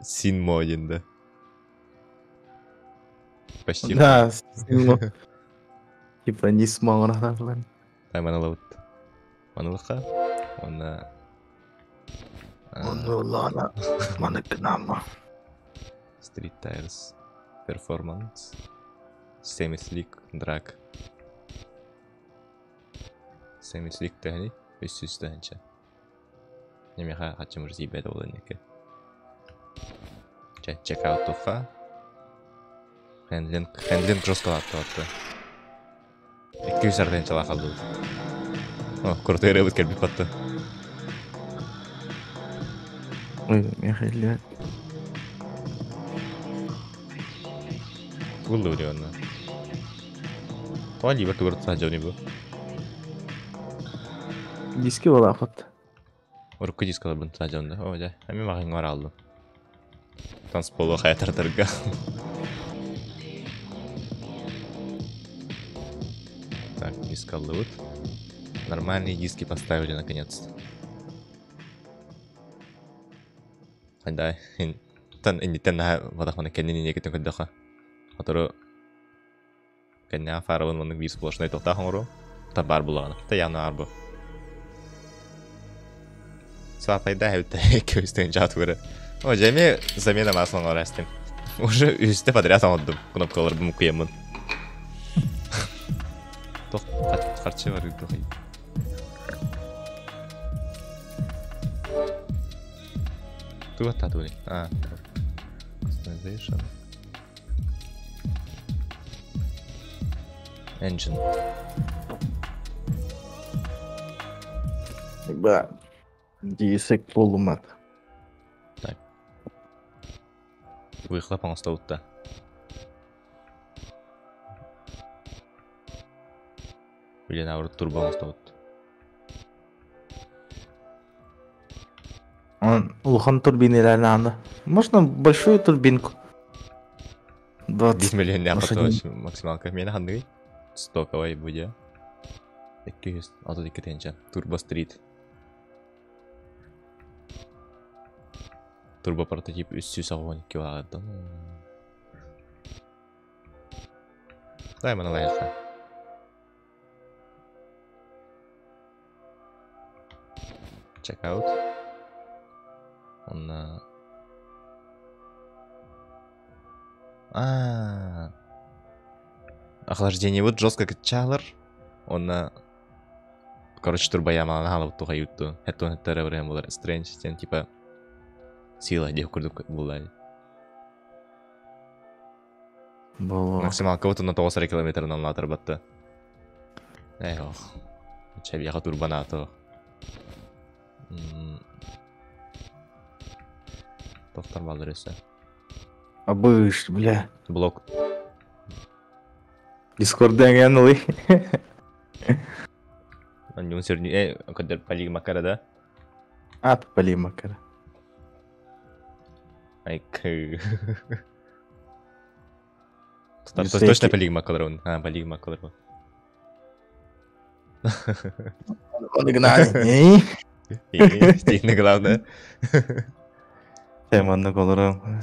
Синмо да. Почти. Да, Синмо. Типа не смог Ай, маналабыт. Маналыка. Она... Ону маныкнама. Street Tires. Performance. Semi-slick drag. Semi-slick тэхни. Үс тэхинче. Немеха хачымыр зибет оланеке. Check out туха. Хендлинг, хендлинг жестко атты. 200 арден чала қалды. О, крутой рыбы келбит батты. Ой, Михаил. Тулы урионна. Толи бер тугыр сажа бу. Диски бола хот. Урукку дискалар бун сажа онда. О, да. Ами мағын бар алдым. Танцполу хаятар тарга. Так, диск аллыбыт. Нормальные диски поставили наконец-то. Да, тан инниттэн наһаа вадахмана кэннин иннекитин көрдөхө. Хотору кэннэҕэ фарабын маннык биир сплошной тохтоох оҥоруом. Та баар булаҕына. Та явно баар бу. Саатайда эбит көстөн жаатугара. О, жеме замена масла оҥорастым. Уже үстэ подряд оҥордум. Кнопкаларбын мукуйаммын. Тох харчы бар ыытыхый. Туга татуни? А, customization. Engine. Ба. Дисек полумат. Так. Выхлоп оҥостобут Или наоборот турбо оҥостобут. Он улахан турбиналар надо. Можно большую турбинку. 20 миллион не максималка. Мені ханныгый? Стоковай буде. 232 тенча. Турбо стрит. Турбо прототип 312 ағырдан. Дай мана лайыққа. Check out. Он... А, охлаждение вот жестко чалар. Он короче турбояма халып туха ютту. Хеттон хеттере время булар strange сен типа сила деп курдук булай. Максималка вот на 9 километр латыр батты. Эх, ох. Чабияха турбанато. Тоқтар балдыр өсі. Абыш, бля. Блок. Дискорден янылы. Аннюн сөрнү, көдөр полиг макара да? Ат полиг макара. Ай, к. Точно полиг макалар он. А, полиг макалар он. Он Стильно главное. Теманны колором.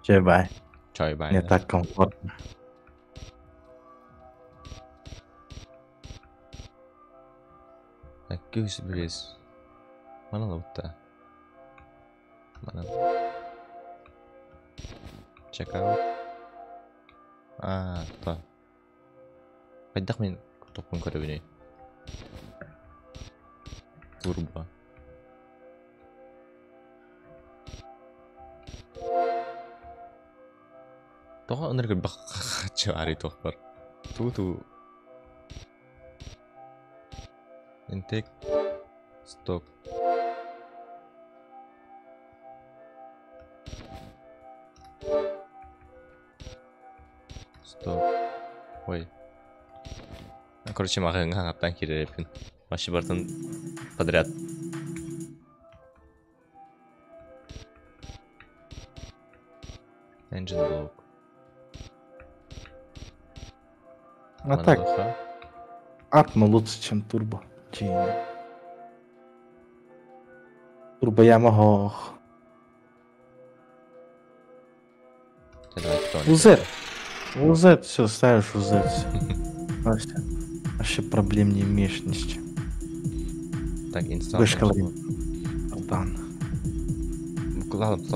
Чай бай. Чай бай. Мне так комфортно. Так, күйс билес. Мана лаутта. Мана. Check out. А, то. Хайдах мен топпун көрөбүнүй. Турбо. Тоҕо ыныргы бахчы ари тох бар. Ту-ту. Intake stock. Стоп. Ой. Короче, мағыңа аттан киререпин. Вообще бартын подряд. Engine block. А так, Атма лучше, чем турбо. Турбо Ямаха. УЗ. УЗ, все, ставишь УЗ. Вообще, вообще проблем не имеешь ни с чем. Так, инсталл. Вышка Дан.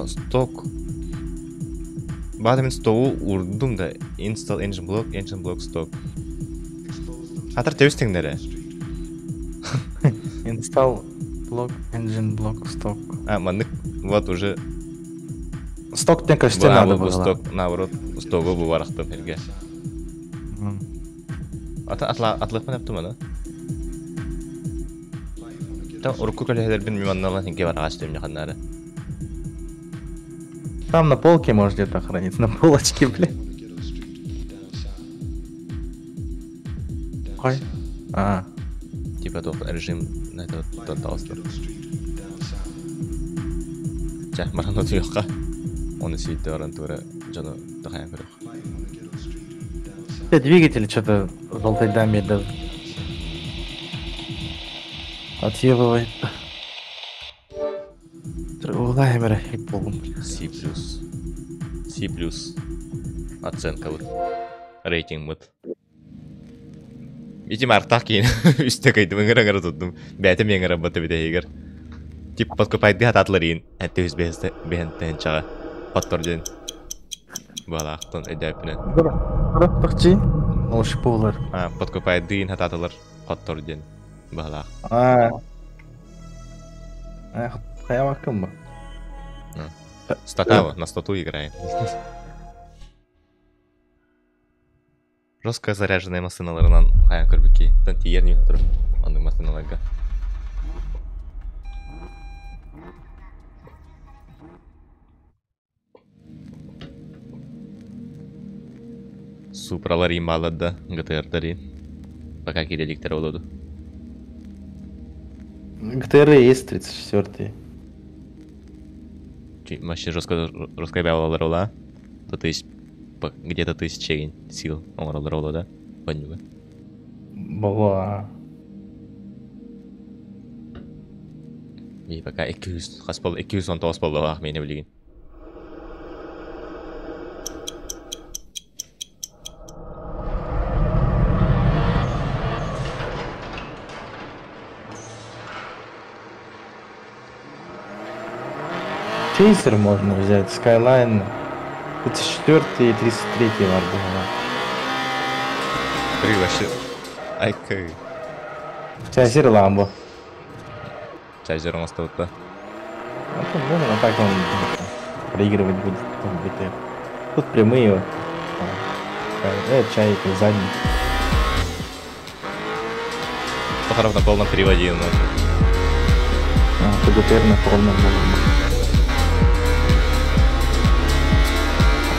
Сток. Бадамин столу урдум да. Install engine block stock. Атар тебістіңдері. Install block, engine block, stock. А, маннык, вот уже. Сток, мне кажется, надо было. Сток, наоборот, стогу бу барахтым элге. Атлықпын әптім ана. Там урукку көлөһөлөрбүн миманналан хинке бар ағаш дөмне ханнары. Там на полке может где-то храниться, на полочке, блин. Ой. А. Типа тот режим на этот тоталстер. Ча, марано туйоққа. Оны сүйді оран тура дьону тахайан көрөх. Двигатель что-то золотайдан берді. Отъебывает. Улай эмere болум. C плюс. C плюс. Оценка вот. Рейтинг вот. Ити мартах кейін үсте кайдым ыңыр ыңыр туттум. Бәті мен ыңыр баты бите егер. Тип подкупайды хататлар иин. Әтті үс бэһен чаға. Паттор ден. Балақтан өйдәпінен. Тохчи. Ош болар. А, подкупайды иин хататылар. Хоттор ден. Балақ. А. А, хаямаккын ба? Статава, на стату играем. Жестко заряженная машиналарынан хаян көрбүкки. Тан тиер не туруп. Андык машиналарга. Суprалар ималады, ГТР-дары. Пока киреликтер олоду. ГТР есть 34-й. Вообще жестко жестко бялалар ола. То есть где-то тысяча сил оңоролор ола да? Понюга. Была. И пока 200 хаспал 219 болду ах мени билген. Чейзер можно взять, Skyline 34 и 33 варда. Три вообще. Ай кай. Чайзер Ламбо. Чайзер у нас тут, да? А тут, ну, а так он проигрывать будет потом ГТР. Тут прямые вот. Чайка задний. Похоров на полном приводе, ну. А, то ГТР на полном было.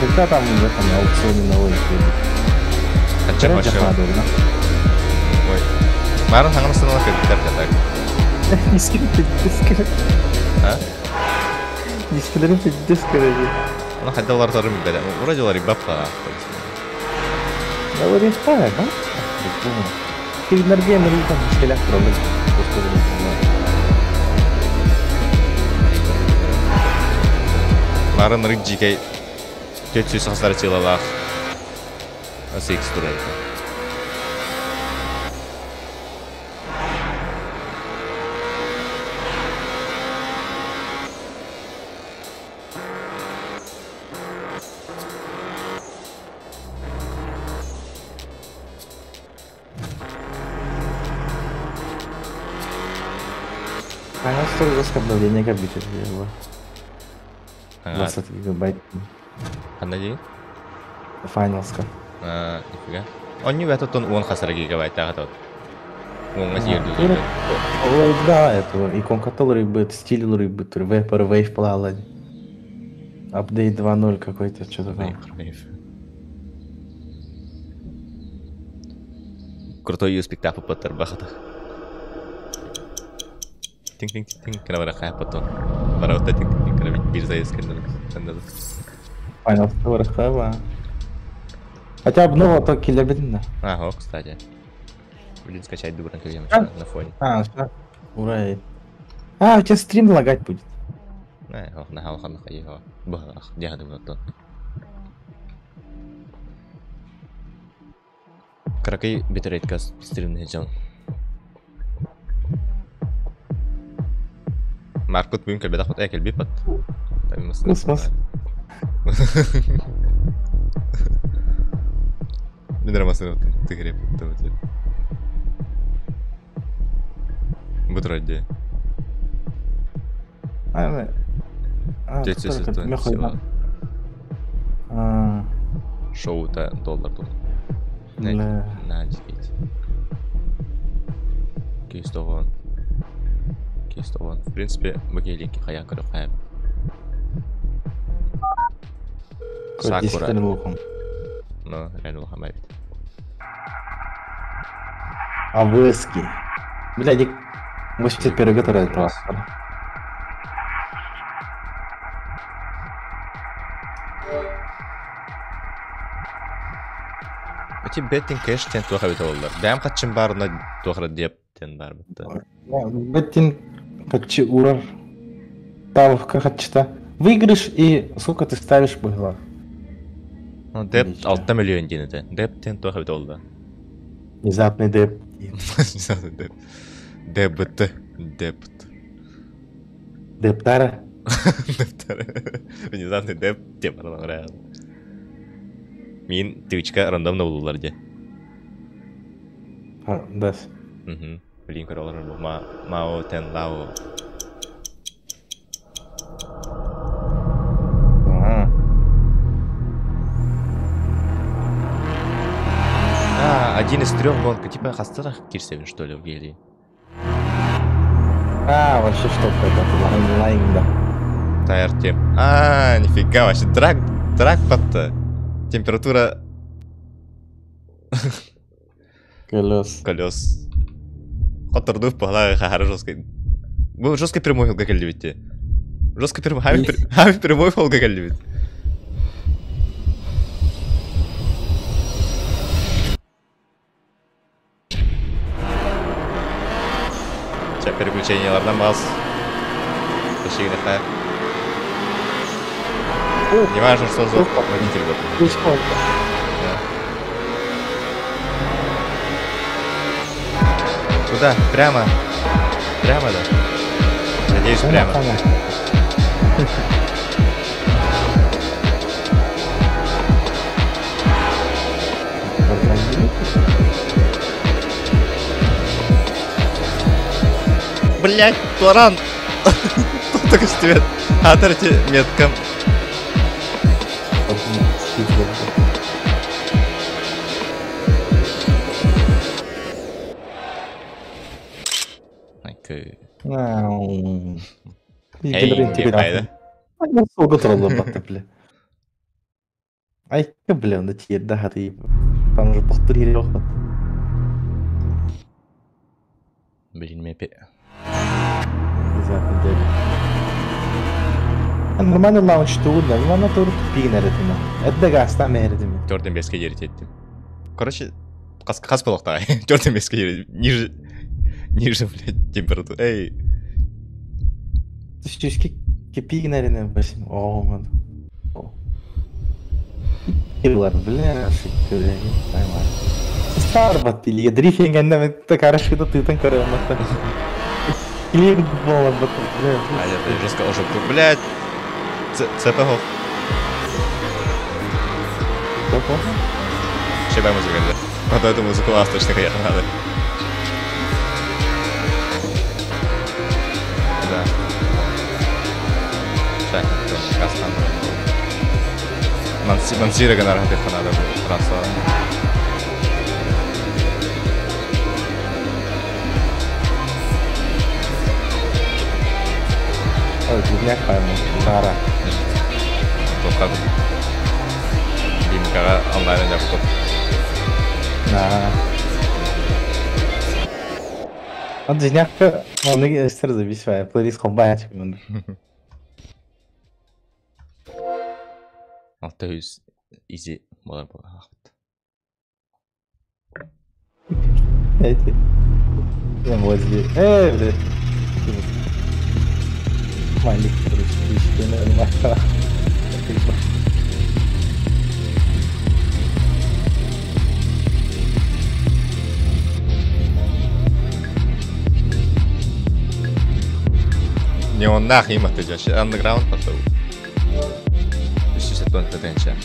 Когда там в этом аукционе новый выйдет? А чем вообще? Ой. Марон хангам станала как так. А? Дискілерин пиздец, короче. Ну, хотя тоже беда. Вроде лари бабка. Да вроде так, да? Перед Норвегией мы там дискелях пробовали. Марон рык жикей. Төт сүз хастары чылалах. Асы икс турайты. А у нас тоже жесткое обновление компьютера было. 20 гигабайт. Ханна дейін? Файналска. А, нифига. Он не в этот он хасара гигабайт, ага тот. Он съерді. Ой, да, это иконка толры быт, стиль лры быт, вейпер вейв плала. Апдейт 2.0 какой-то, что-то там. Крутой юспик тапы паттар бахата. Тинг-тинг-тинг, кына бара хая потом. Бара ота тинг-тинг, кына бир заезд кенде. Final Story хаба. Хотя обнова то киллер да. Ага, кстати. Блин, скачать дубран на фоне. А, сейчас. Ура. А, у тебя стрим лагать будет. Кракай битрейт стрим не жан. Маркот бүгүн кэлбэтэх бат, кэлбит бат. Космос. Мен рамасын тыгыреп өттім. Бұтыр Шоу-то доллар тут. На, дикить. Кейстован. Кейстован. В принципе, бакелики хаян көріп хаян. Сакура. Ну, реально лохамай. Авыски. Бля, 81 год этого. Ити беттин кэш тен туох эбитэ буоллар. Бэйэм хаччым баарына туох эрэ диэп тен баар бытта. Беттин хаччы урар. Ставка хаччыта. Выигрыш и сколько ты ставишь было? Ну, деп 6 миллион диэн этэ. Деп тен туох эбитэ буолла. Внезапный деп. Внезапный деп. Дебт. Депт. Дептара. Дептара. Внезапный деп деп аралар. Мин Твичка рандомно булулар де. Да. Угу. Блин, көрөлөр бу ма мао тен лао. А, один из трех гонка. Типа хастарах кирсебин, что ли, в гелии. А, вообще что это? Лайн, да. Тайр тем. А, нифига вообще. Драк, драк батты. Температура... Колес. Колес. Хоттордув погла хахара жестко. Был жестко прямой алкоголь любите. Жестко прямой, хами прямой алкоголь любит. Сейчас переключение ладно, бас. Не важно, что за водитель был. Да. Куда? Прямо. Прямо, да? Надеюсь, прямо. Блять, Туран! Тут только свет. Атрати меткам. Ай, бля, на тиерда хаты. Там уже повторили охот. Блин, мне пе... Нормально лаунч тугу, нормально тур пигнер этим. Это гаста мередим. Төрден беске жери теттим. Короче, кас болоқта. Төрден беске жери. Ниже, ниже, блядь, температура. Эй. Түшки кепигнерine басым. О, ман. Киллар, бля, шиккер, нормально. Старбат или дрифингенде карашыда тытын көрөм. Клип болот, бля. А я жестко уже, блядь. ЦП-хов. Щебай музыка, да. Под эту музыку ласточных ехать надо. Да. Так, кастан. Мансира гонорар надо трасса. Ой, клубняк пойму. Сара. Тоққа Димкаға онлайн жапып. Да. Он дьиняхка, он эстер зависвая, плейлист хомбаячик мен. 600 изи болар болар. Эти. Я возле. Эй, блядь. Маленький, короче, нормально. Не он нах им это же, андеграунд потом. Үсүс тон тэтэнчэ.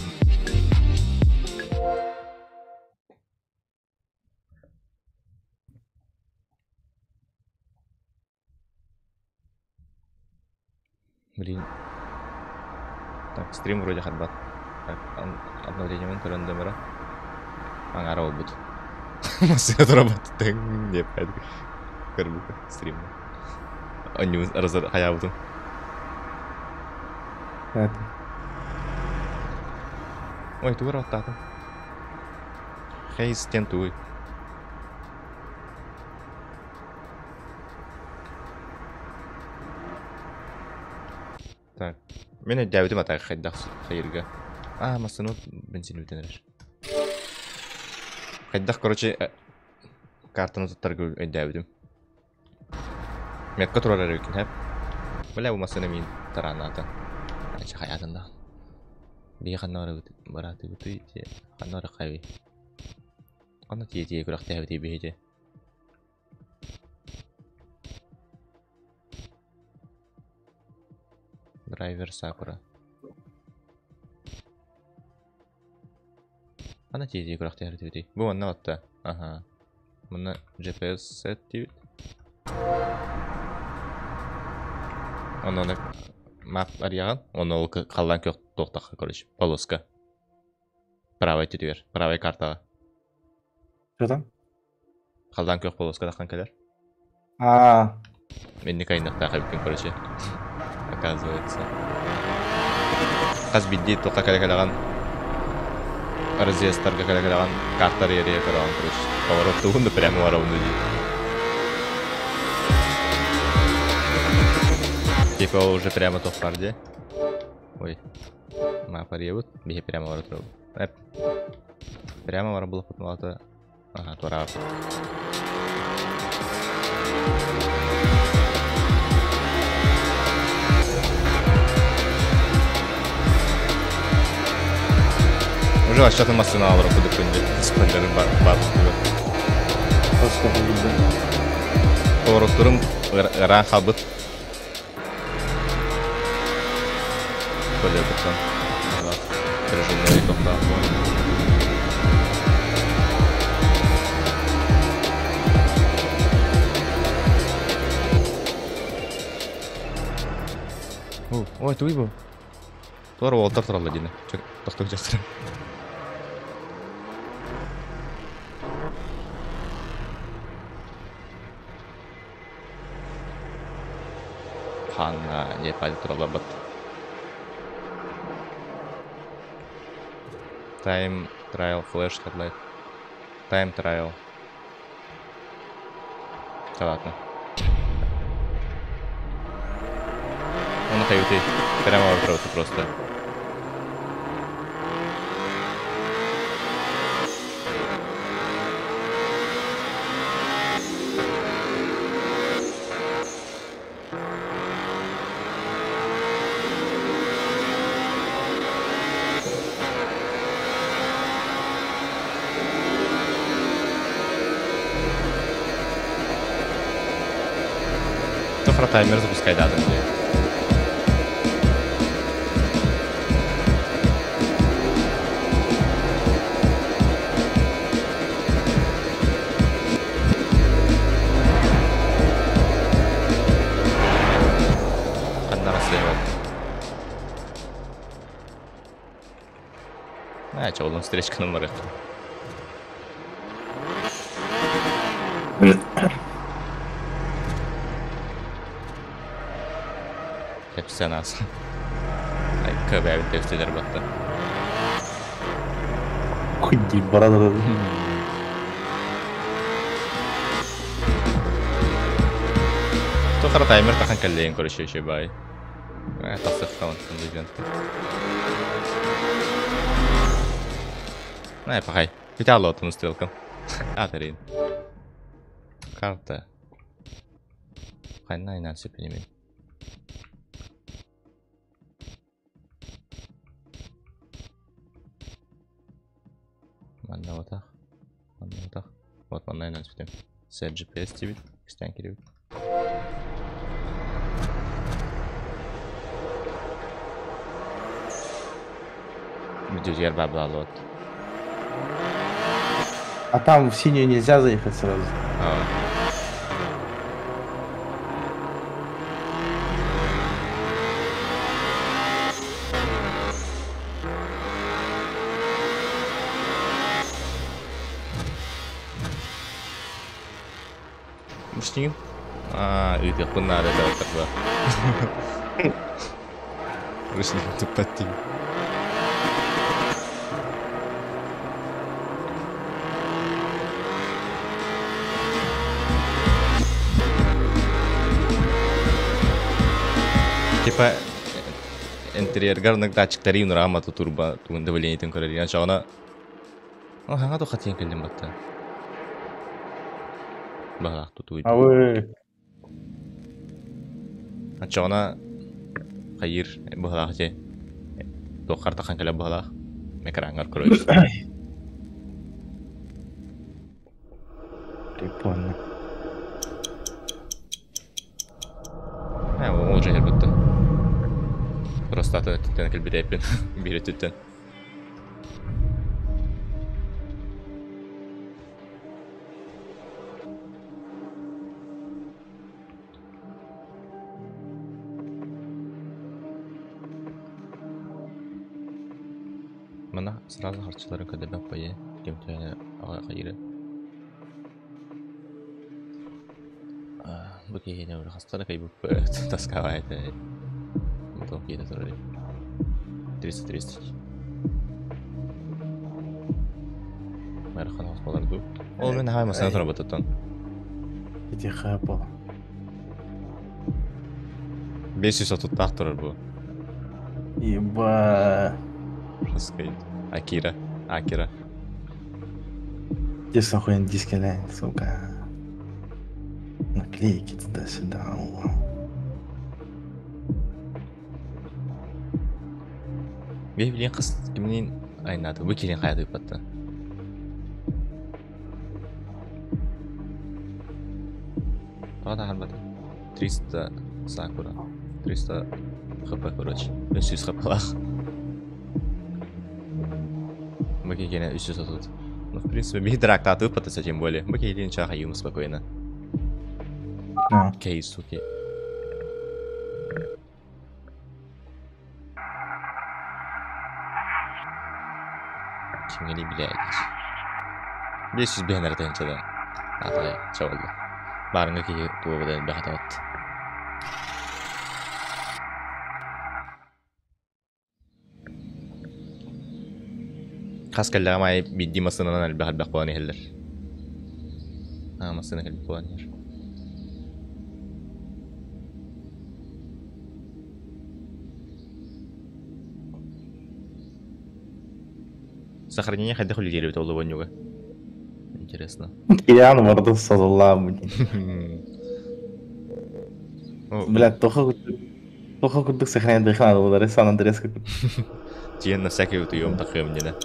Блин. Так, стрим вроде харбат. Так, обновление мен көрөн дөмөрө. Аңара болбут. Машина работает. Не, көрбүк стрим. Они разар хаябытым. Ой, тугар оттатым. Хейс тен туй. Так, мен дәбитим атай хайдах хайырга. А, масыны бензин бүтенер. Хайдах, короче, картаны туттарга өйдөөбүтүм. Метка турар эбиккин, хэп. Бля, бу массыына миин тарааннаата. Ача хайаатын да. Биһи ханна барабыт, бараатыбытый, ханна бараххайбый? Ханна тиийэ-тиийэ күрэхтэһэбитий биһи Драйвер Сакура. Ханна тиийэ-тиийэ күрэхтэһэрбитий? Бу манна батта. Аха. Манна GPS сет диибит. Онно мап арыйаҕын, онно ол халлаан күөх туохтахха, короче, полоска. Правай өттүтүгэр, правай картаҕа. Что там? Халлаан күөх полоска таххан кэлэр. Аа. Инник айныктаах эбиккин, короче. Оказывается. Хас биирдии туохха кэлэ кэлэҕин разъездтарга кэлэ кэлэҕин карта арыйа көрөҕүн, короче. Повороттугун да прямо барабын дии. Типа уже прямо туох бар дии. Ой. Мап арыйабыт. Биһи прямо бара турабыт. Эп. Прямо бара булаппыт малата. Ага, туораабыт. Уже вообще-то массына алыр кудук күнде. Спойлерин бар бар. Поворотторум ыраан халбыт. Колебутан. Режимный тоқтаған. Ой, туй бу. Туар уолтар туралла дии. Тохтуу жастыр. Ханна не пали туралла бат. Time trial flash headlight. Time trial. Да ладно. Он хаюты. Прямо в просто. Таймер запускай, да, там где. Одна расследовать. А, чё, он встречка на море. Нас. Ай, көбәбит тефтелер батты. Хуйди, баран. Тухара таймер тахан кэллэйин короче еще бай. Тасык таун ивент. Най, пахай. Питало отун стрелкам. Атерин. Карта. Хайна инан сөпенемен. Манна отах. Манна отах. Вот манна инан сөпенем. Set GPS тибит. Кстен кирибит. Видео бабла. А там в синюю нельзя заехать сразу. А. Мушнин? А, ыытыахпын наада да Ручник туппаттин. Типа интерьергар датчиктары нурама турба тугун давление көрөр. Чоҕуна О, хаҥа туохха тиийэн кэллим батта. Баҕалаах тутуу. Абы. Оччоҕуна хайыыр быһалаах дьэ туоххар тахан кэлэр быһалаах экраҥҥар көрөбүт. Прикольно. Э, ол же буттан. Просто атын өттүттэн кэлбит биир өттүттэн. Мана сразу харчылары көдөбөк байы кемтөөнө аҕа хайыры. Бу киһини уже хастана кайбыппыт таскаҕа этэ. Потом киһи турар. 330. Мэрхан хоспалар ду. Ол мен хай масына турабытыттан. Ити хапо. 530 турар бу. Еба. Жесткий. Акира. Акира. Здесь охуенно диски лянь, сука. Наклейки туда-сюда. Бей билин қыз кимнин айнады. Бу келин қаяды батты. Тоға харбады. 300 сакура. 300 хп, короче. 300 хп лах. Бу келин 330. Ну, в принципе, ми драктаты выпадаться, тем более. Бу келин чаха юм спокойно. Окей, суки. Кимгени блядь. 500 бенер тенчеде. Атай, чабылды. Барыңга ки туобада бахатабат. Хас кэллэҕим аайы биирдии массыынанан элбэх элбэх буолан иһэллэр. Аа, массыына кэлбит буолан иһэр. Сохранение хайдах үлэлиир эбит ол обонньуга? Интересно. Кириан морду созуллаабыт. Бля, тоха тоха курдук сохранять дыхана удары Сан Андреас курдук. Тиен на всякий утуем такым не да.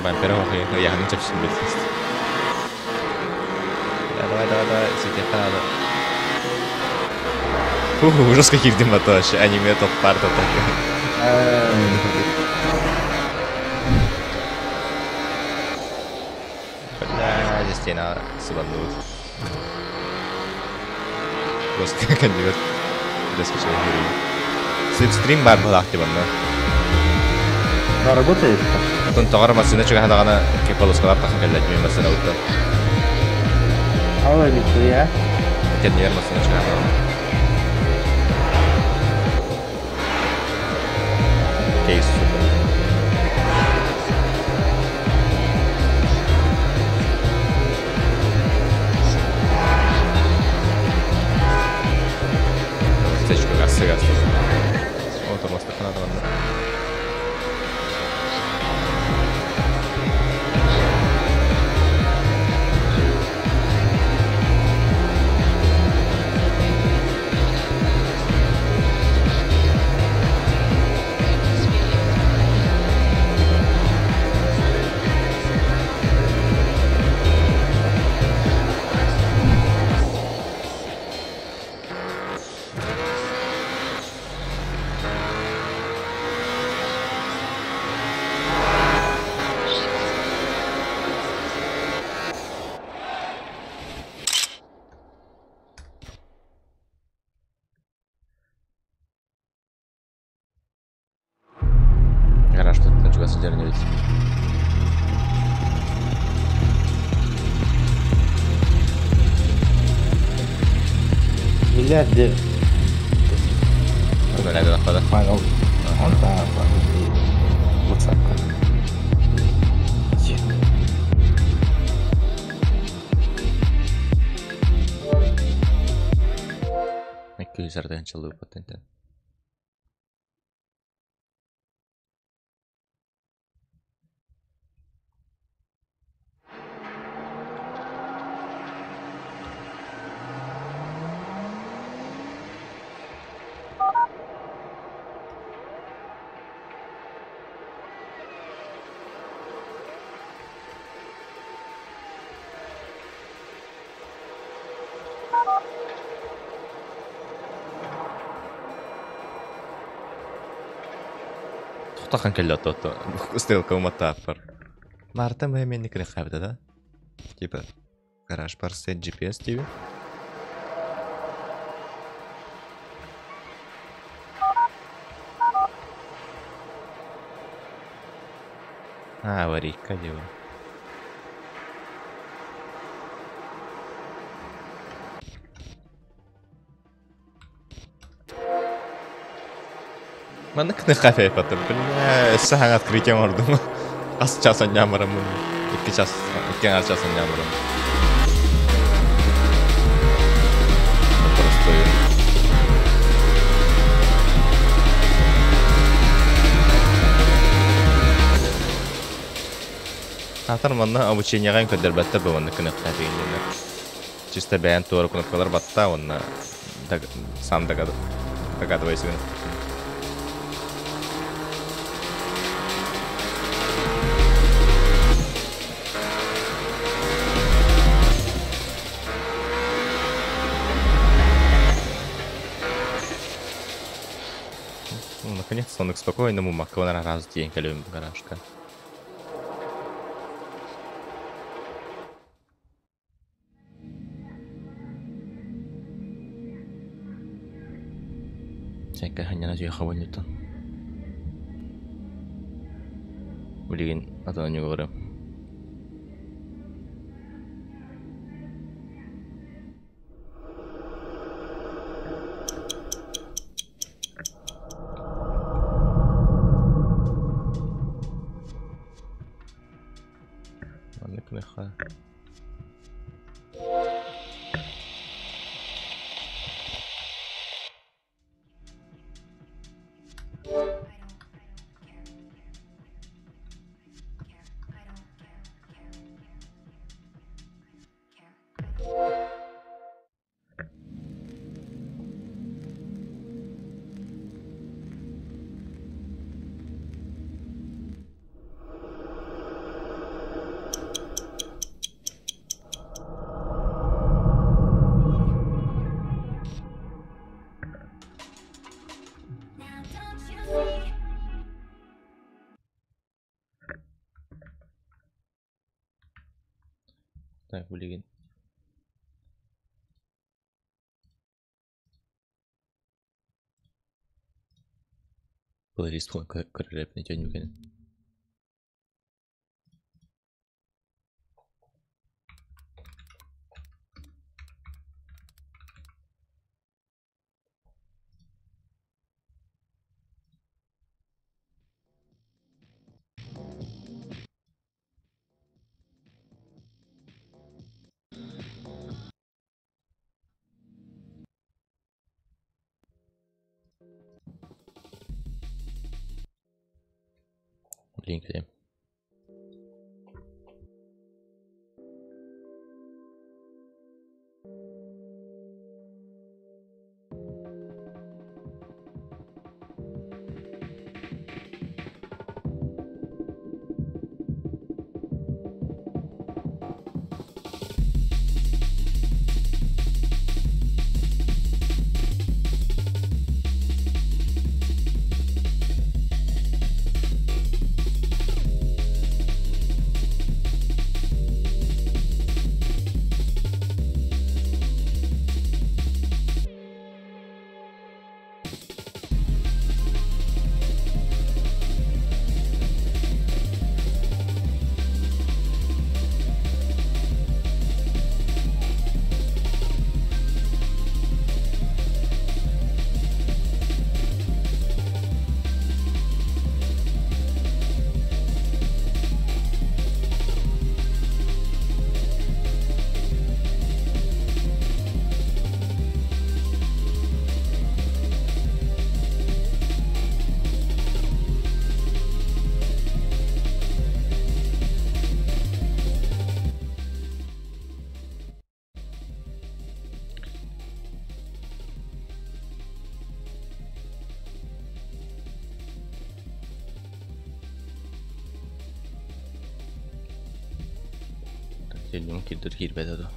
Бампера яхны чапшын бит. Давай, давай, давай, свети надо. Фу, ужас какие в вообще, аниме топ парта такой. Бля, здесь стена сыбанут. Просто кандидат. Резко человек. Слипстрим бар был активно. Но работает? Потом тоғар машина чуга хадагана кеполоскалар тахан келлет мен машина утта. Ала нихуя. Кеннер машина чуга хадагана. Кейс супер. Сечку гассы гассы. О, тормоз тахана Гараж тут чуга сидели ведь. Миллиардер. Үлэлээдэ тахпада. Павел. Он там, WhatsApp. Икки сардыһын чаллыы паттантан. Тохтахан кэллэ отто стрелка уматтааппар. Марта мы мен никрен хабыта да? Типа гараж бар сет GPS диби. А, аварийка диба. Манна кны хафе паттар. Бля, сахан открытие мордум. Ас час аннямарам. 2 час, 2 час аннямарам. Простой. Атар манна обучениеға көдөрбәттер бу манна кны хафе. Чисто бәян туара кнопкалар батта, онна сам догадывайся. Ну, наконец-то он к спокойному Макконора раз в день калюм гаражка. Сәккә ханьяна жүйе хабанютан. Билигин атана нюгорым. Маннык нэха. Так, билигин. Плейлист көрөрөп нетен. Блин, где? Төннүм кирдир киирбэтэ дуо?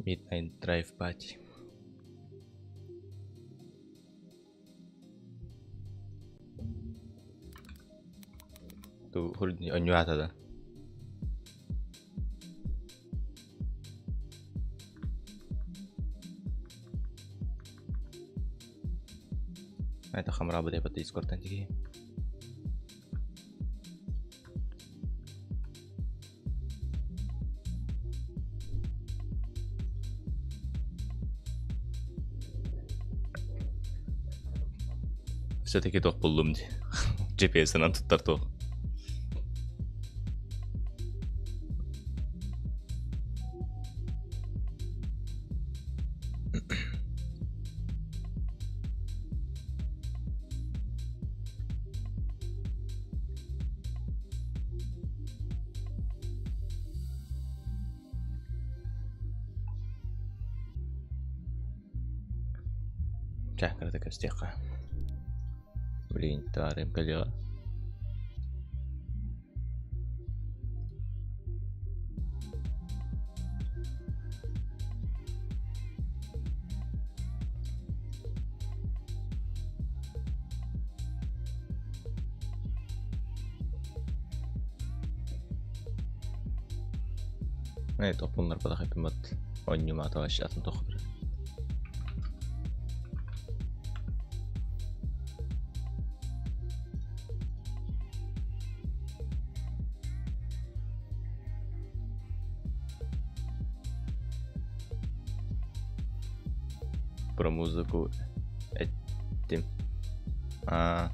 Midnight Drive Party. Ту онньуата да. Это хамра буде по Discord тиги. Все-таки туох буллум дии. GPS-нан туттар туох. Чэ, кырата көстүөххэ. Блин, таарым кэлиэҕэ. Ээ, тохпуннарбатах эпиммат онньумаата вообще атын тохтор. Про музыку эттим. Аа.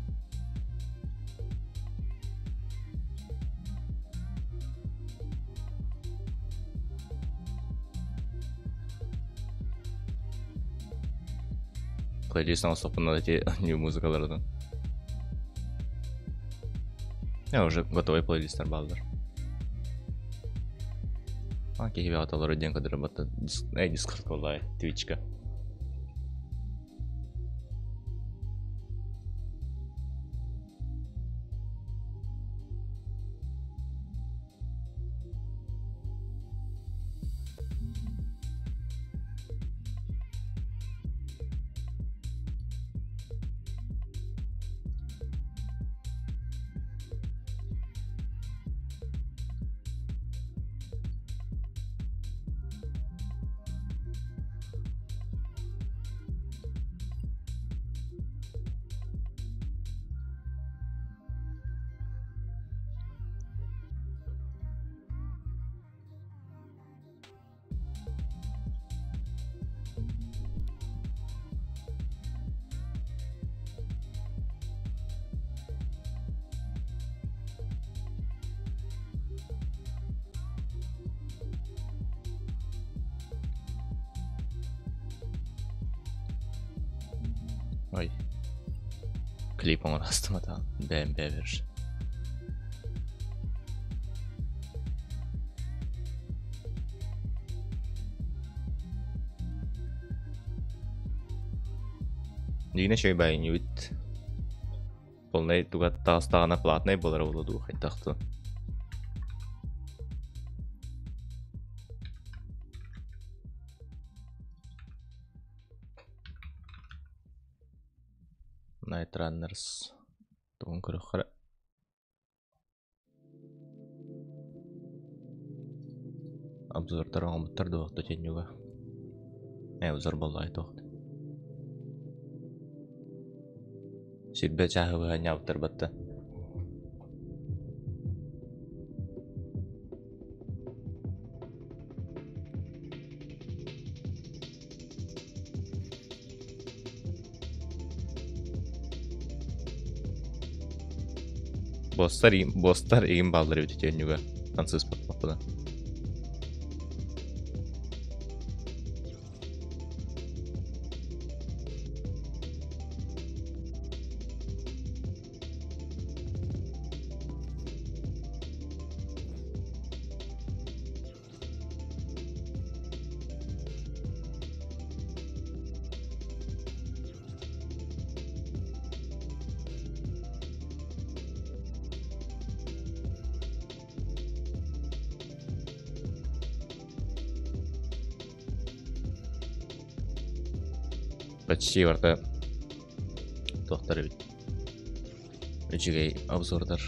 Плейлист оҥостохпуна эти new музыкаларынан. Я уже готовый плейлисттар бааллар. А киһи бэҕэтэ диэн көрдөрөр Дискорд буоллаҕай Твичка. Ой. Клип оҥоростум атаан бэйэм бэйэбэр. Дигинэ үчүгэй баайынньыбыт. Полнай туга таҕыстаҕына платнай буолара буолуо дуу хайдах дуу. Night Runners тугун көрүөххэ эрэ. Обзордар оҥорбуттар дуо тотенньуга? Ээ обзор буоллаҕай туох Сирбэ чааһы быһа ньаабыттар батта. Босстар, босстар игин бааллар эбит итиэнньуга тансыыспаппына. Почти барыта туохтар эбит. Үчүгэй обзордар.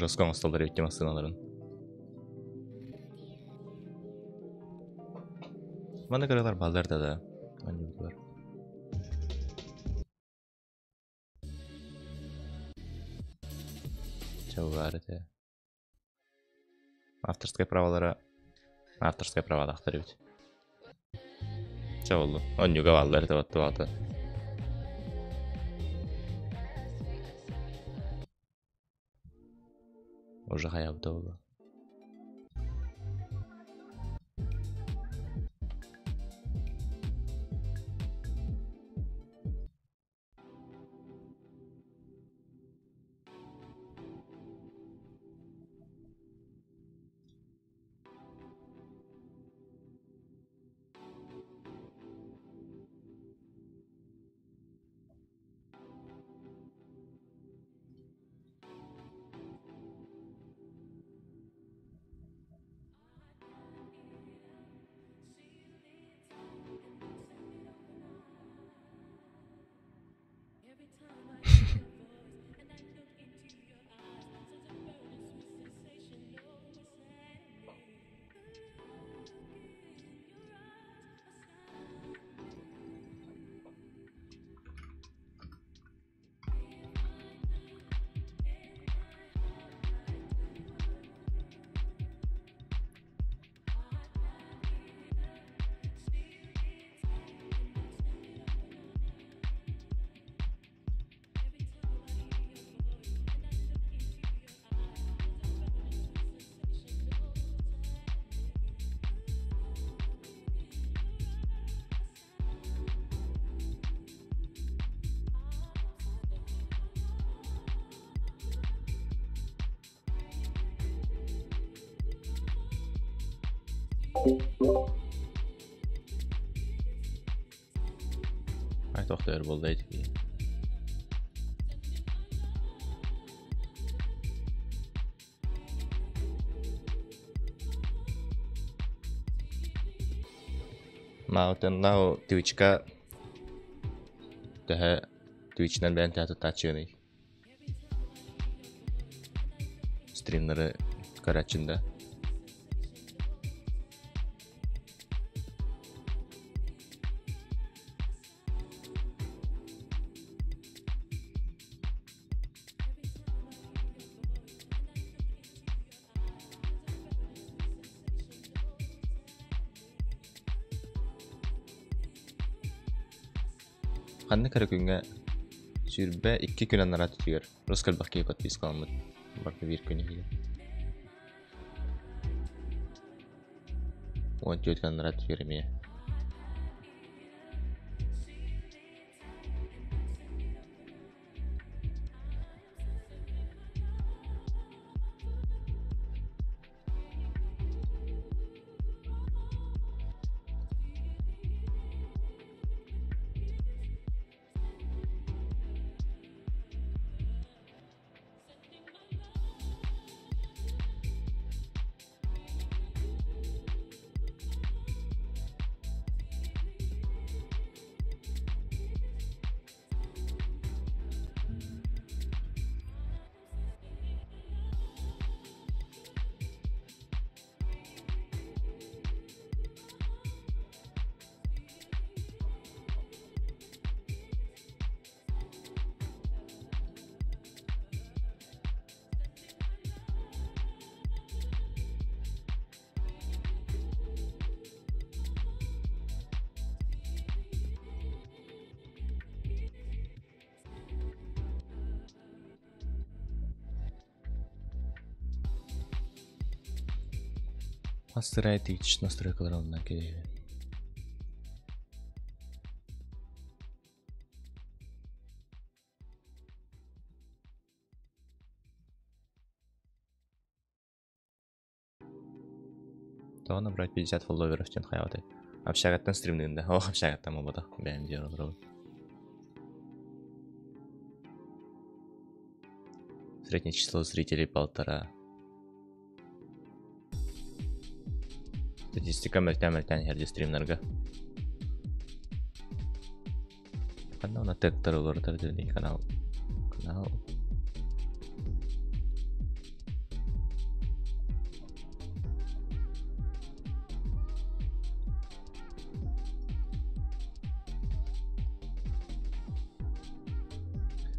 Жестко оҥостоллор эбит массыыналарын. Манна кыралар баллар да да. Манньыбытылар. Чалбаар этэ. Авторскай правалара авторскай правалаахтар эбит. Чэ боллу. Онньуга бааллар этэ баттыбаата. Уже хайабыта болу. Ай тохтоор буолла ити. Нау Twitchка төһө Twitch'нан бэйэн төһө туттааччыгыный? Стримнары көрөөччүн да? Ханнык эрэ күҥҥэ 22 күн анараа түтүгэр рус элбэх киһи подпискаламмыт барыта биир күн иһигэр. 14 күн анараа түтүгэр эмиэ. Астырай Twitch настройкалар оннан кириэбин. Тоҕо набрать 50 фолловеров диэн хайаабытай? Общагаттан стримныын да? О, общагаттан буолбатах. Бэйэм дьиэбэр олоробун. Среднее число зрителей полтора. Статистика мөлтөөн-мөлтөөн иһэр дии стримнарга. Ханна уна тегтер олорутар дии канал. Канал.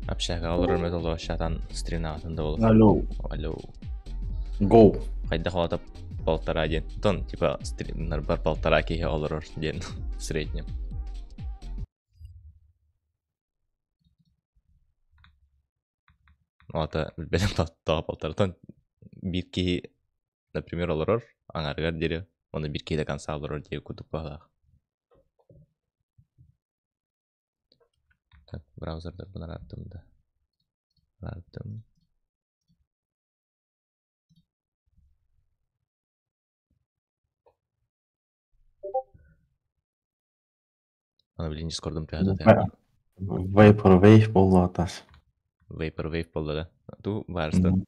Общага олорор металло шатан стримнаатын да болот. Алло. Алло. Go. Хайдах олата полтора диэн. Тон типа стримнарбар полтора киһи олорор диэн в среднем. Ота билбэтим тоҕо полтора. Биир киһи, например, олорор, аҥарыгар диэри, уонна биир киһи до конца олорор диэри курдук быһалаах. Так, браузердарбын араардым да. Араардым. Аны билин Дискордум түһэ да. Vaporwave буолуотас. Vaporwave буолла да. Ту баарыстан.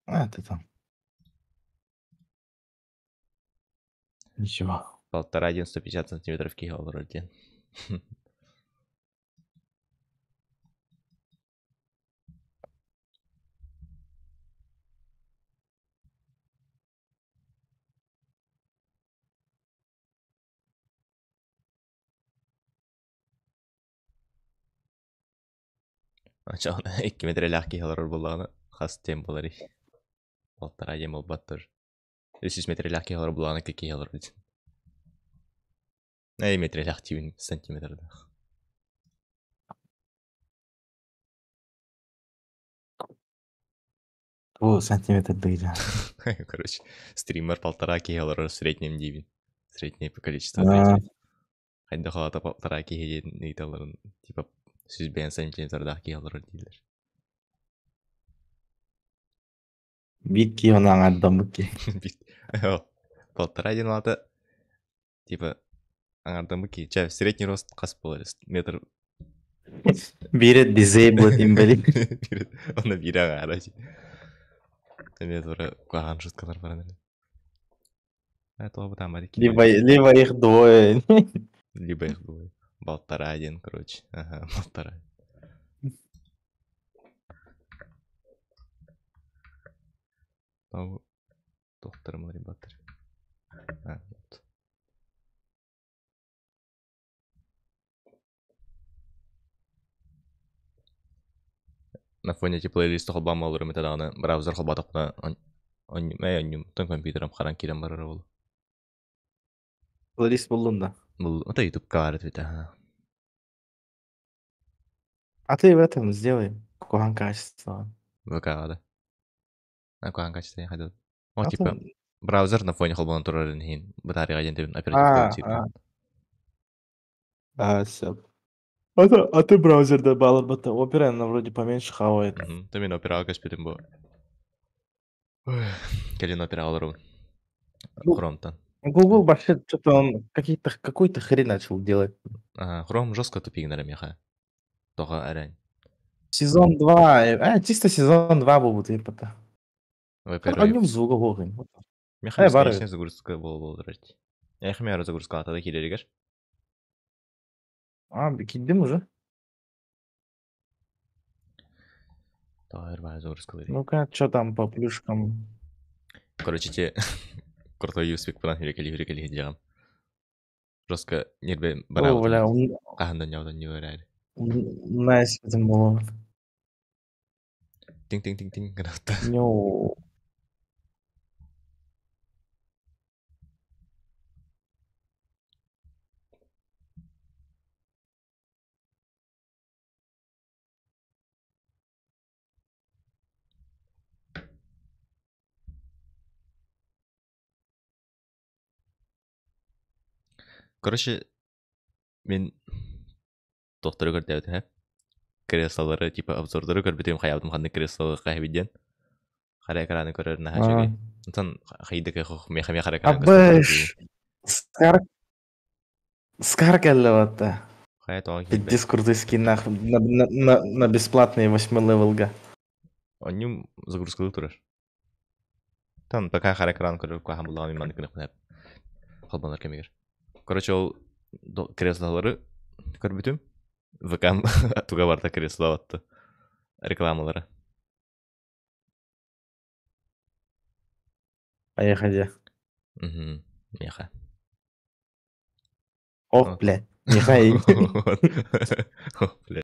А, ты там. Ничего. Полтора 150 сантиметров киһи олорор диэн. Оччоҕуна икки метрэлээх киһи олорор буоллаҕына хас диэн буоларый? Полтора диэн буолбат тоже. Үс метрэлээх киһи олорор буоллаҕына икки киһи олорор диэн. Эй метрэлээх диибин сантиметрдаах. Бу сантиметрдыыр. Короче, стример полтора киһи олорор в среднем диибин. Среднее по количеству зрителей. Хайдах олата полтора киһи диэн ыйыталларын типа сүүс бэйэн сантиметрдаах киһи олорор дииллэр. Биир киһи ону аҥардаммыт киһи. Полтора диэн олата типа аҥардаммыт киһи. Чэ, средний рост хас буолар? Метр Биирэ disabled инвалид. Онно биирэ аҥаара. Эмиэ тура куһаҕан шуткалар баран эрэ. Либо, либо их двое. Либо их двое. Полтора один, короче. Ага, полтора. Тохтарым ребята. А, вот. На фоне эти плейлисты холбаама олорум этэ даҕаны браузер холбоотохпуна онньум оттон компьютерым харан киирэн барара буолуо. Плейлист буллун да? Бул это ютубка баар этэ ха. А ты в этом сделай. Куһаҕан качество. ВК-ҕа да. А куһаҕан качество хайда. О, типа браузер на фоне холбонон турарын иһин бытаарыга диэн тэбин оперативка А, а, все. А ты браузер балар Опера, она вроде поменьше хавает. Ты мен операға көспетим бу. Кэлин опера олорубун. Хромтан. Google вообще что-то он какие-то какой-то хрень начал делать. Ага, Chrome жестко тупигнер меха. Тоҕо эрэн. Сезон 2, а, чисто сезон 2 был типа. Во-первых, звука огонь. Меха бесконечная загрузка буолар. Эхмер загрузка атада киирэригэр. А, киирдим уже. Тоҕо баар загрузка Ну-ка, что там по плюшкам? Короче, те крутой юспик план хүрекели диэҕим. Жестко нерве О, бля, хаһан да ньоодон ньуэрээри. Найс этим было. Тиҥ-тиҥ-тиҥ-тиҥ гынабыта. Ну. Короче, мин тохтору көрдөөбүтүм креслолары типа обзордары көрбүтүм хайаабытым ханнык креслолары хайабыт диэн. Хара экраны көрөр наһаа үчүгэй. Онтон хайдык меха меха хара экран Абыш! Скар Скар кэллэ батта. Хайа тоҕо киирбэт. Пиздец крутой скин нах на бесплатный 8 левелга. Онньум загрузкалыы турар. Тан пока хара экран көрөр куһаҕан буллаҕына мин маннык гыныахпын холбонор кэмигэр. Короче, ол креслолары көрбүтүм. ВК туга барта кресло батты. Рекламалары. Поехали. Угу. Меха. Ох, блядь. Михаил. Ох, блядь.